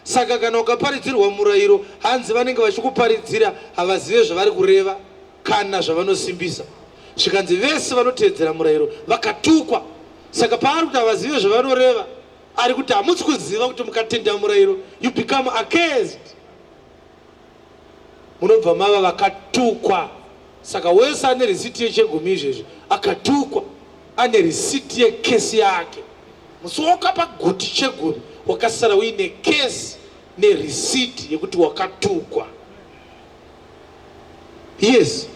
Saka kana ukaparidzirwa murayiro, hanzi vanenge vachikuparidzira havazive zvavari kureva kana zvavanosimbisa. Zvikanzi vese vanoteedzera murayiro vakatukwa. Saka paari kuti havazive zvavanoreva, ari kuti hamusi kuziva kuti mukatenda murayiro you become accursed. Munobva mava vakatukwa. Saka wese ane risiti yechegumi izvezvi akatukwa, ane risiti yekesi yake. Musi wakapa guti chegumi wakasara uine kesi nerisiti yekuti wakatukwa. Yes.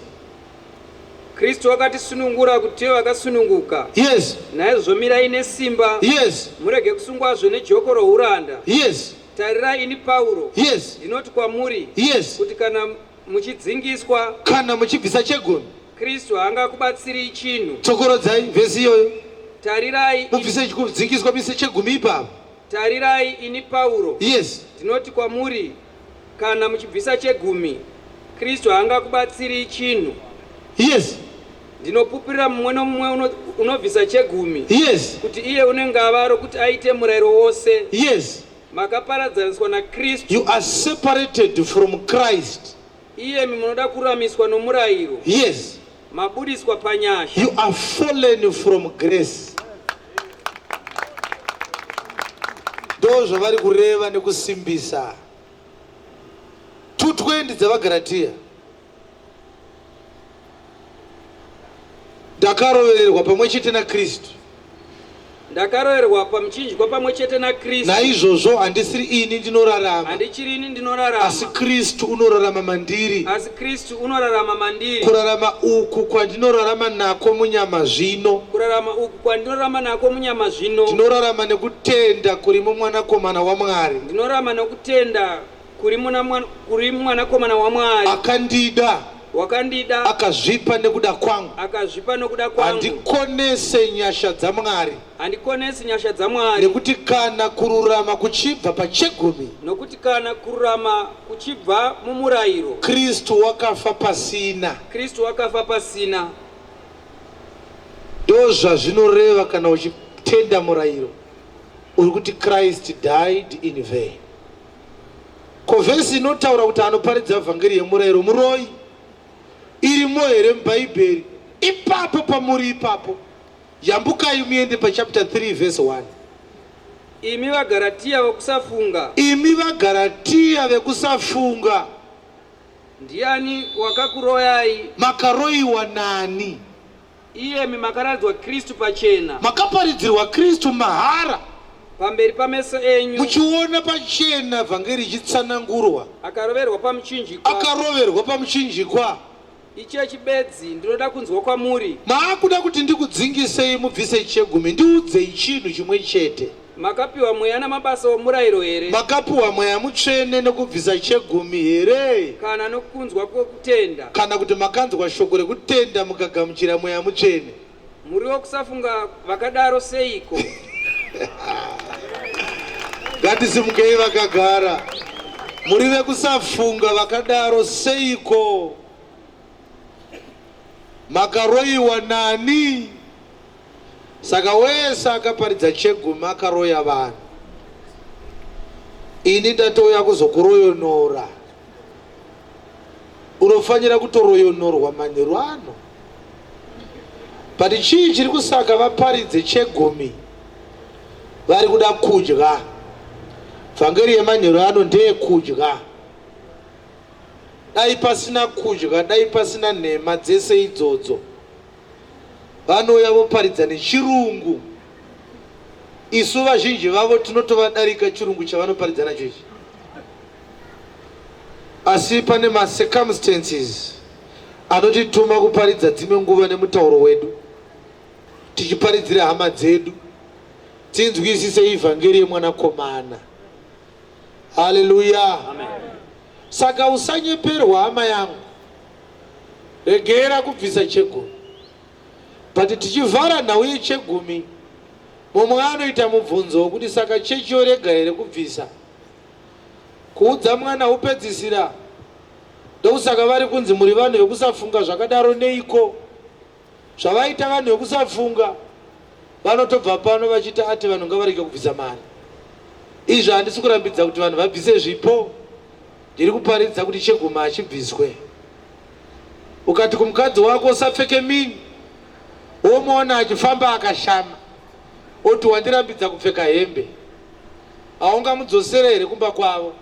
Kristu wakatisunungura kuti tive vakasununguka. Yes. Naizvozvo mirai nesimba. Yes. Murege kusungwazve nejoko rouranda. Yes. Tarirai ini Pauro. Yes. Ndinoti kwamuri. Yes. Kuti kana muchidzingiswa. Kana muchibvisa chegumi. Kristu haangakubatsirii chinhu. Tsokorodzai vhesi iyoyo. Tarirai. Mubvise kudzingiswa mise chegumi ipapo. Tarirai ini Pauro. Yes. Ndinoti kwamuri kana muchibvisa chegumi Kristu haangakubatsirii chinhu. Yes. Ndinopupurira mumwe nomumwe unobvisa chegumi. Yes. Kuti iye une ngava rokuti aite murayiro wose. Yes. Makaparadzaniswa naKristu. You are separated from Christ. Iyemi munoda kururamiswa nomurayiro. Yes. Mabudiswa panyasha. You are fallen from grace. Ndo zvavari kureva nekusimbisa. 220 dzavaGaratia. Ndakarovererwa pamwe chete naKristu. Ndakarovererwa pamuchinjikwa pamwe chete naKristu. Naizvozvo handisiri ini ndinorarama. Handichiri ini ndinorarama. Asi Kristu unorarama mandiri. Asi Kristu unorarama mandiri. Kurarama uku kwandinorarama nako munyama zvino. Kurarama uku kwandinorarama nako munyama zvino. Ndinorarama nekutenda kuri muMwanakomana waMwari. Ndinorarama nokutenda kuri muna kuri mwanakomana waMwari. Akandida. Wakandida. Akazvipa nekuda kwangu. Akazvipa nokuda kwangu. Handikonese nyasha dzaMwari. Handikonesi nyasha dzaMwari. Nekuti kana kururama kuchibva pachegumi. Nokuti kana kururama kuchibva mumurayiro. Kristu wakafa pasina. Kristu wakafa pasina. Ndozvazvinoreva kana uchitenda murayiro. Uri kuti Christ died in vain. Ko vhesi inotaura kuti anoparidza vhangeri yemurayiro muroyi irimo here muBhaibheri? Ipapo pamuri ipapo. Yambukai muende pachapter 3 verse 1. Imi vaGaratia vokusafunga. Imi vaGaratia vekusafunga. Ndiani wakakuroyai? Makaroyiwa nani? Iyemi makaradzwa Kristu pachena. Makaparidzirwa Kristu mahara. Pamberi pameso enyu. Muchiona pachena vhangeri ichitsanangurwa. Akaroverwa pamuchinjikwa. Akaroverwa pamuchinjikwa. Ichechi bedzi ndinoda kunzwa kwamuri. Maakuda kuti ndikudzingisei mubvise chegumi, ndiudzei chinhu chimwe chete. Makapiwa mweya namabasa omurayiro here? Makapiwa mweya mutsvene nokubvisa chegumi here? Kana nokunzwa kwokutenda? Kana kuti makanzwa shoko rekutenda mukagamuchira mweya mutsvene? Muri vokusafunga vakadaro seiko? Ngatisimukei vakagara. Muri vekusafunga vakadaro seiko? Makaroyiwa nani? Saka wese akaparidza chegumi akaroya vanhu. Ini ndatouya kuzokuroyonora. Unofanira kutoroyonorwa manheru ano. But chii chiri kusaka vaparidze chegumi? Vari kuda kudya. Vhangeri yemanheru ano ndeyekudya. Dai pasina kudya, dai pasina nhema dzese idzodzo. Vanouya voparidza nechirungu. Isu vazhinji vavo tinotovadarika chirungu chavanoparidza nacho ichi. Asi pane macircumstances anotituma kuparidza dzimwe nguva nemutauro wedu, tichiparidzira hama dzedu dzinzwisise ivhangeri yemwanakomana. Haleluya. Saka usanyeperwa, hama yangu, regera kubvisa chegumi. But tichivhara nhau yechegumi, mumwe anoita mubvunzo wokuti, saka chechi yorega here kubvisa? Kuudza mwana upedzisira, ndokusaka vari kunzi muri vanhu vekusafunga. Zvakadaro neiko zvavaita vanhu vekusafunga? Vanotobva pano vachiti ati vanhu ngavarege kubvisa mari. Izvi handisi kurambidza kuti vanhu vabvise zvipo. Ndiri kuparidza kuti chegumi hachibviswe. Ukati kumukadzi wako, "Usapfeke mini," womuona achifamba akashama, oti, "Wandirambidza kupfeka hembe," haungamudzosere here kumba kwavo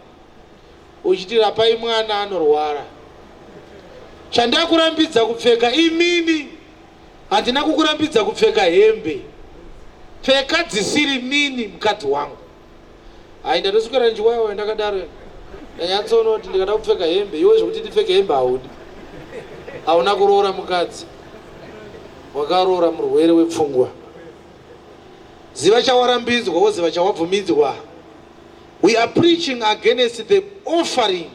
uchiti, "Rapai mwana anorwara"? Chandakurambidza kupfeka imini, handina kukurambidza kupfeka hembe. Pfeka dzisiri mini, mukadzi wangu. Hai, ndatoswera ndichiwayawa ndakadaro. Ndanyatsoona kuti ndikada kupfeka hembe, iwe zvokuti ndipfeke hembe haudi. Hauna kuroora mukadzi, wakaroora murwere wepfungwa. Ziva chawarambidzwa, woziva chawabvumidzwa. We are preaching against the offering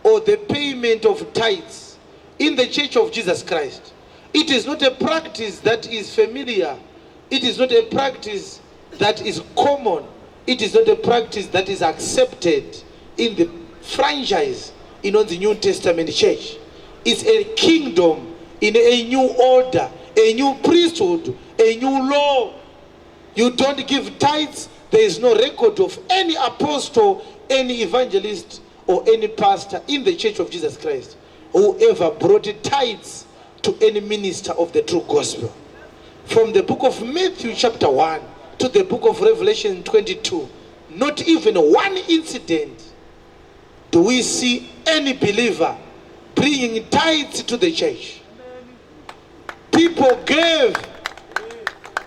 or the payment of tithes in the Church of Jesus Christ. It is not a practice that is familiar. It is not a practice that is common. It is not a practice that is accepted in the franchise inonzi New Testament Church. It's a kingdom in a new order, a new priesthood, a new law. You don't give tithes. There is no record of any apostle, any evangelist or any pastor in the Church of Jesus Christ who ever brought tithes to any minister of the true gospel. From the book of Matthew chapter 1 to the book of Revelation 22, not even one incident do we see any believer bringing tithes to the church. People gave.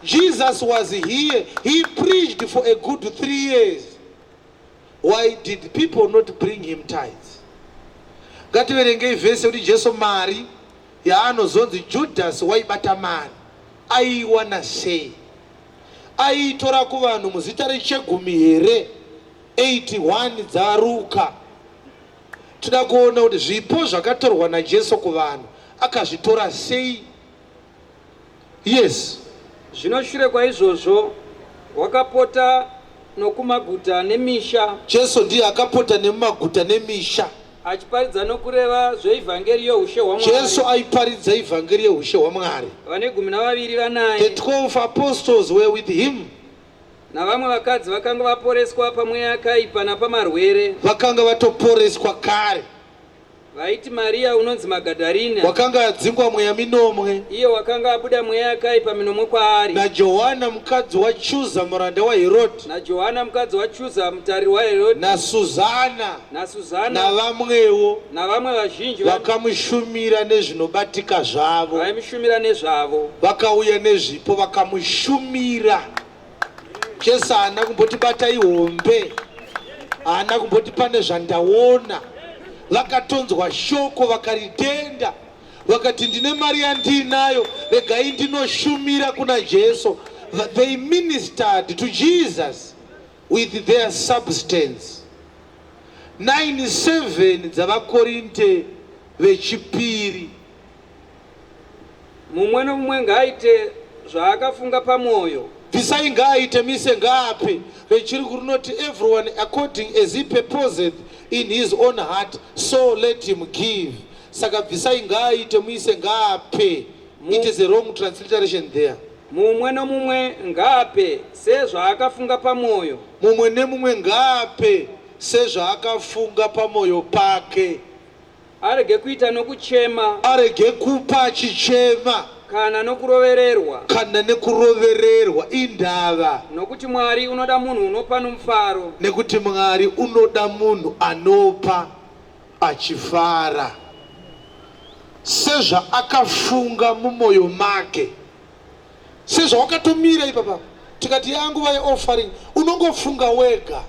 Jesus was here. He preached for a good 3 years. Why did people not bring him tithes? Ngativerengei vhesi yekuti Jesu mari yaanozonzi Judas waibata mari aiiwana sei? Aiitora kuvanhu muzita rechegumi here? 81 dzaRuka. Toda kuona kuti zvipo zvakatorwa naJesu kuvanhu akazvitora sei. Yes. Zvino shure kwaizvozvo wakapota nokumaguta nemisha. Jesu ndiye akapota nemumaguta nemisha. Achiparidza nokureva zveivhangeri youshe hwaMwari. Jesu aiparidza ivhangeri yeushe hwaMwari. Vane 12 The vanaye. 12 apostles were with him. Navamwe vakadzi vakanga vaporeswa pamweya yakaipa napamarwere. Vakanga vatoporeswa kare. Vaiti Mariya unonzi Magadharina, wakanga adzingwa mweya minomwe, iye wakanga abuda mweya yakaipa minomwe kwaari, naJohana mukadzi waChuza muranda waHerodhi, naJohana mukadzi waChuza mutariri waHerodhi, naSuzana, naSuzana, navamwewo navamwe vazhinji vakamushumira nezvinobatika zvavo. Vaimushumira nezvavo. Vakauya nezvipo vakamushumira. Jesu haana kumboti batai hombe, haana kumboti pane zvandaona. Vakatonzwa shoko vakaritenda, vakati, "Ndine mari yandiinayo, regai ndinoshumira kuna Jesu." They ministered to Jesus with their substance. 97 dzavaKorinte vechipiri. Mumwe nomumwe ngaaite zvaakafunga pamwoyo. Bvisai ngaaite, mise ngaape. Rechirungu rinoti, "Everyone according as he purposeth in his own heart, so let him give." Saka bvisai ngaaite, muise ngaape, it is a wrong transliteration there. Mumwe nomumwe ngaape sezvaakafunga pamwoyo. Mumwe nemumwe ngaape sezvaakafunga pamwoyo pake. Arege kuita nokuchema. Arege kupa achichema. Kana nokurovererwa. Kana nekurovererwa indava. Nokuti Mwari unoda munhu unopa nomufaro. Nekuti Mwari unoda munhu anopa achifara, sezvaakafunga mumwoyo make. Sezvawakatomira ipapa, tikati yanguva yeoffering, unongofunga wega,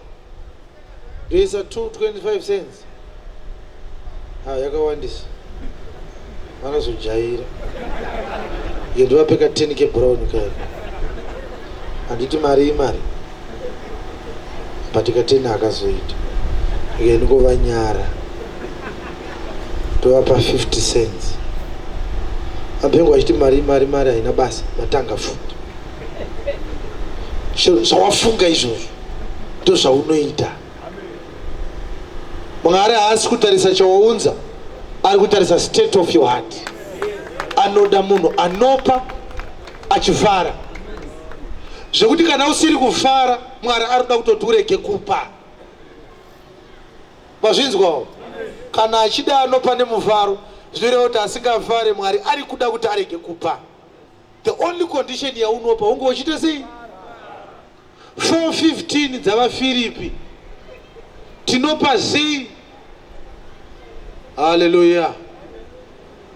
ndoisa 225 cents. Ha, yakawandisa, vanozojaira. Ye, ndovapeka 10 kebrown kare. Handiti mari imari, but ka 10 akazoita. Ndingovanyara tovapa 50 cents. Ampengo achiti mari mari mari haina basa, matanga futi. Zvawafunga izvozvo ndozvaunoita. Mwari haasi kutarisa chawaunza, ari kutarisa state of your heart. Anoda munhu anopa achifara, zvekuti kana usiri kufara, Mwari ari kuda kutoti urege kupa. Mazvinzwawo? Kana achida anopa nemufaro, zvinoreva kuti asingafare, Mwari ari kuda kuti arege kupa. The only condition yaunopa unge uchiita sei? 4:15 dzavaFiripi, tinopa sei? Haleluya!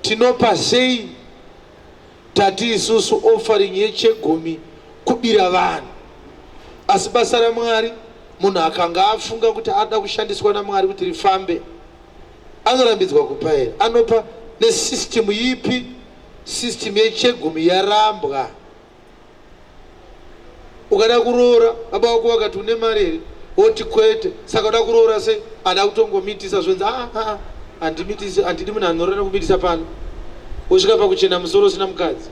Tinopa sei? Tati isusu offering yechegumi kubira vanhu, asi basa raMwari, munhu akanga afunga kuti ada kushandiswa naMwari kuti rifambe, anorambidzwa kupa here? Anopa nesystem ipi? System yechegumi yarambwa. Ukada kuroora, baba vako vakati une mari here, woti kwete. Saka uda kuroora sei? Ada kutongomitisa. Zvonzi aa aa, handimitisi, handidi munhu anoroora nekumitisa pano. Wosvika pakuchena musoro usina mukadzi,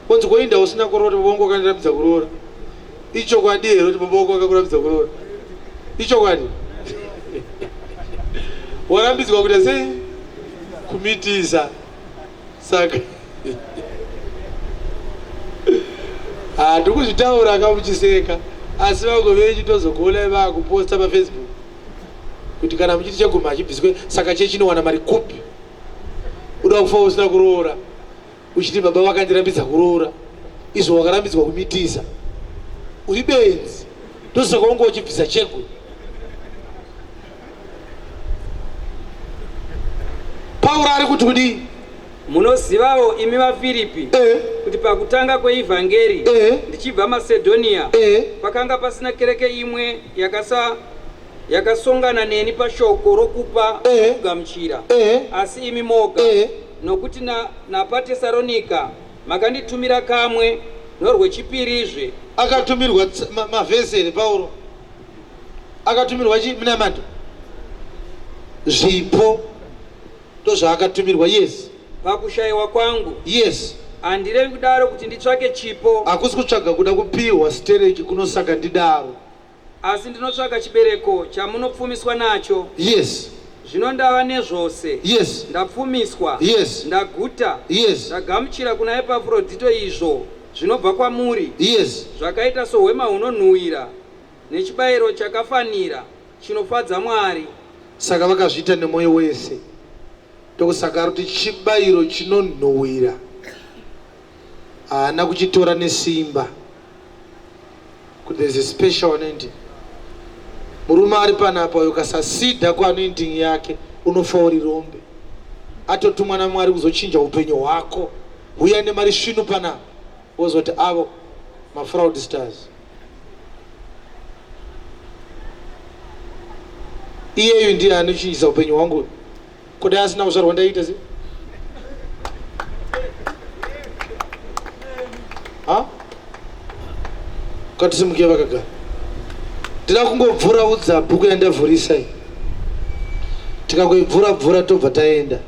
wonzi koinda usina kuroora? Baba vangu vakandirambidza kuroora. Ichokwadi here kuti baba vako vakakurambidza kuroora? Ichokwadi warambidzwa kuita sei? Kumitisa. Saka handikuzvitaura kamuchiseka, asi vamwe venyu tozokuonai vakuposta paFacebook kuti kana muchiti chegumi hachibviswe, saka chechinowana mari kupi? Uda kufa usina kuroora uchiti baba vakandirambidza kuroora, izvo wakarambidzwa kumitisa. Uri benzi, ndosaka unge uchibvisa chegumi. Pauro ari kuti kudii? Munozivawo imi vaFiripi kuti pakutanga kweivhangeri ndichibva Masedhonia, pakanga pasina kereke imwe yakasa yakasongana neni pashoko rokupa nokugamuchira, asi imi moga. Nokuti napaTesaronika makanditumira kamwe norwechipirizve. Akatumirwa mavhesi here Pauro? Akatumirwa chi minamato, zvipo, ndozvaakatumirwa. Yes. Pakushayiwa kwangu. Handirevi kudaro kuti nditsvake chipo. Hakusi kutsvaga kuda kupiwa stereki kunosaka ndidaro. Asi ndinotsvaka chibereko chamunopfumiswa nacho. Zvino ndava nezvose. Ndapfumiswa. Ndaguta. Ndagamuchira kuna Epafrodhito izvo zvinobva kwamuri, zvakaita sohwema hunonhuwira nechibayiro chakafanira chinofadza Mwari. Saka vakazviita nemwoyo wese, ndokusaka ari kuti chibayiro chinonhuwira. Haana kuchitora nesimba, kuti there is a special anointing. Murume ari panapa uyo, ukasasidha kuanointing yake unofa uri rombe. Atotumwa naMwari kuzochinja upenyu hwako. Huya nemari svinu panapa, wozoti avo mafraudsters. Iyeyu ndiye anochinjisa upenyu hwangu. Kudai asina kuzvarwa ndaiita sei? Ha, katisimuke vakagara. Ndida kungobvura udza bhuku yandavhurisa iyi. Tikangoibvura bvura tobva taenda.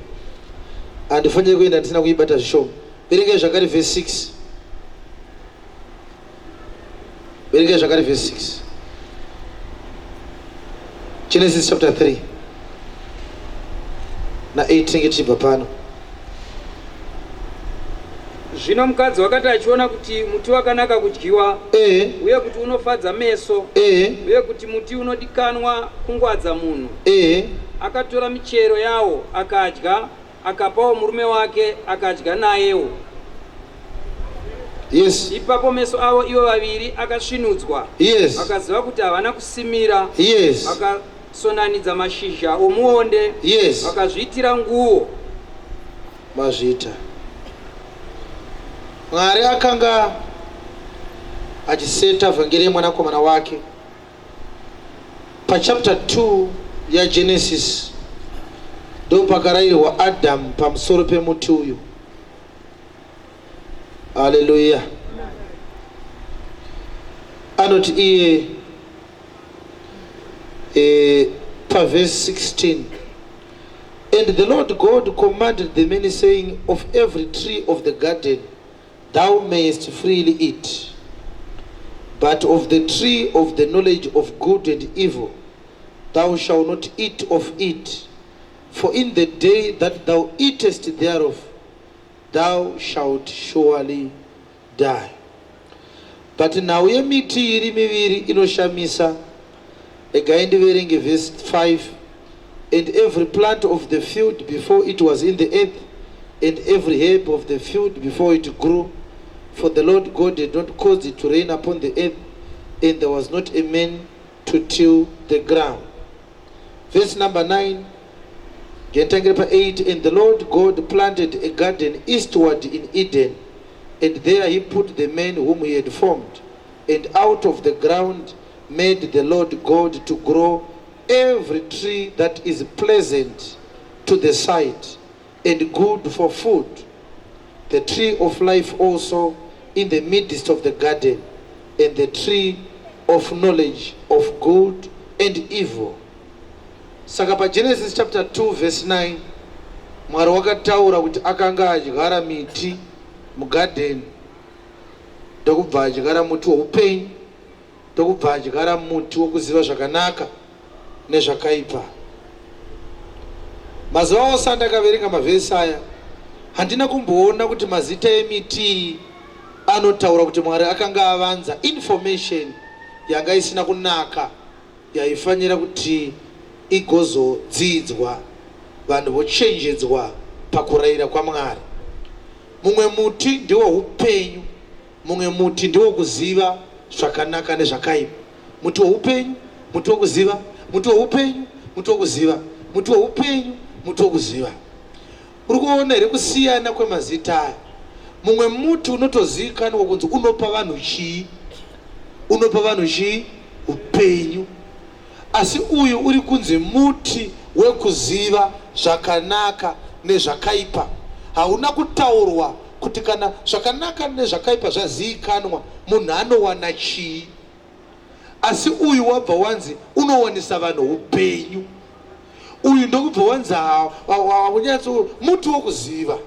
Handifaniri kuenda ndisina kuibata zvishoma. Verengai zvakare vhesi 6. Verengai zvakare vhesi 6, Genesis chapter 3 na8. Tinenge tichibva pano. Zvino mukadzi wakati achiona kuti muti wakanaka kudyiwa, uye kuti unofadza meso, uye kuti muti unodikanwa kungwadza munhu, akatora michero yawo akadya, akapawo murume wake, akadya nayewo. Ipapo meso avo ivo vaviri akasvinudzwa, vakaziva kuti havana kusimira, vakasonanidza mashizha omuonde, vakazviitira nguo. Mazvita. Mwari akanga achiseta vhangeri yemwanakomana wake pachapter 2 yaGenesis. Ndo pakarayirwa Adhamu pamusoro pemuti uyu. Haleluya! Anoti iye, Pavhesi 16. And the Lord God commanded the man, saying, Of every tree of the garden thou mayest freely eat, but of the tree of the knowledge of good and evil thou shalt not eat of it, for in the day that thou eatest thereof thou shalt surely die. But nhau yemiti iri miviri inoshamisa. Regai ndiverenge verse 5. And every plant of the field before it was in the earth, and every herb of the field before it grew, for the Lord God had not caused it to rain upon the earth, and there was not a man to till the ground. Verse number 9. Ngentangire pa 8. And the Lord God planted a garden eastward in Eden, and there he put the man whom he had formed. And out of the ground made the Lord God to grow every tree that is pleasant to the sight and good for food, the tree of life also in the midst of the garden, and the tree of knowledge of good and evil. Saka paGenesis chapter 2 verse 9, Mwari wakataura kuti akanga adyara miti mugadheni, ndokubva adyara muti woupenyu, ndokubva adyara muti wokuziva zvakanaka nezvakaipa. Mazuva ose andakaverenga mavhesi aya, handina kumboona kuti mazita emiti iyi anotaura kuti Mwari akanga avanza information yanga isina kunaka yaifanira kuti igozodzidzwa, vanhu vochenjedzwa pakurayira kwaMwari. Mumwe muti ndiwo upenyu, mumwe muti ndiwo kuziva zvakanaka nezvakaipa. Muti woupenyu, muti wokuziva, muti woupenyu, muti wokuziva, muti woupenyu, muti wokuziva. Uri kuona here kusiyana kwemazita aya? Mumwe muti unotozivikanwa kunzi unopa vanhu chii? Unopa vanhu chii? Upenyu. Asi uyu uri kunzi muti wekuziva zvakanaka nezvakaipa. Hauna kutaurwa kuti kana zvakanaka nezvakaipa zvazivikanwa, munhu anowana chii. Asi uyu wabva wanzi unowanisa vanhu upenyu. Uyu ndokubva wanzi haunyatso muti wokuziva.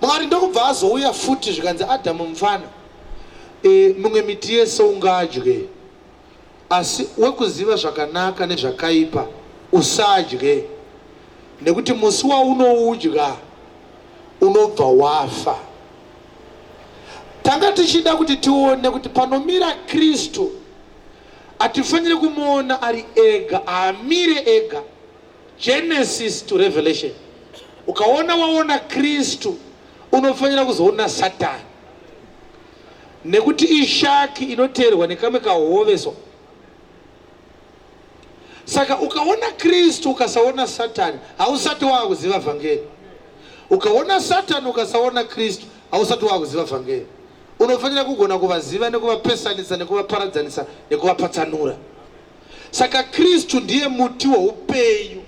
Mwari ndokubva azouya futi, zvikanzi, Adhamu mufana, mimwe miti yese ungadye, asi wekuziva zvakanaka nezvakaipa usadye, nekuti musi waunoudya unobva wafa. Tanga tichida kuti tione kuti panomira Kristu hatifaniri kumuona ari ega, haamire ega. Genesis to Revelation, ukaona waona Kristu unofanira kuzoona Satani, nekuti ishark inoteerwa nekamwe kahove. So saka ukaona Kristu ukasaona Satani, hausati waakuziva vhangeri. Ukaona Satani ukasaona Kristu, hausati waakuziva vhangeri. Unofanira kugona kuvaziva nekuvapesanisa, nekuvaparadzanisa, nekuvapatsanura. Saka Kristu ndiye muti woupenyu,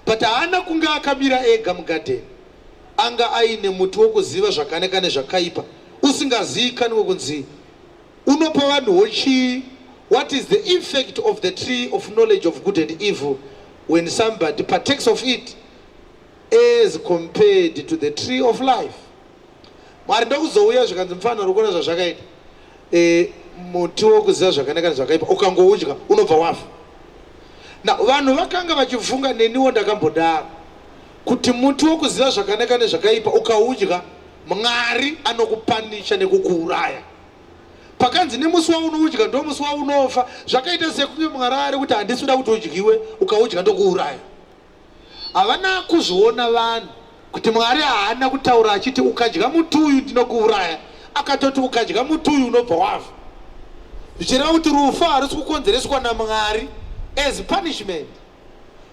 but haana kunge akamira ega mugadheni. Anga aine muti wokuziva zvakanaka nezvakaipa usingazivikanwe kunzi unopa vanhuwo chii. What is the effect of the tree of knowledge of good and evil when somebody partakes of it as compared to the tree of life? Mwari ndokuzouya, zvikanzi, mufanira kuona zvazvakaita. Muti wokuziva zvakanaka nezvakaipa ukangoudya unobva wafa. Na vanhu vakanga vachifunga, neniwo ndakambodaro, kuti muti wokuziva zvakanaka nezvakaipa ukaudya, Mwari anokupanisha nekukuuraya. Pakanzi nemusi waunoudya ndo musi waunofa, zvakaita sekunge Mwari ari kuti, handisi kuda kuti udyiwe, ukaudya ndokuuraya. Havana kuzviona vanhu kuti Mwari haana kutaura achiti ukadya muti uyu ndinokuuraya. Akatoti ukadya muti uyu unobva wafa, zvichireva kuti rufu harusi kukonzereswa naMwari as punishment.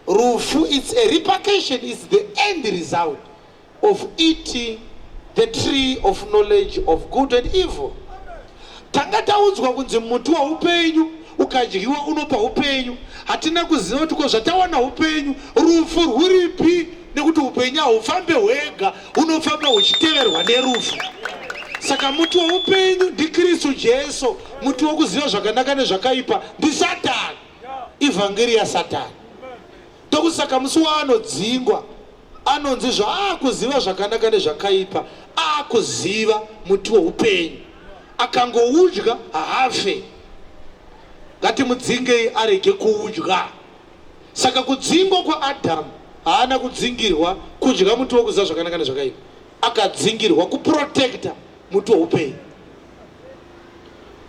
Rufu, it's a repercussion, is the end result of eating the tree of knowledge of good and evil. Tanga taudzwa kunzi muti waupenyu ukadyiwa unopa upenyu. Hatina kuziva kuti ko zvatawana upenyu, rufu rwuripi? Nekuti upenyu haufambe hwega, hunofamba huchiteverwa nerufu. Saka muti weupenyu ndiKristu Jesu, muti wokuziva zvakanaka nezvakaipa ndisatani. Ivhangeri yaSatani. Ndokusaka musi waanodzingwa anonzi zvaakuziva zvakanaka nezvakaipa, akuziva muti woupenyu. Akangoudya haafe. Ngatimudzingei arege kuudya. Saka kudzingwa kwaAdhamu haana kudzingirwa kudya muti wokuziva zvakanaka nezvakaipa. Akadzingirwa kuprotecta muti woupenyu.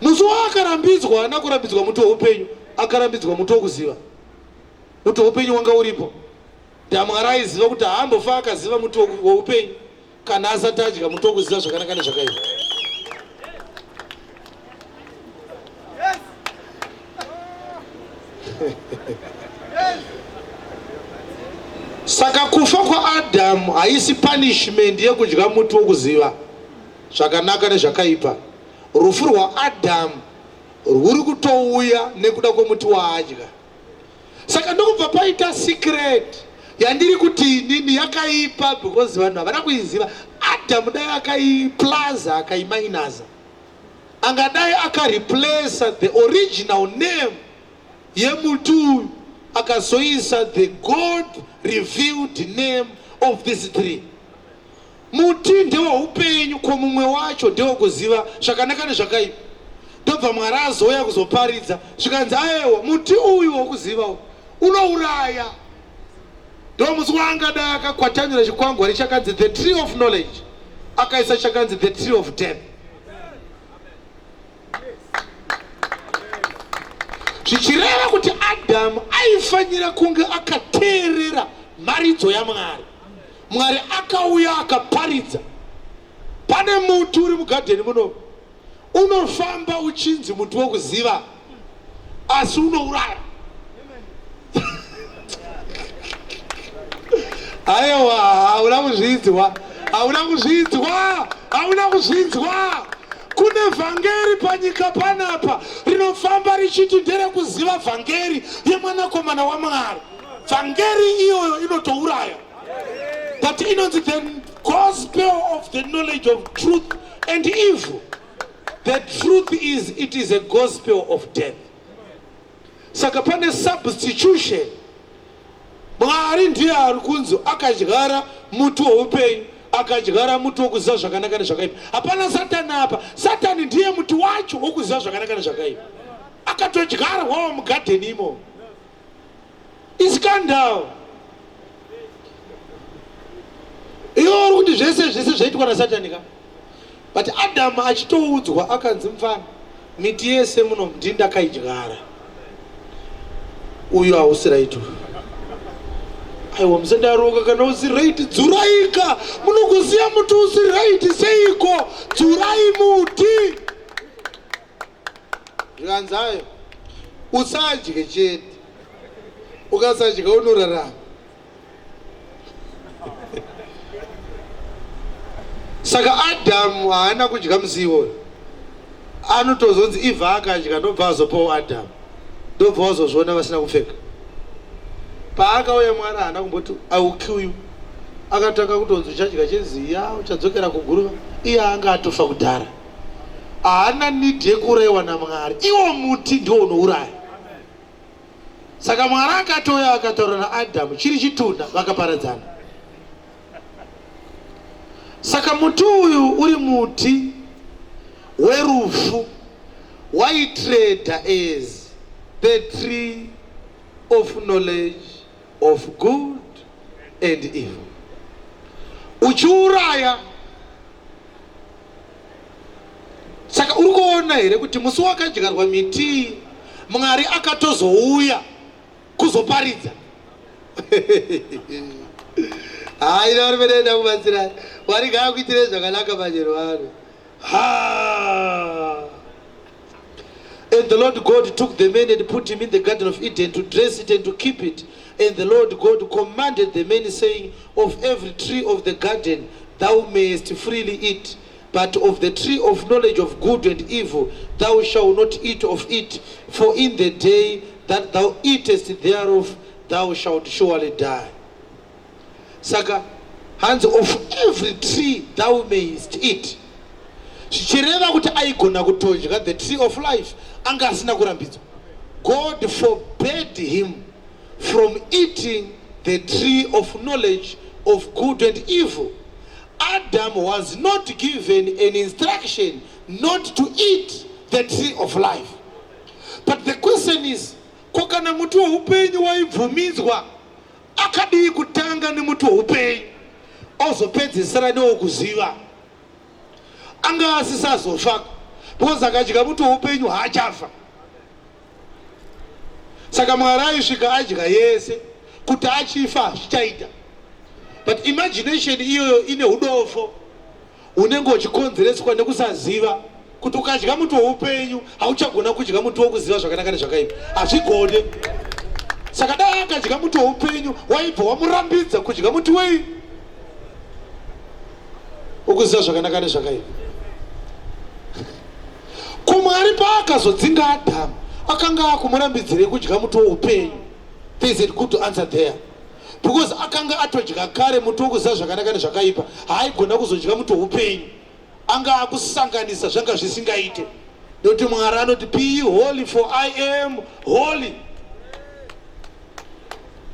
Musi waakarambidzwa haana kurambidzwa muti woupenyu, akarambidzwa muti wokuziva. Muti woupenyu wanga uripo. Mwari aiziva kuti haambofa akaziva muti woupenyu kana asati adya muti wokuziva zvakanaka nezvakaipa. Saka kufa kwaAdhamu haisi punishment yekudya muti wokuziva zvakanaka nezvakaipa. Rufu rwaAdhamu rwuri kutouya nekuda kwemuti waadya. Saka ndokubva paita secret yandiri kuti inini yakaipa because vanhu havana kuiziva. Adhamu dai akaiplaza akaimainaza angadai akareplacer the original name yemuti uyu akazoisa the God revealed name of this tree. Muti ndeweupenyu ko mumwe wacho ndewekuziva zvakanaka nezvakaipa. Ndobva Mwari azouya kuzoparidza zvikanzi aewa muti uyu wokuziva uyu unouraya. Ndomusi waangadai akakwatanura chikwangwari chakanzi the tree of knowledge akaisa chakanzi the tree of death. Zvichireva kuti Adhamu aifanira kunge akateerera mharidzo yaMwari. Mwari akauya akaparidza. Pane muti uri mugadheni muno unofamba uchinzi muti wokuziva asi unouraya. Aiwa, hauna kuzvinzwa, hauna kuzvinzwa, hauna kuzvinzwa. Kune vhangeri panyika panapa rinofamba richiti nderekuziva vhangeri yemwanakomana waMwari. Vhangeri iyoyo inotouraya, but inonzi the gospel of the knowledge of truth and evil. The truth is it is a gospel of death. Saka pane substitution. Mwari ndiye ari kunzi akadyara muti woupenyu, akadyara muti wokuziva zvakanaka nezvakaipa. Hapana Satani apa. Satani ndiye muti wacho wokuziva zvakanaka nezvakaipa, akatodyarwawo mugadheni imomo. Iskandal. Iwe uri kuti zvese zvese zvaitwa naSatani ka? But Adamu achitoudzwa akanzi mfana, miti yese muno ndini ndakaidyara. Uyu hausi right. Aiwa musadaroka kana usi right dzuraika. Munokusiya muti usi right seiko? Dzurai muti. Zvikanzi ayo usadye chete. Ukasadya unorarama. Saka Adhamu haana kudya musi iwoyo. Anotozonzi Ivha akadya ndobva azopawo Adhamu. Ndobva wazozviona vasina kupfeka. Paakauya Mwari haana kumboti I will kill you. Akatanga kutonzi uchadya cheziya, uchadzokera kuguruva. Iye anga atofa kudhara. Haana need yekuurayiwa naMwari. Iwo muti ndiwo unouraya. Saka Mwari akatouya akataura naAdhamu chiri chitunha vakaparadzana. Saka muti uyu uri muti werufu waitreda as the tree of knowledge of good and evil, uchiuraya. Saka uri kuona here kuti musi wakadyarwa miti Mwari akatozouya kuzoparidza? Hayi, vari vedaenda kubatsirai. Mwari ngaakuitirei zvakanaka manyero ano. Ha! And the Lord God took the man and put him in the Garden of Eden to dress it and to keep it. And the Lord God commanded the man, saying, Of every tree of the garden thou mayest freely eat, but of the tree of knowledge of good and evil thou shalt not eat of it, for in the day that thou eatest thereof thou shalt surely die. Saka hanzi of every tree thou mayest eat, zvichireva kuti aigona kutodya the tree of life, anga asina kurambidzwa. God forbade him from eating the tree of knowledge of good and evil. Adam was not given an instruction not to eat the tree of life. But the question is, ko kana muti weupenyu waibvumidzwa, akadii kutanga nemuti weupenyu ozopedzisira newokuziva? Anga asisazofa, because akadya muti weupenyu haachafa. Saka Mwari aisvika adya yese kuti achifa hazvichaita. But imagination iyoyo ine udofo unenge uchikonzereswa nekusaziva kuti ukadya muti weupenyu hauchagona kudya muti wokuziva zvakanaka nezvakaipa, hazvigone. Saka dai akadya muti weupenyu waibva wamurambidza kudya muti wei wokuziva zvakanaka nezvakaipa. KuMwari paakazodzinga Adhamu, akanga akumurambidzirei kudya muti woupenyu? There is a good answer there, because akanga atodya kare muti wokuziva zvakanaka nezvakaipa, haaigona kuzodya muti woupenyu. Anga akusanganisa zvanga zvisingaite, nekuti Mwari anoti, "Be ye holy, for I am holy."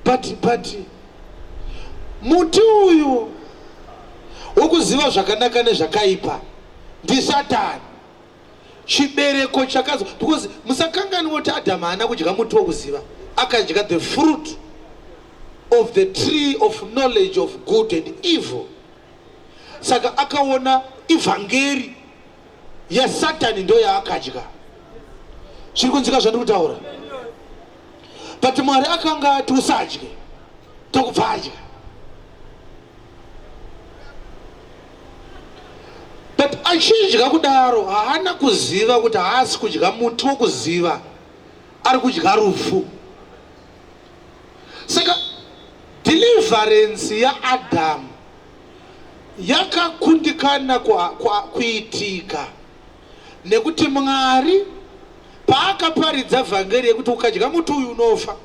But muti uyu wokuziva zvakanaka nezvakaipa ndisatani. Chibereko chakazo, because musakanganwa kuti Adhamu haana kudya muti wokuziva, akadya the fruit of the tree of knowledge of good and evil. Saka akaona ivhangeri yasatani ndo yaakadya. Zviri kunzika zvandiri kutaura? But Mwari akanga ati usadye, tokubva adya. But achidya kudaro, haana kuziva kuti haasi kudya muti wokuziva, ari kudya rufu. Saka deliverance yaAdhamu yakakundikana kuitika nekuti Mwari paakaparidza vhangeri yekuti ukadya muti uyu unofa,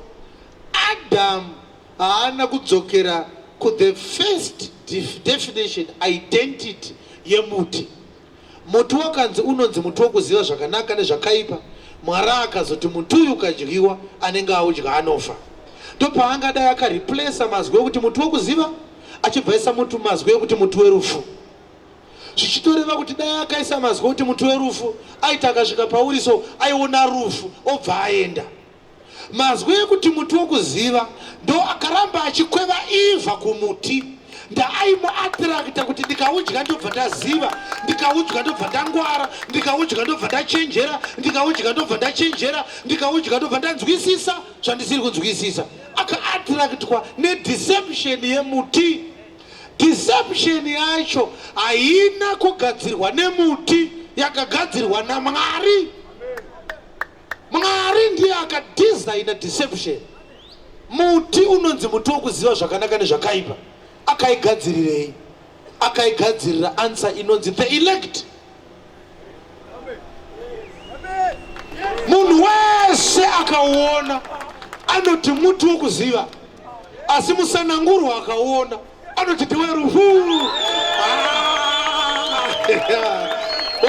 Adhamu haana kudzokera kuthe first definition, identity yemuti. Muti wakanzi unonzi muti wokuziva zvakanaka nezvakaipa. Mwari akazoti muti uyu ukadyiwa, anenge audya anofa. Ndopaangadai akareplaca mazwi ekuti muti wokuziva, achibva isa muti mazwi ekuti muti werufu, zvichitoreva kuti dai akaisa mazwi ekuti muti werufu, aiti akasvika pauri so aiona rufu obva aenda. Mazwi ekuti muti wokuziva ndo akaramba achikweva Ivha kumuti, ndaaimuattracta kuti ndikaudya ndobva ndaziva, ndikaudya ndobva ndangwara, ndikaudya ndobva ndachenjera, ndikaudya ndobva ndachenjera, ndikaudya ndobva ndanzwisisa zvandisiri kunzwisisa. Akaattractwa nedeception yemuti. Deception yacho haina kugadzirwa nemuti, yakagadzirwa naMwari. Mwari ndiye akadhizaina deception. Muti unonzi muti wokuziva zvakanaka nezvakaipa akaigadzirirei? Akaigadzirira answer inonzi the elect. Munhu wese akauona anoti muti wokuziva, asi musanangurwa akauona anoti ndiwerufu.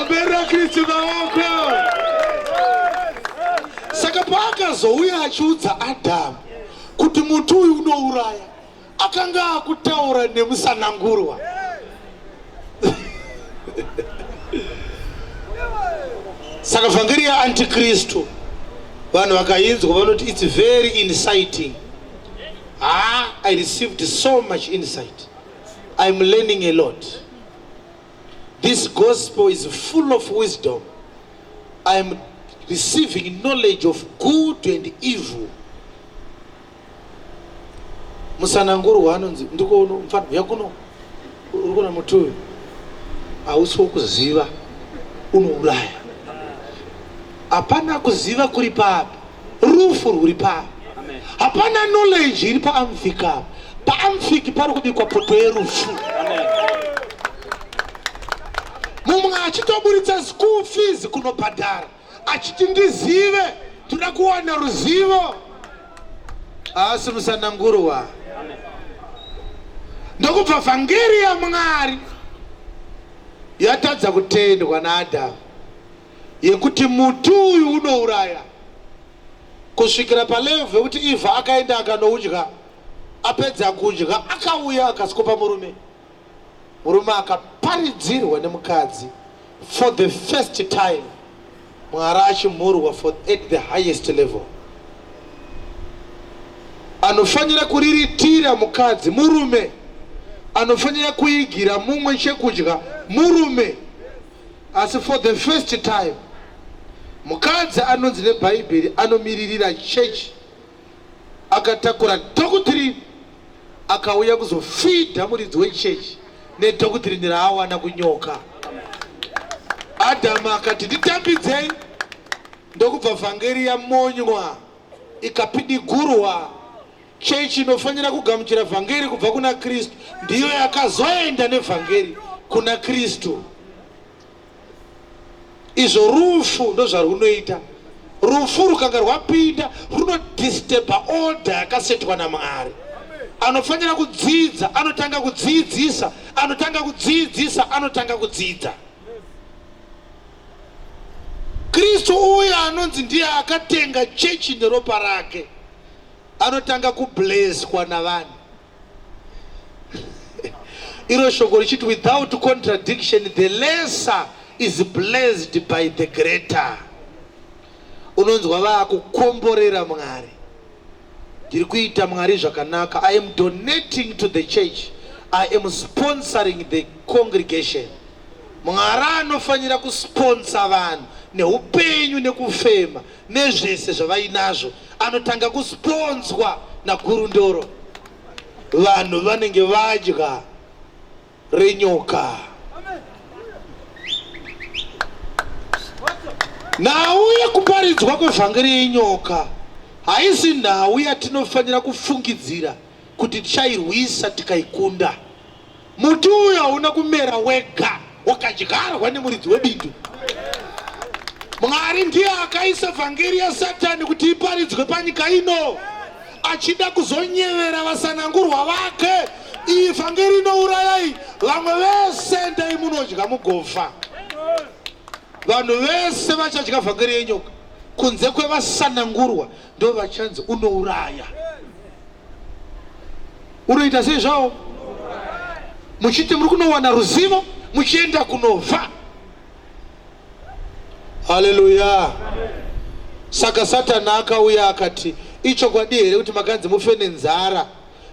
Omberera Kristu maoko. Saka paakazouya achiudza Adhamu kuti muti uyu unouraya, akanga akutaura nemusanangurwa. Saka vhangeri yaantikristu, vanhu vakainzwa vanoti it's very inciting. Ah, I received so much insight, I'm learning a lot, this gospel is full of wisdom, I'm receiving knowledge of good and evil. Musanangurwa anonzi ndikuona mufana yakuno, uri kuona muti uyu hausi wokuziva, unouraya. Hapana kuziva kuri papi, rufu rwuri papi. Hapana knowledge iri paamfik apa. Paamfik pari kubikwa poto yerufu, mumwe achitoburitsa school fees kunobhadhara achiti ndizive, toda kuwana ruzivo. Haasi musanangurwa. Ndokubva vhangeri yaMwari yatadza kutendwa naAdhamu yekuti muti uyu unouraya. Kusvikira palevel yekuti Eva akaenda akanoudya, apedza kudya akauya akasikopa murume. Murume akaparidzirwa nemukadzi for the first time, Mwari achimhurwa for at the highest level. Anofanira kuriritira mukadzi murume, anofanira kuigira mumwe chekudya murume. Asi for the first time mukadzi anonzi neBhaibheri anomiririra chechi akatakura doctrine akauya kuzofidha muridzi wechechi nedoctrine raawana kunyoka. Adhamu akati nditambidzei, ndokubva vhangeri yamonywa ikapidigurwa. Chechi inofanira kugamuchira vhangeri kubva kuna Kristu ndiyo yakazoenda nevhangeri kuna Kristu. Izvo rufu ndozvarwunoita. Rufu rukanga rwapinda runodisturba order yakasetwa naMwari. Anofanira kudzidza anotanga kudzidzisa, anotanga kudzidzisa anotanga kudzidza. Kristu uya anonzi ndiye akatenga chechi neropa rake anotanga kubleswa navanhu. Iro shoko richiti without contradiction the lesser is blessed by the greater. Unonzwa vaakukomborera Mwari. Ndiri kuita Mwari zvakanaka. I am donating to the church. I am sponsoring the congregation. Mwari anofanira kusponsa vanhu neupenyu nekufema nezvese zvavainazvo. Anotanga kusponswa naGurundoro. Vanhu vanenge vadya renyoka. Nhau yekuparidzwa kwevhangeri yenyoka haisi nhau yatinofanira kufungidzira kuti tichairwisa tikaikunda. Muti uyu hauna kumera wega, wakadyarwa nemuridzi webindu. Mwari ndiye akaisa vhangeri yaSatani kuti iparidzwe panyika ino, achida kuzonyevera vasanangurwa vake. Iyi vhangeri inouraya iyi, vamwe vese endai munodya mugofa. Vanhu vese vachadya vhangeri yenyoka kunze kwevasanangurwa ndo vachanzi unouraya. Unoita sei zvawo? Muchiti muri kunowana ruzivo, muchienda kunofa. Haleluya. Saka Satani akauya akati, ichokwadi here kuti makanzi mufe nenzara?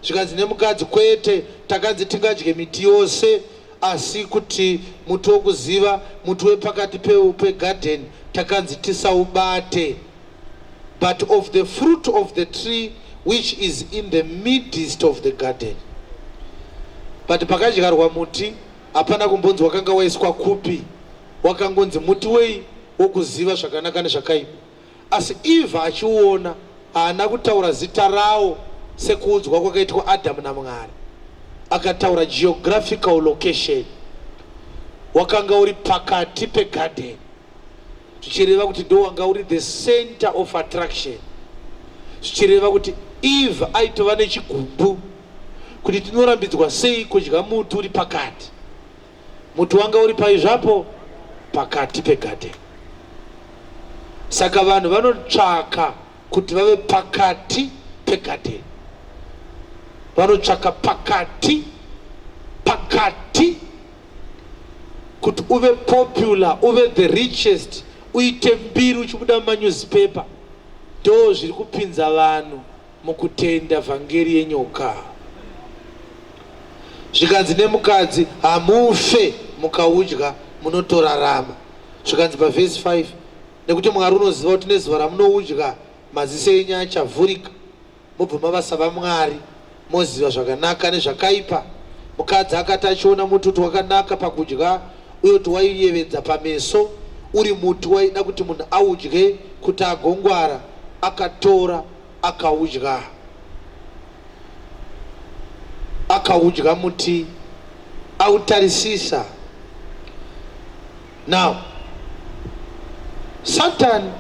Zvikanzi nemukadzi, kwete, takanzi tingadye miti yose, asi kuti muti wokuziva, muti wepakati pegarden, takanzi tisaubate. But of the fruit of the tree which is in the midst of the garden. But pakadyarwa muti hapana kumbonzi wakanga waiswa kupi, wakangonzi muti wei wokuziva zvakanaka nezvakaipa. Asi Eva achiuona haana kutaura zita rawo sekuudzwa kwakaitwa Adamu naMwari. Akataura geographical location. Wakanga uri pakati pegarden, zvichireva kuti ndowanga uri the center of attraction, zvichireva kuti Eve aitova nechigumbu kuti tinorambidzwa sei kudya muti uri pakati. Muti wanga uri pai zvapo? Pakati pegarden. Saka vanhu vanotsvaka kuti vave pakati pegarden, vanotsvaka pakati pakati kuti uve popular, uve the richest, uite mbiri uchibuda mumanewspaper. Ndo zviri kupinza vanhu mukutenda vhangeri yenyoka. Zvikanzi nemukadzi, hamufe mukaudya, munotorarama. Zvikanzi pavhesi 5, nekuti Mwari unoziva kuti nezuva ramunoudya maziso enyu achavhurika, mobva mava saVamwari, moziva zvakanaka nezvakaipa. Mukadzi akati achiona muti kuti wakanaka pakudya uye kuti waiyevedza pameso, uri muti waida kuti munhu audye kuti agongwara, akatora akaudya. Akaudya muti autarisisa. Now, Satan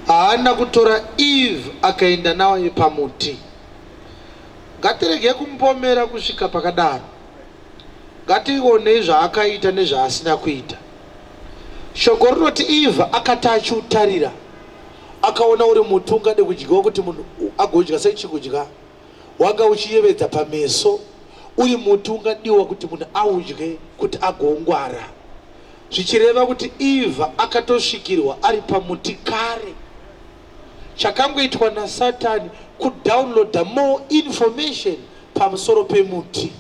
haana kutora Eve akaenda naye pamuti. Ngatirege kumupomera kusvika pakadaro. Ngationei zvaakaita nezvaasina kuita. Shoko rinoti Eve akati achiutarira, Akaona uri muti ungade kudyiwa kuti munhu agodya sechikudya, wanga uchiyevedza pameso, uri muti ungadiwa kuti munhu audye kuti agongwara. Zvichireva kuti Eva akatosvikirwa ari pamuti kare. Chakangoitwa naSatani kudownloader more information pamusoro pemuti.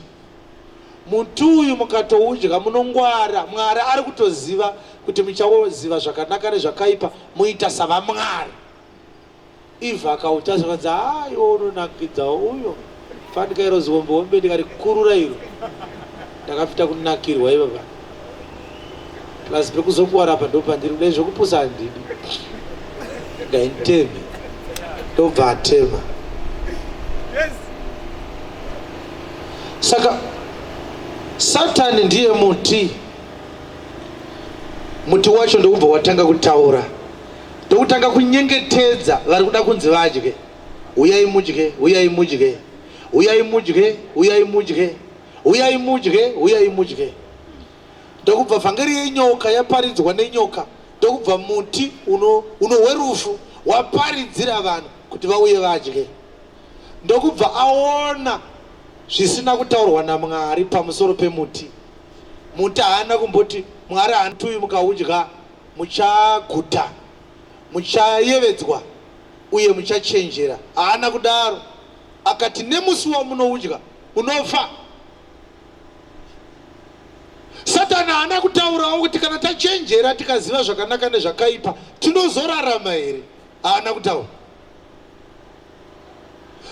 Muti uyu mukatoudya munongwara. Mwari ari kutoziva kuti muchaoziva zvakanaka nezvakaipa moita savamwari. Eva akauta zvakanzi haa iwe unonakidza uyo. Fanika iro zihombe hombe ndikarikurura iro. Ndakafita kunakirwa ivava. Plus pekuzongwara apa ndopandiri kudai zvekupusa handidi. Ngainditeme. Ndobva atema. Yes. Saka Satani ndiye muti. Muti wacho ndokubva watanga kutaura. Ndokutanga kunyengetedza vari kuda kunzi vadye. Uyai mudye, uyai mudye. Uyai mudye, uyai mudye. Uyai mudye, uyai mudye. Ndokubva vhangeri yenyoka yaparidzwa nenyoka, ndokubva muti uno uno werufu waparidzira vanhu kuti vauye vadye. Ndokubva aona zvisina kutaurwa naMwari pamusoro pemuti. Muti haana kumboti Mwari haana mukaudya muchaguta, muchayevedzwa uye muchachenjera. Haana kudaro. Akati nemusi wamunoudya munofa. Satani haana kutaurawo kuti kana tachenjera tikaziva zvakanaka nezvakaipa tinozorarama here. Haana kutaura.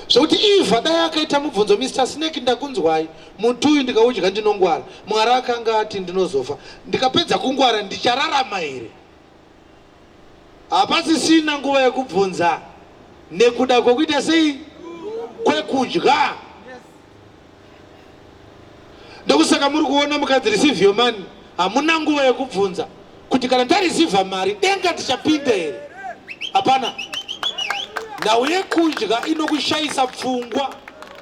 Zvekuti Eva dai akaita mubvunzo, Mister Snake ndakunzwai, muti uyu ndikaudya ndinongwara, Mwari akanga ati ndinozofa, ndikapedza kungwara ndichararama here? Hapasisina nguva yekubvunza nekuda kwekuita sei kwekudya. Ndokusaka muri kuona mukadzi receive your money, hamuna nguva yekubvunza kuti kana ndareceiva mari denga tichapinda here. Hapana. Nhau yekudya inokushayisa pfungwa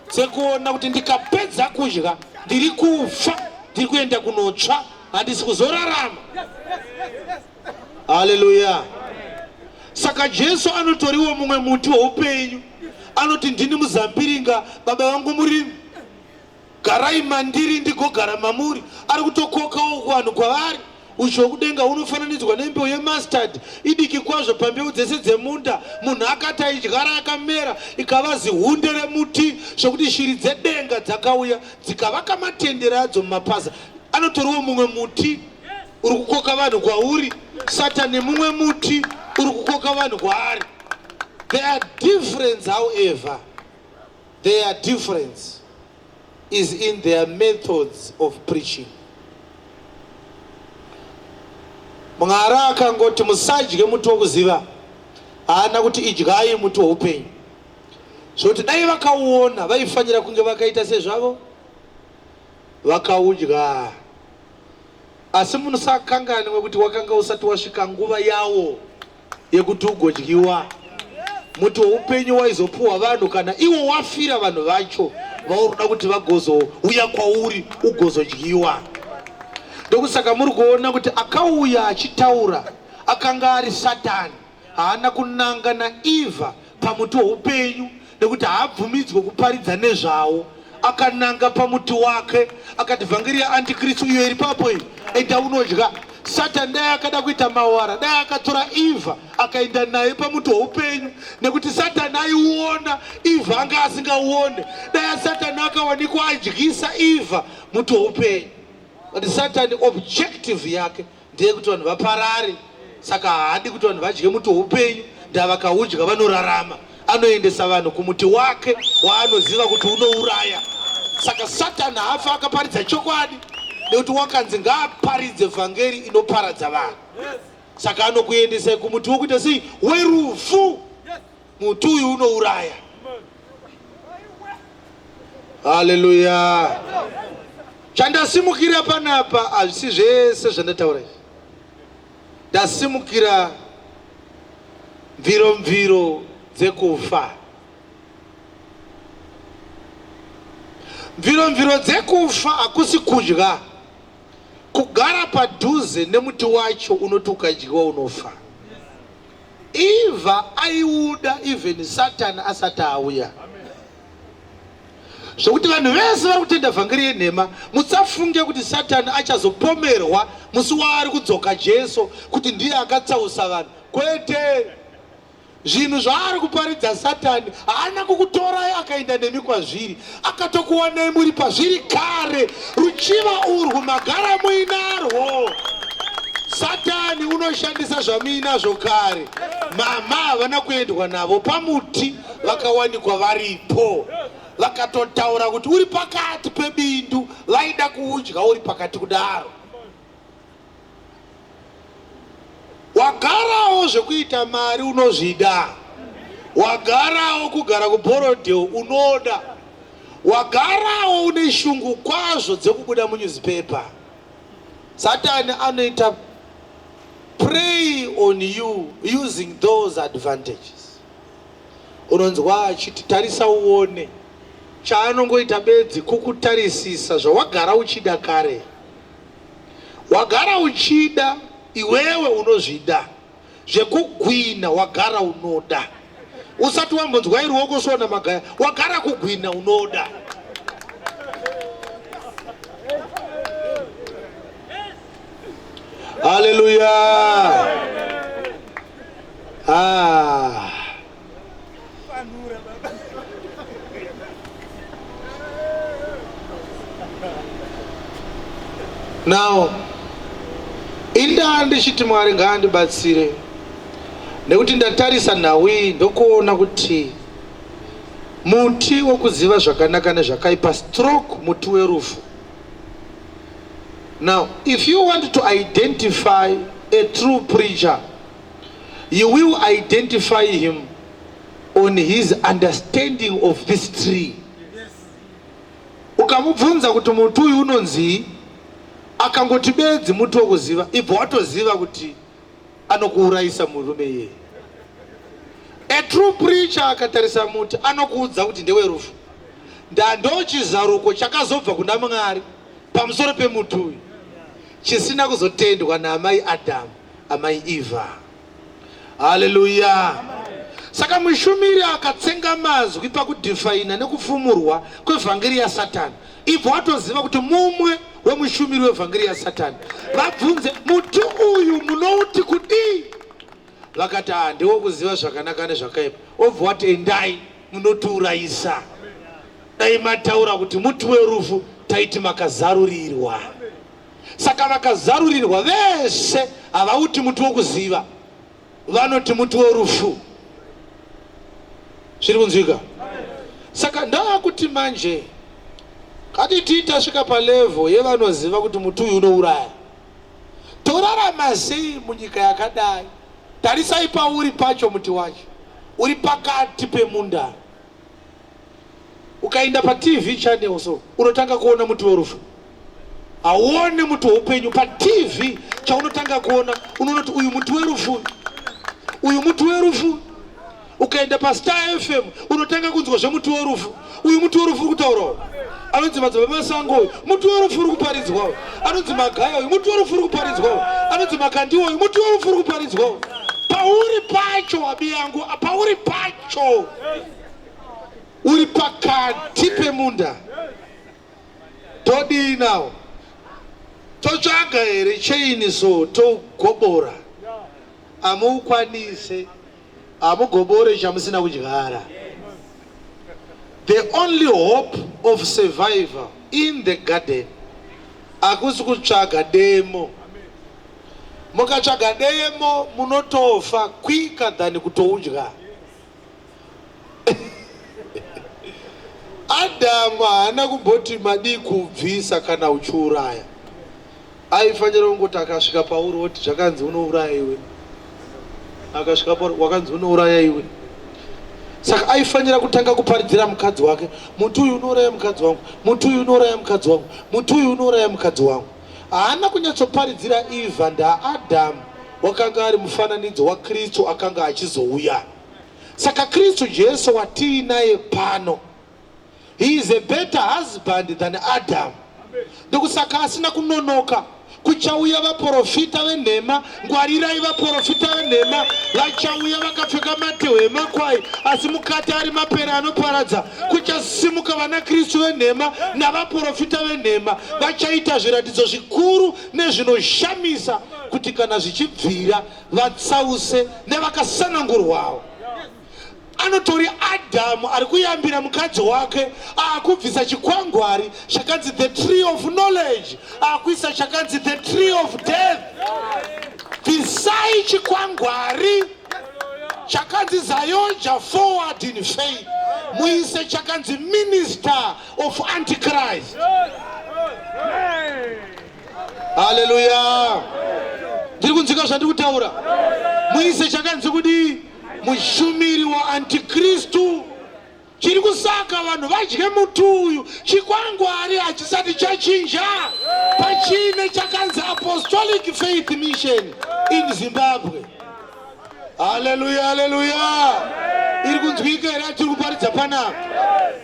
dzekuona kuti ndikapedza kudya ndiri kufa, ndiri kuenda kunotsva, handisi kuzorarama. Haleluya. Saka Jesu anotoriwo mumwe muti weupenyu. Anoti ndini muzambiringa, baba vangu murimi. Garai mandiri ndigogara mamuri. Ari kutokokawo kuvanhu kwavari. Ushe hwokudenga hunofananidzwa nembeu yemustard, idiki kwazvo pambeu dzese dzemunda. Munhu akati aidyara yakamera ikava zihunde remuti, zvokuti shiri dzedenga dzakauya dzikavaka matendere adzo mumapaza. Anotoriwo mumwe muti uri kukoka vanhu kwauri. Satani mumwe muti uri kukoka vanhu kwaari. Their difference, however, their difference is in their methods of preaching. Mwari akangoti musadye muti wokuziva, haana kuti idyai muti woupenyu. Zvokuti dai vakauona vaifanira kunge vakaita sezvavo vakaudya. Asi musakanganwe kuti wakanga usati wasvika nguva yawo yekuti ugodyiwa. Muti woupenyu waizopuwa vanhu kana iwo wafira vanhu vacho vauri kuda kuti vagozouya kwauri ugozodyiwa. Ndokusaka muri kuona kuti akauya achitaura akanga ari Satani. Haana kunanga naEvha pamuti woupenyu nekuti haabvumidzwe kuparidza nezvawo. Akananga pamuti wake akati vhangeri yaantikristu iyo iri papo iyi, enda unodya. Satani dai akada kuita mawara, dai akatora Evha akaenda naye pamuti woupenyu, nekuti Satani aiuona, Evha anga asingauone. Dai Satani akawanikwa adyisa Evha muti woupenyu. But Satani objective yake ndeyekuti vanhu vaparare, saka haadi kuti vanhu vadye muti woupenyu. Ndaa vakaudya vanorarama. Anoendesa vanhu kumuti wake waanoziva kuti unouraya. Saka Satani haafa akaparidza chokwadi, nekuti wakanzi ngaaparidze vhangeri inoparadza vanhu. Saka anokuendesai kumuti wokuita sei? Werufu. Muti uyu unouraya. Haleluya. Chandasimukira panapa hazvisi zvese zvandataura izvi. Ndasimukira mviro mviro dzekufa. Mviro mviro dzekufa hakusi kudya. Kugara padhuze nemuti wacho unoti ukadyiwa unofa. Eva aiuda even Satani asati auya. Zvekuti vanhu vese vari kutenda vhangeri yenhema, musafunge kuti Satani achazopomerwa musi waari kudzoka Jesu kuti ndiye akatsausa vanhu. Kwete. Zvinhu zvaari kuparidza Satani haana kukutorai akaenda nemi kwazviri, akatokuwanai muri pazviri kare. Ruchiva urwu magara muinarwo. Satani unoshandisa zvamuinazvo kare. Mama havana kuendwa navo pamuti, vakawanikwa varipo. Vakatotaura kuti uri pakati pebindu, vaida kuudya uri pakati kudaro. Wagarawo zvekuita mari unozvida, wagarawo kugara kuBorodale unoda, wagarawo une shungu kwazvo dzekubuda munyuzipepa. Satani anoita prey on you using those advantages. Unonzwa achiti tarisa uone, chaanongoita bedzi kukutarisisa zvawagara uchida kare. Wagara uchida iwewe unozvida zvekugwina wagara unoda usati wambonzwa iruoko sona magaya wagara kugwina unoda haleluya ah. Now, indaa ndichiti Mwari ngaandibatsire nekuti ndatarisa nhau iyi ndokuona kuti muti wokuziva zvakanaka nezvakaipa stroke muti werufu. Now, if you want to identify a true preacher, you will identify him on his understanding of this tree. Ukamubvunza kuti muti uyu unonzii, akangoti bedzi muti wokuziva, ibva watoziva kuti anokuurayisa murume iyeye. A true preacher akatarisa muti anokuudza kuti ndewerufu. Ndandochizaruko chakazobva kuna Mwari pamusoro pemuti uyu chisina kuzotendwa naamai Adamu, amai Eva. Haleluya! Saka mushumiri akatsenga mazwi pakudifaina nekufumurwa kwevhangeri yaSatani, ibva watoziva kuti mumwe wemushumiri wevhangeri yaSatani. Vabvunze, muti uyu munouti kudii? Vakati, ah, ndewokuziva zvakanaka nezvakaipa. Obva wati, endai munotiurayisa. Dai mataura kuti muti werufu, taiti makazarurirwa. Saka vakazarurirwa vese havauti muti wokuziva, vanoti muti werufu. Zviri kunzwika? Saka ndaakuti manje ngatitii tasvika palevel yevanoziva kuti muti uyu unouraya. Torarama sei munyika yakadai? Tarisai pauri pacho muti wacho uri pakati pemunda. Ukaenda paTV channel so unotanga kuona muti werufu, hauone muti weupenyu paTV. Chaunotanga kuona unoona kuti uyu muti werufu, uyu muti werufu. Ukaenda paStar FM unotanga kunzwa zvemuti werufu, uyu muti werufu uri kutaurawo. Anonzi Madzibaba Masango uyu muti werufu uri kuparidzwawo. Anonzi Magaya uyu muti werufu uri kuparidzwawo. Anonzi Makandiwa uyu muti werufu uri kuparidzwawo. Pauri pacho wabiyangu, pauri pacho uri pakati pemunda. Todii nawo? Totsvaga here chain so togobora? Amuukwanise, hamugobore chamusina kudyara. The only hope of survival in the garden hakusi kutsvaga demo. Mukatsvaga demo munotofa quicker than kutoudya. Adhamu haana kumboti madii kubvisa kana uchiuraya. Aifanira kungoti akasvika pauri oti zvakanzi unouraya iwe. Akasvika pauri wakanzi unouraya iwe. Saka aifanira kutanga kuparidzira mukadzi wake, muti uyu unouraya mukadzi wangu, muti uyu unouraya mukadzi wangu, muti uyu unouraya mukadzi wangu. Haana kunyatsoparidzira Eva ndaAdhamu wakanga ari mufananidzo waKristu akanga achizouya. Saka Kristu Jesu watiinaye pano, he is a better husband than Adam. Ndokusaka asina kunonoka. Kuchauya vaporofita venhema. Ngwarirai vaporofita venhema, vachauya vakapfeka matehwe emakwai, asi mukati ari mapere anoparadza. Kuchasimuka vanaKristu venhema navaporofita venhema, vachaita zviratidzo zvikuru nezvinoshamisa, kuti kana zvichibvira vatsause nevakasanangurwawo. Anotori Adhamu ari kuyambira mukadzi wake, akubvisa chikwangwari chakanzi the tree of knowledge, akuisa chakanzi the tree of death. Bvisai chikwangwari chakanzi ZAOGA forward in faith, muise chakanzi minister of antichrist. Haleluya! Ndiri kunzwika zvandiri kutaura? Muise chakanzi kudii? Mushumiri waantikristu. Chiri kusaka vanhu vadye muti uyu, chikwangwari hachisati chachinja. Pachine chakanzi Apostolic Faith Mission in Zimbabwe. Haleluya, haleluya! Iri kunzwika here atiri kuparidza panapa?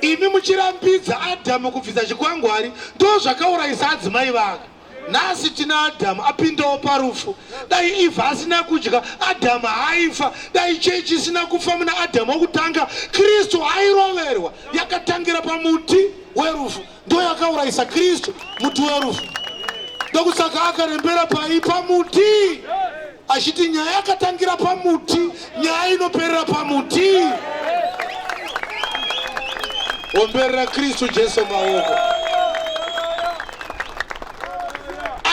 Imi muchirambidza Adhamu kubvisa chikwangwari, ndo zvakaurayisa adzimai vake. Nhasi tina Adhamu apindawo parufu. Dai Ivha asina kudya, Adhamu haaifa. Dai chechi isina kufa muna Adhamu wokutanga, Kristu airoverwa. Yakatangira pamuti werufu, ndo yakaurayisa Kristu, muti werufu. Ndokusaka akarembera pai? Pamuti, achiti nyaya yakatangira pamuti, nyaya inoperera pamuti. Omberera Kristu Jesu maoko.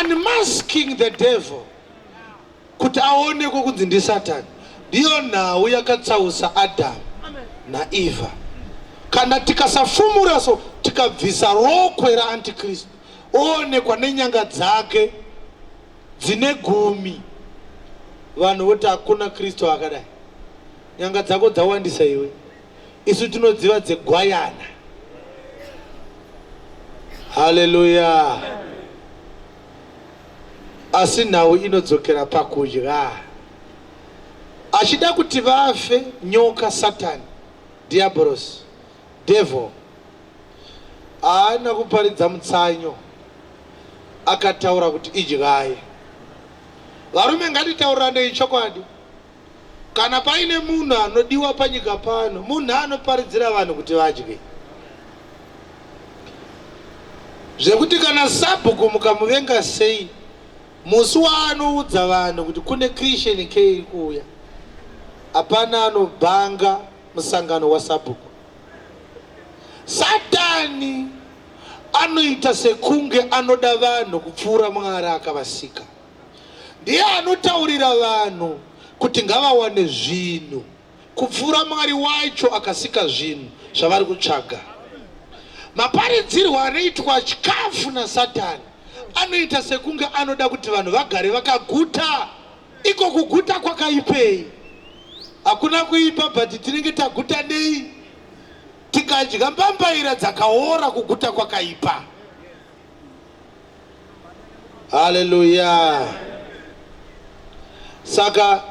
Unmasking the devil kuti aonekwe kunzi ndiSatani, ndiyo nhau yakatsausa Adhamu naEvha. Kana tikasafumura so, tikabvisa rokwe raantikristu, oonekwa nenyanga dzake dzine gumi, vanhu voti hakuna Kristu akadai. Nyanga dzako dzawandisa iwe, isu tinodziva dzegwayana. Haleluya! Asi nhau inodzokera pakudya. Achida kuti vafe, nyoka, Satani, Diaborosi, devil, haana kuparidza mutsanyo, akataura kuti idyai. Varume, ngatitauranei chokwadi. Kana paine munhu anodiwa panyika pano, munhu anoparidzira vanhu kuti vadye. Zvekuti kana sabhuku mukamuvenga sei, musi waanoudza vanhu kuti kune Christian K iri kuuya, hapana anobhanga musangano wasabhuku. Satani anoita sekunge anoda vanhu kupfuura Mwari akavasika. Ndiye anotaurira vanhu kuti ngavawane zvinhu kupfuura Mwari wacho akasika zvinhu zvavari kutsvaga. Maparidzirwo anoitwa chikafu naSatani anoita sekunge anoda kuti vanhu vagare vakaguta. Iko kuguta kwakaipei? Hakuna kuipa, but tinenge taguta nei? Tikadya mbambaira dzakaora, kuguta kwakaipa. Haleluya! Saka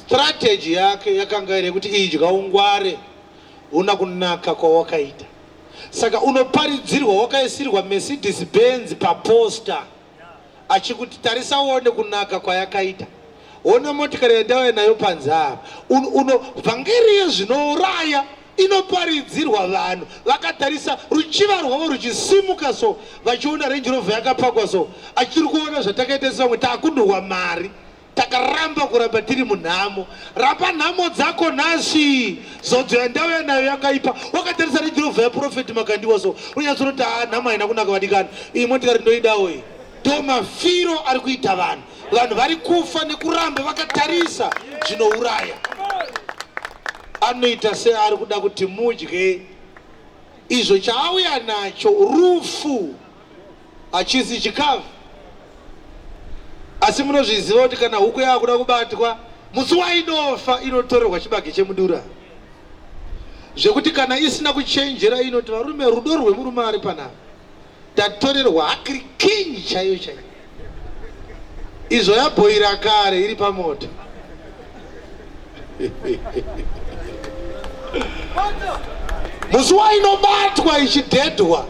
strategy yake yakanga iri yekuti idya ungware, una kunaka kwawakaita. Saka unoparidzirwa wakaisirwa Mercedes Benz paposter, achikuti tarisa uone kunaka kwayakaita, ona motikari yandauya nayo panze apa. Uno vhangeri yezvinouraya inoparidzirwa vanhu vakatarisa ruchiva rwavo ruchisimuka so, vachiona Range Rover yakapakwa so, achiri kuona zvatakaita sevamwe takundurwa mari, takaramba kuramba tiri munhamo. Ramba nhamo dzako nhasi, zodzo yandauya nayo yakaipa. Wakatarisa Range Rover yaProfeti Makandiwa so, unonyatsoroti haa, nhamo haina kunaka vadikani, iyi motikari ndoidawo iyi. Ndo mafiro ari kuita vanhu. Vanhu vari kufa nekuramba vakatarisa zvinouraya. Anoita seari kuda kuti mudye, izvo chaauya nacho rufu, hachisi chikafu. Asi munozviziva kuti kana huku yakuda kubatwa, musi wainofa inotorerwa chibage chemudura, zvekuti kana isina kuchenjera inoti varume, rudo rwemurume ari panapa, tatorerwa hakiri king chaiyo chaiyo. Izvo yabhoira kare iri pamoto. Musi wainobatwa ichidhedhwa,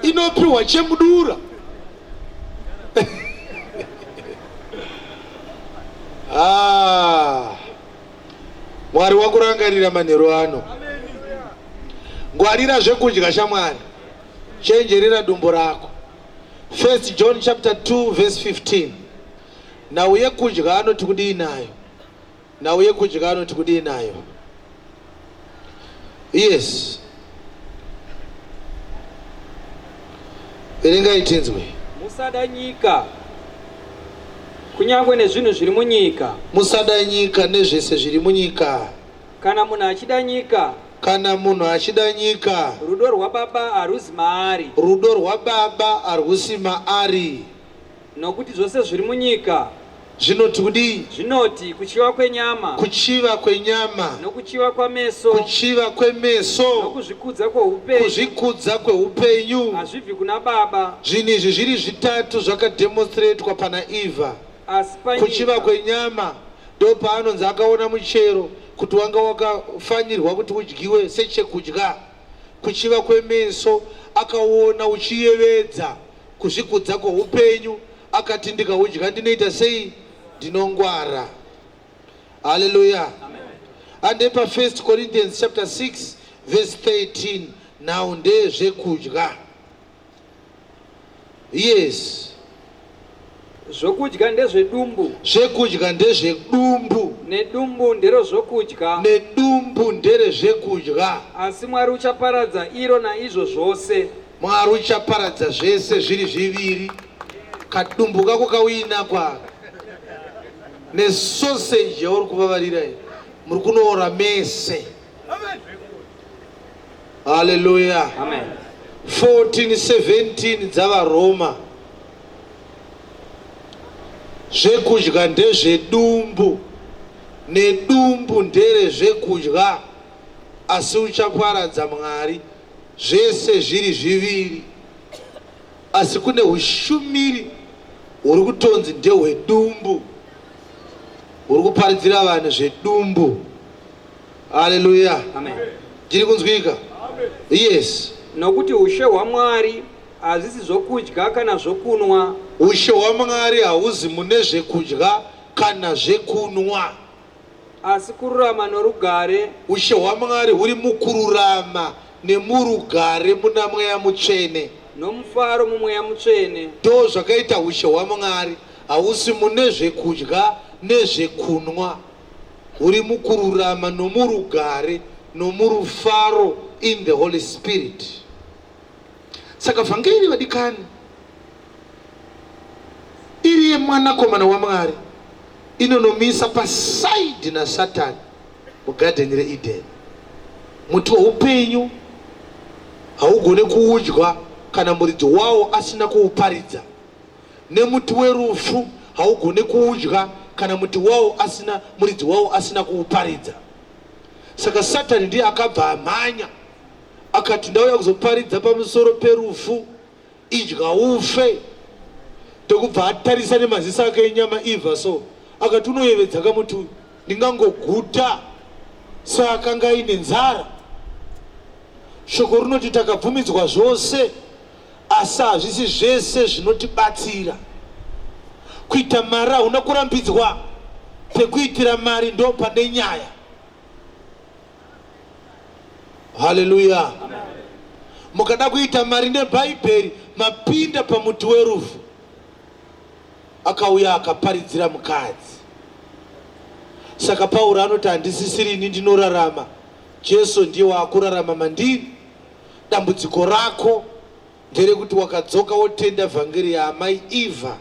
inopiwa chemudura. Ah, Mwari wakurangarira manheru ano. Ngwarira zvekudya shamwari, chenjerera dumbu rako. First John chapter 2 verse 15. Nhau yekudya anoti kudii nayo? Nhau yekudya anoti kudii nayo? Yes. Verengai tinzwe. Musada nyika, kunyange nezvinhu zviri munyika. Musada nyika nezvese zviri munyika. Kana munhu achida nyika, Kana munhu achida nyika, rudo rwaBaba haruzi maari. Rudo rwaBaba harwusi maari. Nokuti zvose zviri munyika. Zvinoti kudii? Zvinoti kuchiva kwenyama. Kuchiva kwenyama. Nokuchiva kwameso. Kuchiva kwemeso. Nokuzvikudza kweupenyu. Kuzvikudza kweupenyu. Hazvibvi kuna Baba. Zvinhu izvi zviri zvitatu zvakademonstratwa pana Eva. Asi panyika. Kuchiva kwenyama ndopaanonzi akaona muchero kuti wanga wakafanirwa kuti udyiwe sechekudya. Kuchiva kwemeso akaona uchiyevedza. Kuzvikudza kwoupenyu, akati ndikaudya ndinoita sei? Ndinongwara. Haleluya. Ande pa 1 Corinthians chapter 6 verse 13 now ndezvekudya. Yes. Zvokudya ndezvedumbu. Zvekudya ndezvedumbu. Nedumbu nderezvokudya. Nedumbu nderezvekudya. Asi Mwari uchaparadza iro naizvo zvose. Mwari uchaparadza zvese zviri zviviri. Kadumbu kako kauinako aka nesoseji yauri kuvavarira iyi muri kunoora mese. Haleluya. Amen. 14 17 dzaVaRoma. Zvekudya ndezvedumbu nedumbu nderezvekudya asi uchaparadza Mwari zvese zviri zviviri. Asi kune hushumiri huri kutonzi ndehwedumbu huri kuparidzira vanhu zvedumbu. Haleluya. Amen. Ndiri kunzwika? Yes. Nokuti ushe hwaMwari hazvisi zvokudya kana zvokunwa. Ushe hwaMwari hauzi mune zvekudya kana zvekunwa. Asi kururama norugare. Ushe hwaMwari huri mukururama nemurugare muna Mweya Mutsvene. Nomufaro muMweya Mutsvene. Ndo zvakaita ushe hwaMwari, hausi mune zvekudya nezvekunwa. Huri mukururama nomurugare nomurufaro in the Holy Spirit. Saka vhangeri vadikani iri yemwanakomana waMwari inonomisa pasaidhi naSatani mugadheni reEdeni. Muti woupenyu haugone kuudya kana muridzi wawo asina kuuparidza, nemuti werufu haugone kuudya kana muti wawo asina muridzi wawo asina kuuparidza. Saka Satani ndiye akabva amhanya akati ndauya kuzoparidza pamusoro perufu, idya ufe. Ndokubva atarisa nemaziso ake enyama Eva so akati unoyevedza kamuti uyu, ndingangoguta seakanga aine nzara. Shoko rinoti takabvumidzwa zvose asi hazvisi zvese zvinotibatsira. Kuita mari hauna kurambidzwa, pekuitira mari ndo pane nyaya. Haleluya. Mukada kuita mari neBhaibheri mapinda pamuti werufu. Akauya akaparidzira mukadzi. Saka Pauro anoti handisisiri ini ndinorarama, Jesu ndiye waakurarama mandiri. Dambudziko rako nderekuti wakadzoka wotenda vhangeri yaamai Eva.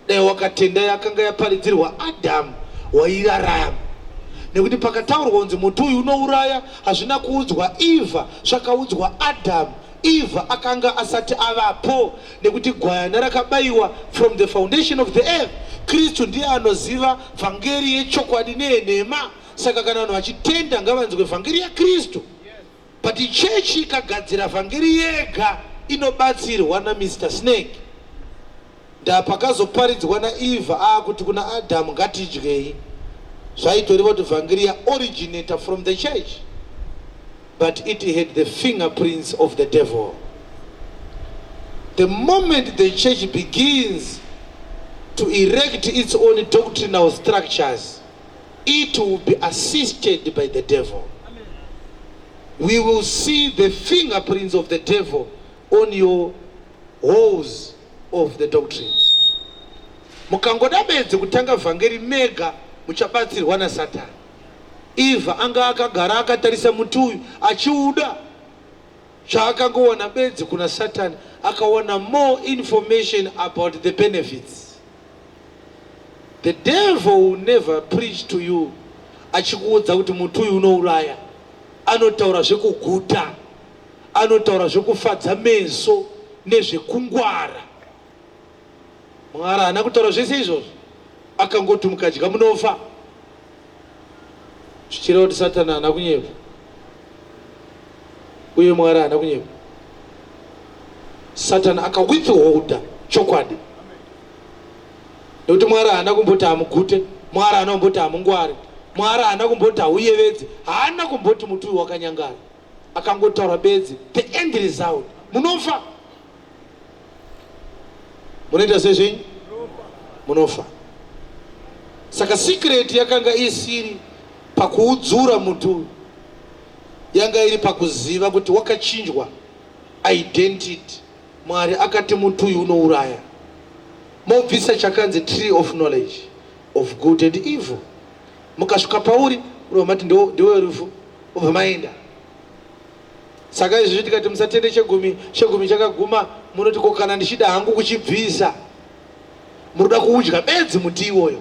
Dai wakatenda yakanga yaparidzirwa Adamu wairarama. Nekuti pakataurwa kunzi muti uyu unouraya hazvina kuudzwa Eva, zvakaudzwa Adamu. Eva akanga asati avapo nekuti gwayana rakabaiwa from the foundation of the earth. Kristu ndiye anoziva vhangeri yechokwadi neyenhema. Saka kana vanhu vachitenda ngavanzwe vhangeri yaKristu. But chechi ikagadzira vhangeri yega inobatsirwa naMr Snake. Ndapakazoparidzwa naEva aakuti kuna Adamu ngatidyei. Zvaitoreva kuti vhangeri yaoriginator from the church. But it had the fingerprints of the devil. The moment the church begins to erect its own doctrinal structures, it will be assisted by the devil. We will see the fingerprints of the devil on your walls of the doctrines. Mukangoda bedzi kutanga vhangeri mega, muchabatsirwa naSatani. Eva anga akagara akatarisa muti uyu achiuda. Chaakangowana bedzi kuna Satani, akawana more information about the benefits. The devil will never preach to you achikuudza kuti muti uyu unouraya. Anotaura zvekuguta, anotaura zvekufadza meso nezvekungwara. Mwari haana kutaura zvese izvozvo, akangoti mukadya munofa, zvichireva kuti Satani haana kunyepa uye Mwari haana kunyepa. Satani akawithholda chokwadi, nekuti Mwari haana kumboti hamugute, Mwari haana kumboti hamungwari, Mwari haana kumboti hauyevedzi, haana kumboti muti uyu wakanyangara. Akangotaura bedzi the end result, munofa. Munoita sezvenyu, munofa. Saka secret yakanga isiri pakuudzura muti uyu, yanga iri pakuziva kuti wakachinjwa identity. Mwari akati muti uyu unouraya, mobvisa chakanzi tree of knowledge of good and evil. Mukasvika pauri, unobva mati ndiwe rufu, ubva maenda. Saka izvozvi tikati musatende chegumi, chegumi chakaguma, munoti ko kana ndichida hangu kuchibvisa? Munoda kuudya bedzi muti iwoyo.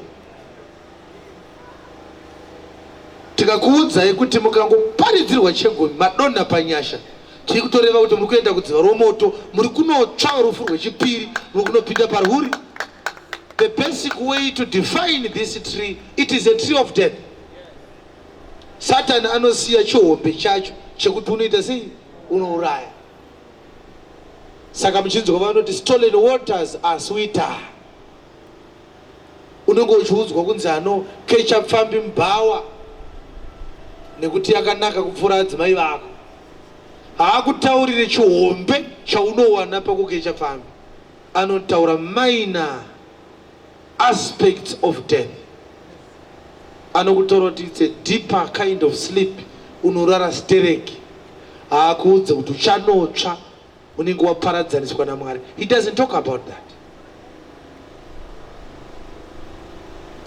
Tikakuudzai kuti mukangoparidzirwa chegumi madonha panyasha, tiri kutoreva kuti muri kuenda kudziva romoto, muri kunotsva rufu rwechipiri, muri kunopinda parwuri. The basic way to define this tree, it is a tree of death. Satani anosiya chihombe chacho chekuti unoita sei, unouraya. Saka muchinzwa vanoti stolen waters are sweeter, unenge uchiudzwa kunzi ano kecha pfambi mubhawa nekuti yakanaka kupfuura adzimai vako. Haakutaurire chihombe chaunowana pakukecha pfambi, anotaura minor aspects of death. Anokutaura kuti it's a deeper kind of sleep, unorara stereki. Haakuudze kuti uchanotsva, unenge waparadzaniswa naMwari. He doesn't talk about that.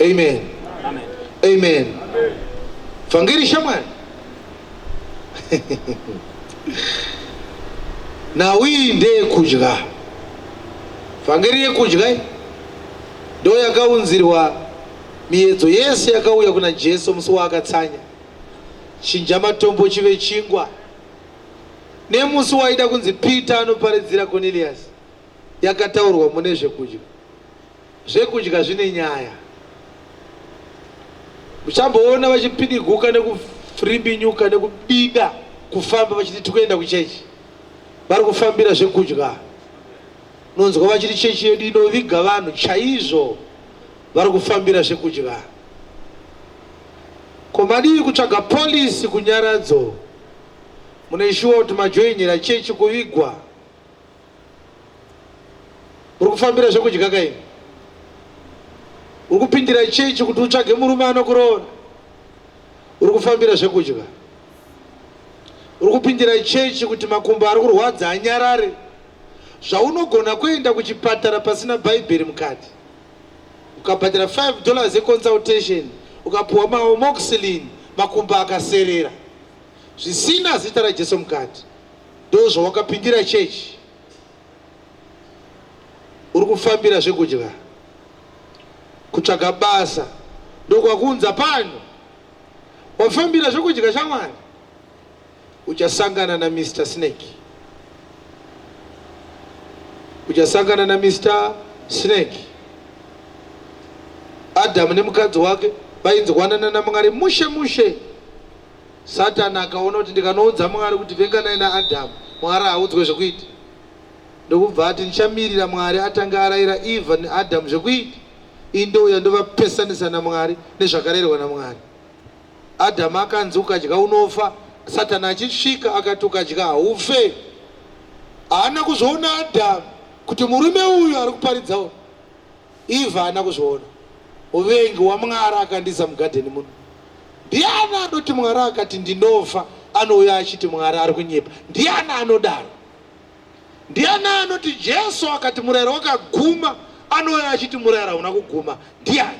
Amen. Amen. Amen. Vhangeri shamwari. Nhau iyi ndeyekudya. Vhangeri yekudya iyi ndo yakaunzirwa miedzo yese yakauya kuna Jesu musi waakatsanya. Chinja matombo chive chingwa. Nemusi waida kunzi Peter anoparidzira Cornelius, yakataurwa mune zvekudya. Zvekudya zvine nyaya. Muchamboona vachipidiguka nekurimbinyuka nekubida kufamba vachiti tikuenda kuchechi. Vari kufambira zvekudya. Unonzwa vachiti chechi yedu inoviga vanhu chaizvo. Vari kufambira zvekudya. Ko madii kutsvaga policy kunyaradzo? Mune shuwa kuti majoinira chechi kuvigwa? Uri kufambira zvekudya kaini? Uri kupindira chechi kuti utsvage murume anokuroora? Uri kufambira zvekudya. Uri kupindira chechi kuti makumbo ari kurwadza anyarare? Zvaunogona kuenda kuchipatara pasina Bhaibheri mukati, ukabhadhara $5 yeconsultation, ukapuwa maamoxicillin, makumbo akaserera, zvisina zita raJesu mukati. Ndozvawakapindira chechi. Uri kufambira zvekudya, kutsvaga basa ndokwakuunza pano. Wafambira zvekudya shamwari, uchasangana na Mr Snake. Uchasangana na Mr Snake. Adamu nemukadzi wake vainzwanana naMwari mushe mushe. Satani akaona kuti ndikanoudza Mwari kuti venganai naAdhamu, Mwari haaudzwe zvekuita. Ndokubva ati ndichamirira Mwari atange araira Eva neAdhamu zvekuita, ini ndouya ndovapesanisa naMwari nezvakarerwa naMwari. Adhamu akanzi ukadya unofa, Satani achisvika akati ukadya haufe. Haana kuzviona Adhamu kuti murume uyu ari kuparidza uyu. Eva haana kuzviona. Muvengi waMwari akandiisa mugadheni muno. Ndiani anoti Mwari akati ndinofa anouya achiti Mwari ari kunyepa? Ndiani anodaro? Ndiani anoti Jesu akati murayiro wakaguma anouya achiti murayiro hauna kuguma? Ndiani?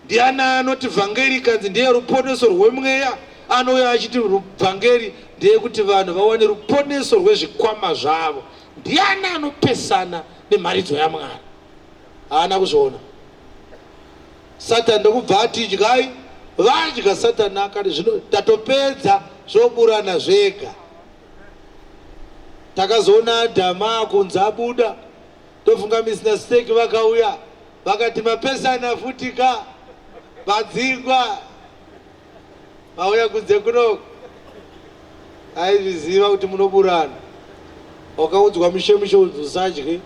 Ndiani anoti vhangeri ikanzi ndeye ruponeso rwemweya anouya achiti vhangeri ndeyekuti vanhu vawane ruponeso rwezvikwama zvavo? Ndiani anopesana nemharidzo yaMwari? Haana kuzviona. Satani ndokubva ati idyai, vadya. Satani akati zvino tatopedza, zvoburana zvega. Takazoona Adhamu akunzi abuda, ndofunga Mr Steak vakauya vakati mapesana futi ka, madzingwa, mauya kunze kunoko. Aizviziva kuti munoburana. Wakaudzwa mushe mushe unzi usadye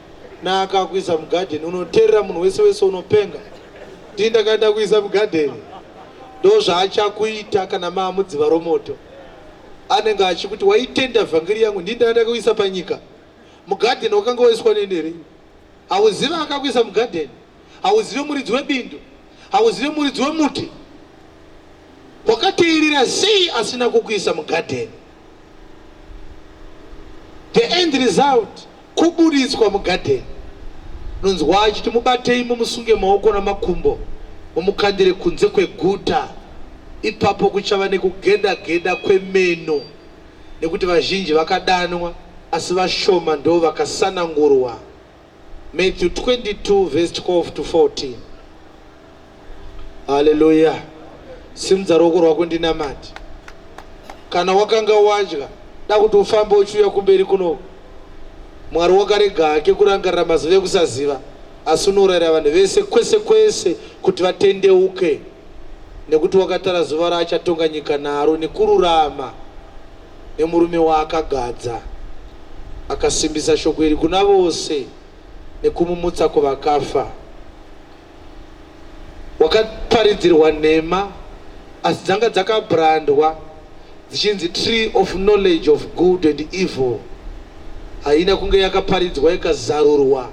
naakakuisa mugadheni unoterera munhu wese wese unopenga. Ndii ndakaenda kuisa mugadheni. Ndozvaachakuita kana maamudziva romoto. Anenge achikuti waitenda vhangeri yangu ndii ndakaenda kuisa panyika. Mugadheni wakanga waiswa neni here? Hauzive akakuisa mugadheni. Hauzive muridzi webindu. Hauzive muridzi wemuti. Wakateerera sei asina kukuisa mugadheni? The end result kuburitswa mugadheni. Nonzwa achiti mubatei mumusunge maoko namakumbo mumukandire kunze kweguta. Ipapo kuchava nekugeda geda kwemeno nekuti vazhinji vakadanwa asi vashoma ndo vakasanangurwa. Matthew 22 verse 12 to 14. Haleluya. Simudza ruoko rwako ndinamate. Kana wakanga wadya, da kuti ufambe uchiuya kumberi kuno. Mwari wakarega hake kurangarira mazuva ekusaziva, asi unorayira vanhu vese kwese kwese kuti vatendeuke, nekuti wakatara zuva raachatonga nyika naro nekururama nemurume waakagadza. Akasimbisa shoko iri kuna vose nekumumutsa kuvakafa. Wakaparidzirwa nhema asi dzanga dzakabrandwa dzichinzi tree of knowledge of good and evil. Haina kunge yakaparidzwa ikazarurwa.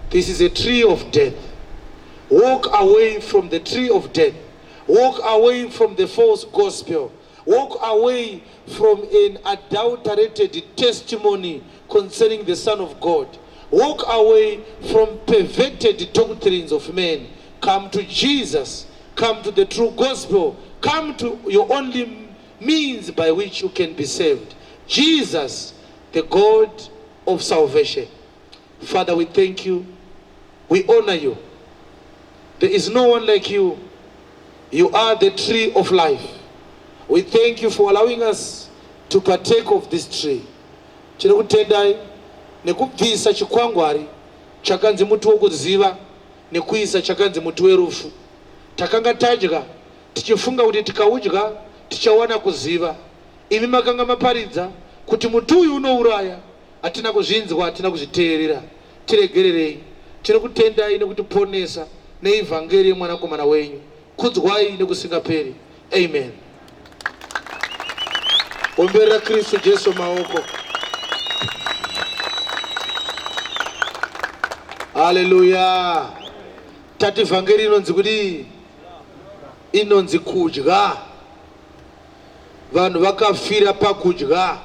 This is a tree of death. Walk away from the tree of death. Walk away from the false gospel. Walk away from an adulterated testimony concerning the Son of God. Walk away from perverted doctrines of men. Come to Jesus. Come to the true gospel. Come to your only means by which you can be saved. Jesus, the God of salvation. Father, we thank you. We honor you. There is no one like you. You are the tree of life. We thank you for allowing us to partake of this tree. Tinokutendai nekubvisa chikwangwari chakanzi muti wokuziva nekuisa chakanzi muti werufu. Takanga tadya tichifunga kuti tikaudya tichawana kuziva. Imi makanga maparidza kuti muti uyu unouraya. Hatina kuzvinzwa, hatina kuzviteerera. Tiregererei. Tinokutendai nekutiponesa neivhangeri yemwanakomana wenyu. Kudzwai nekusingaperi. Amen. Omberera Kristu Jesu maoko. Haleluya. Tati vhangeri inonzi kudii? Inonzi kudya. Vanhu vakafira pakudya.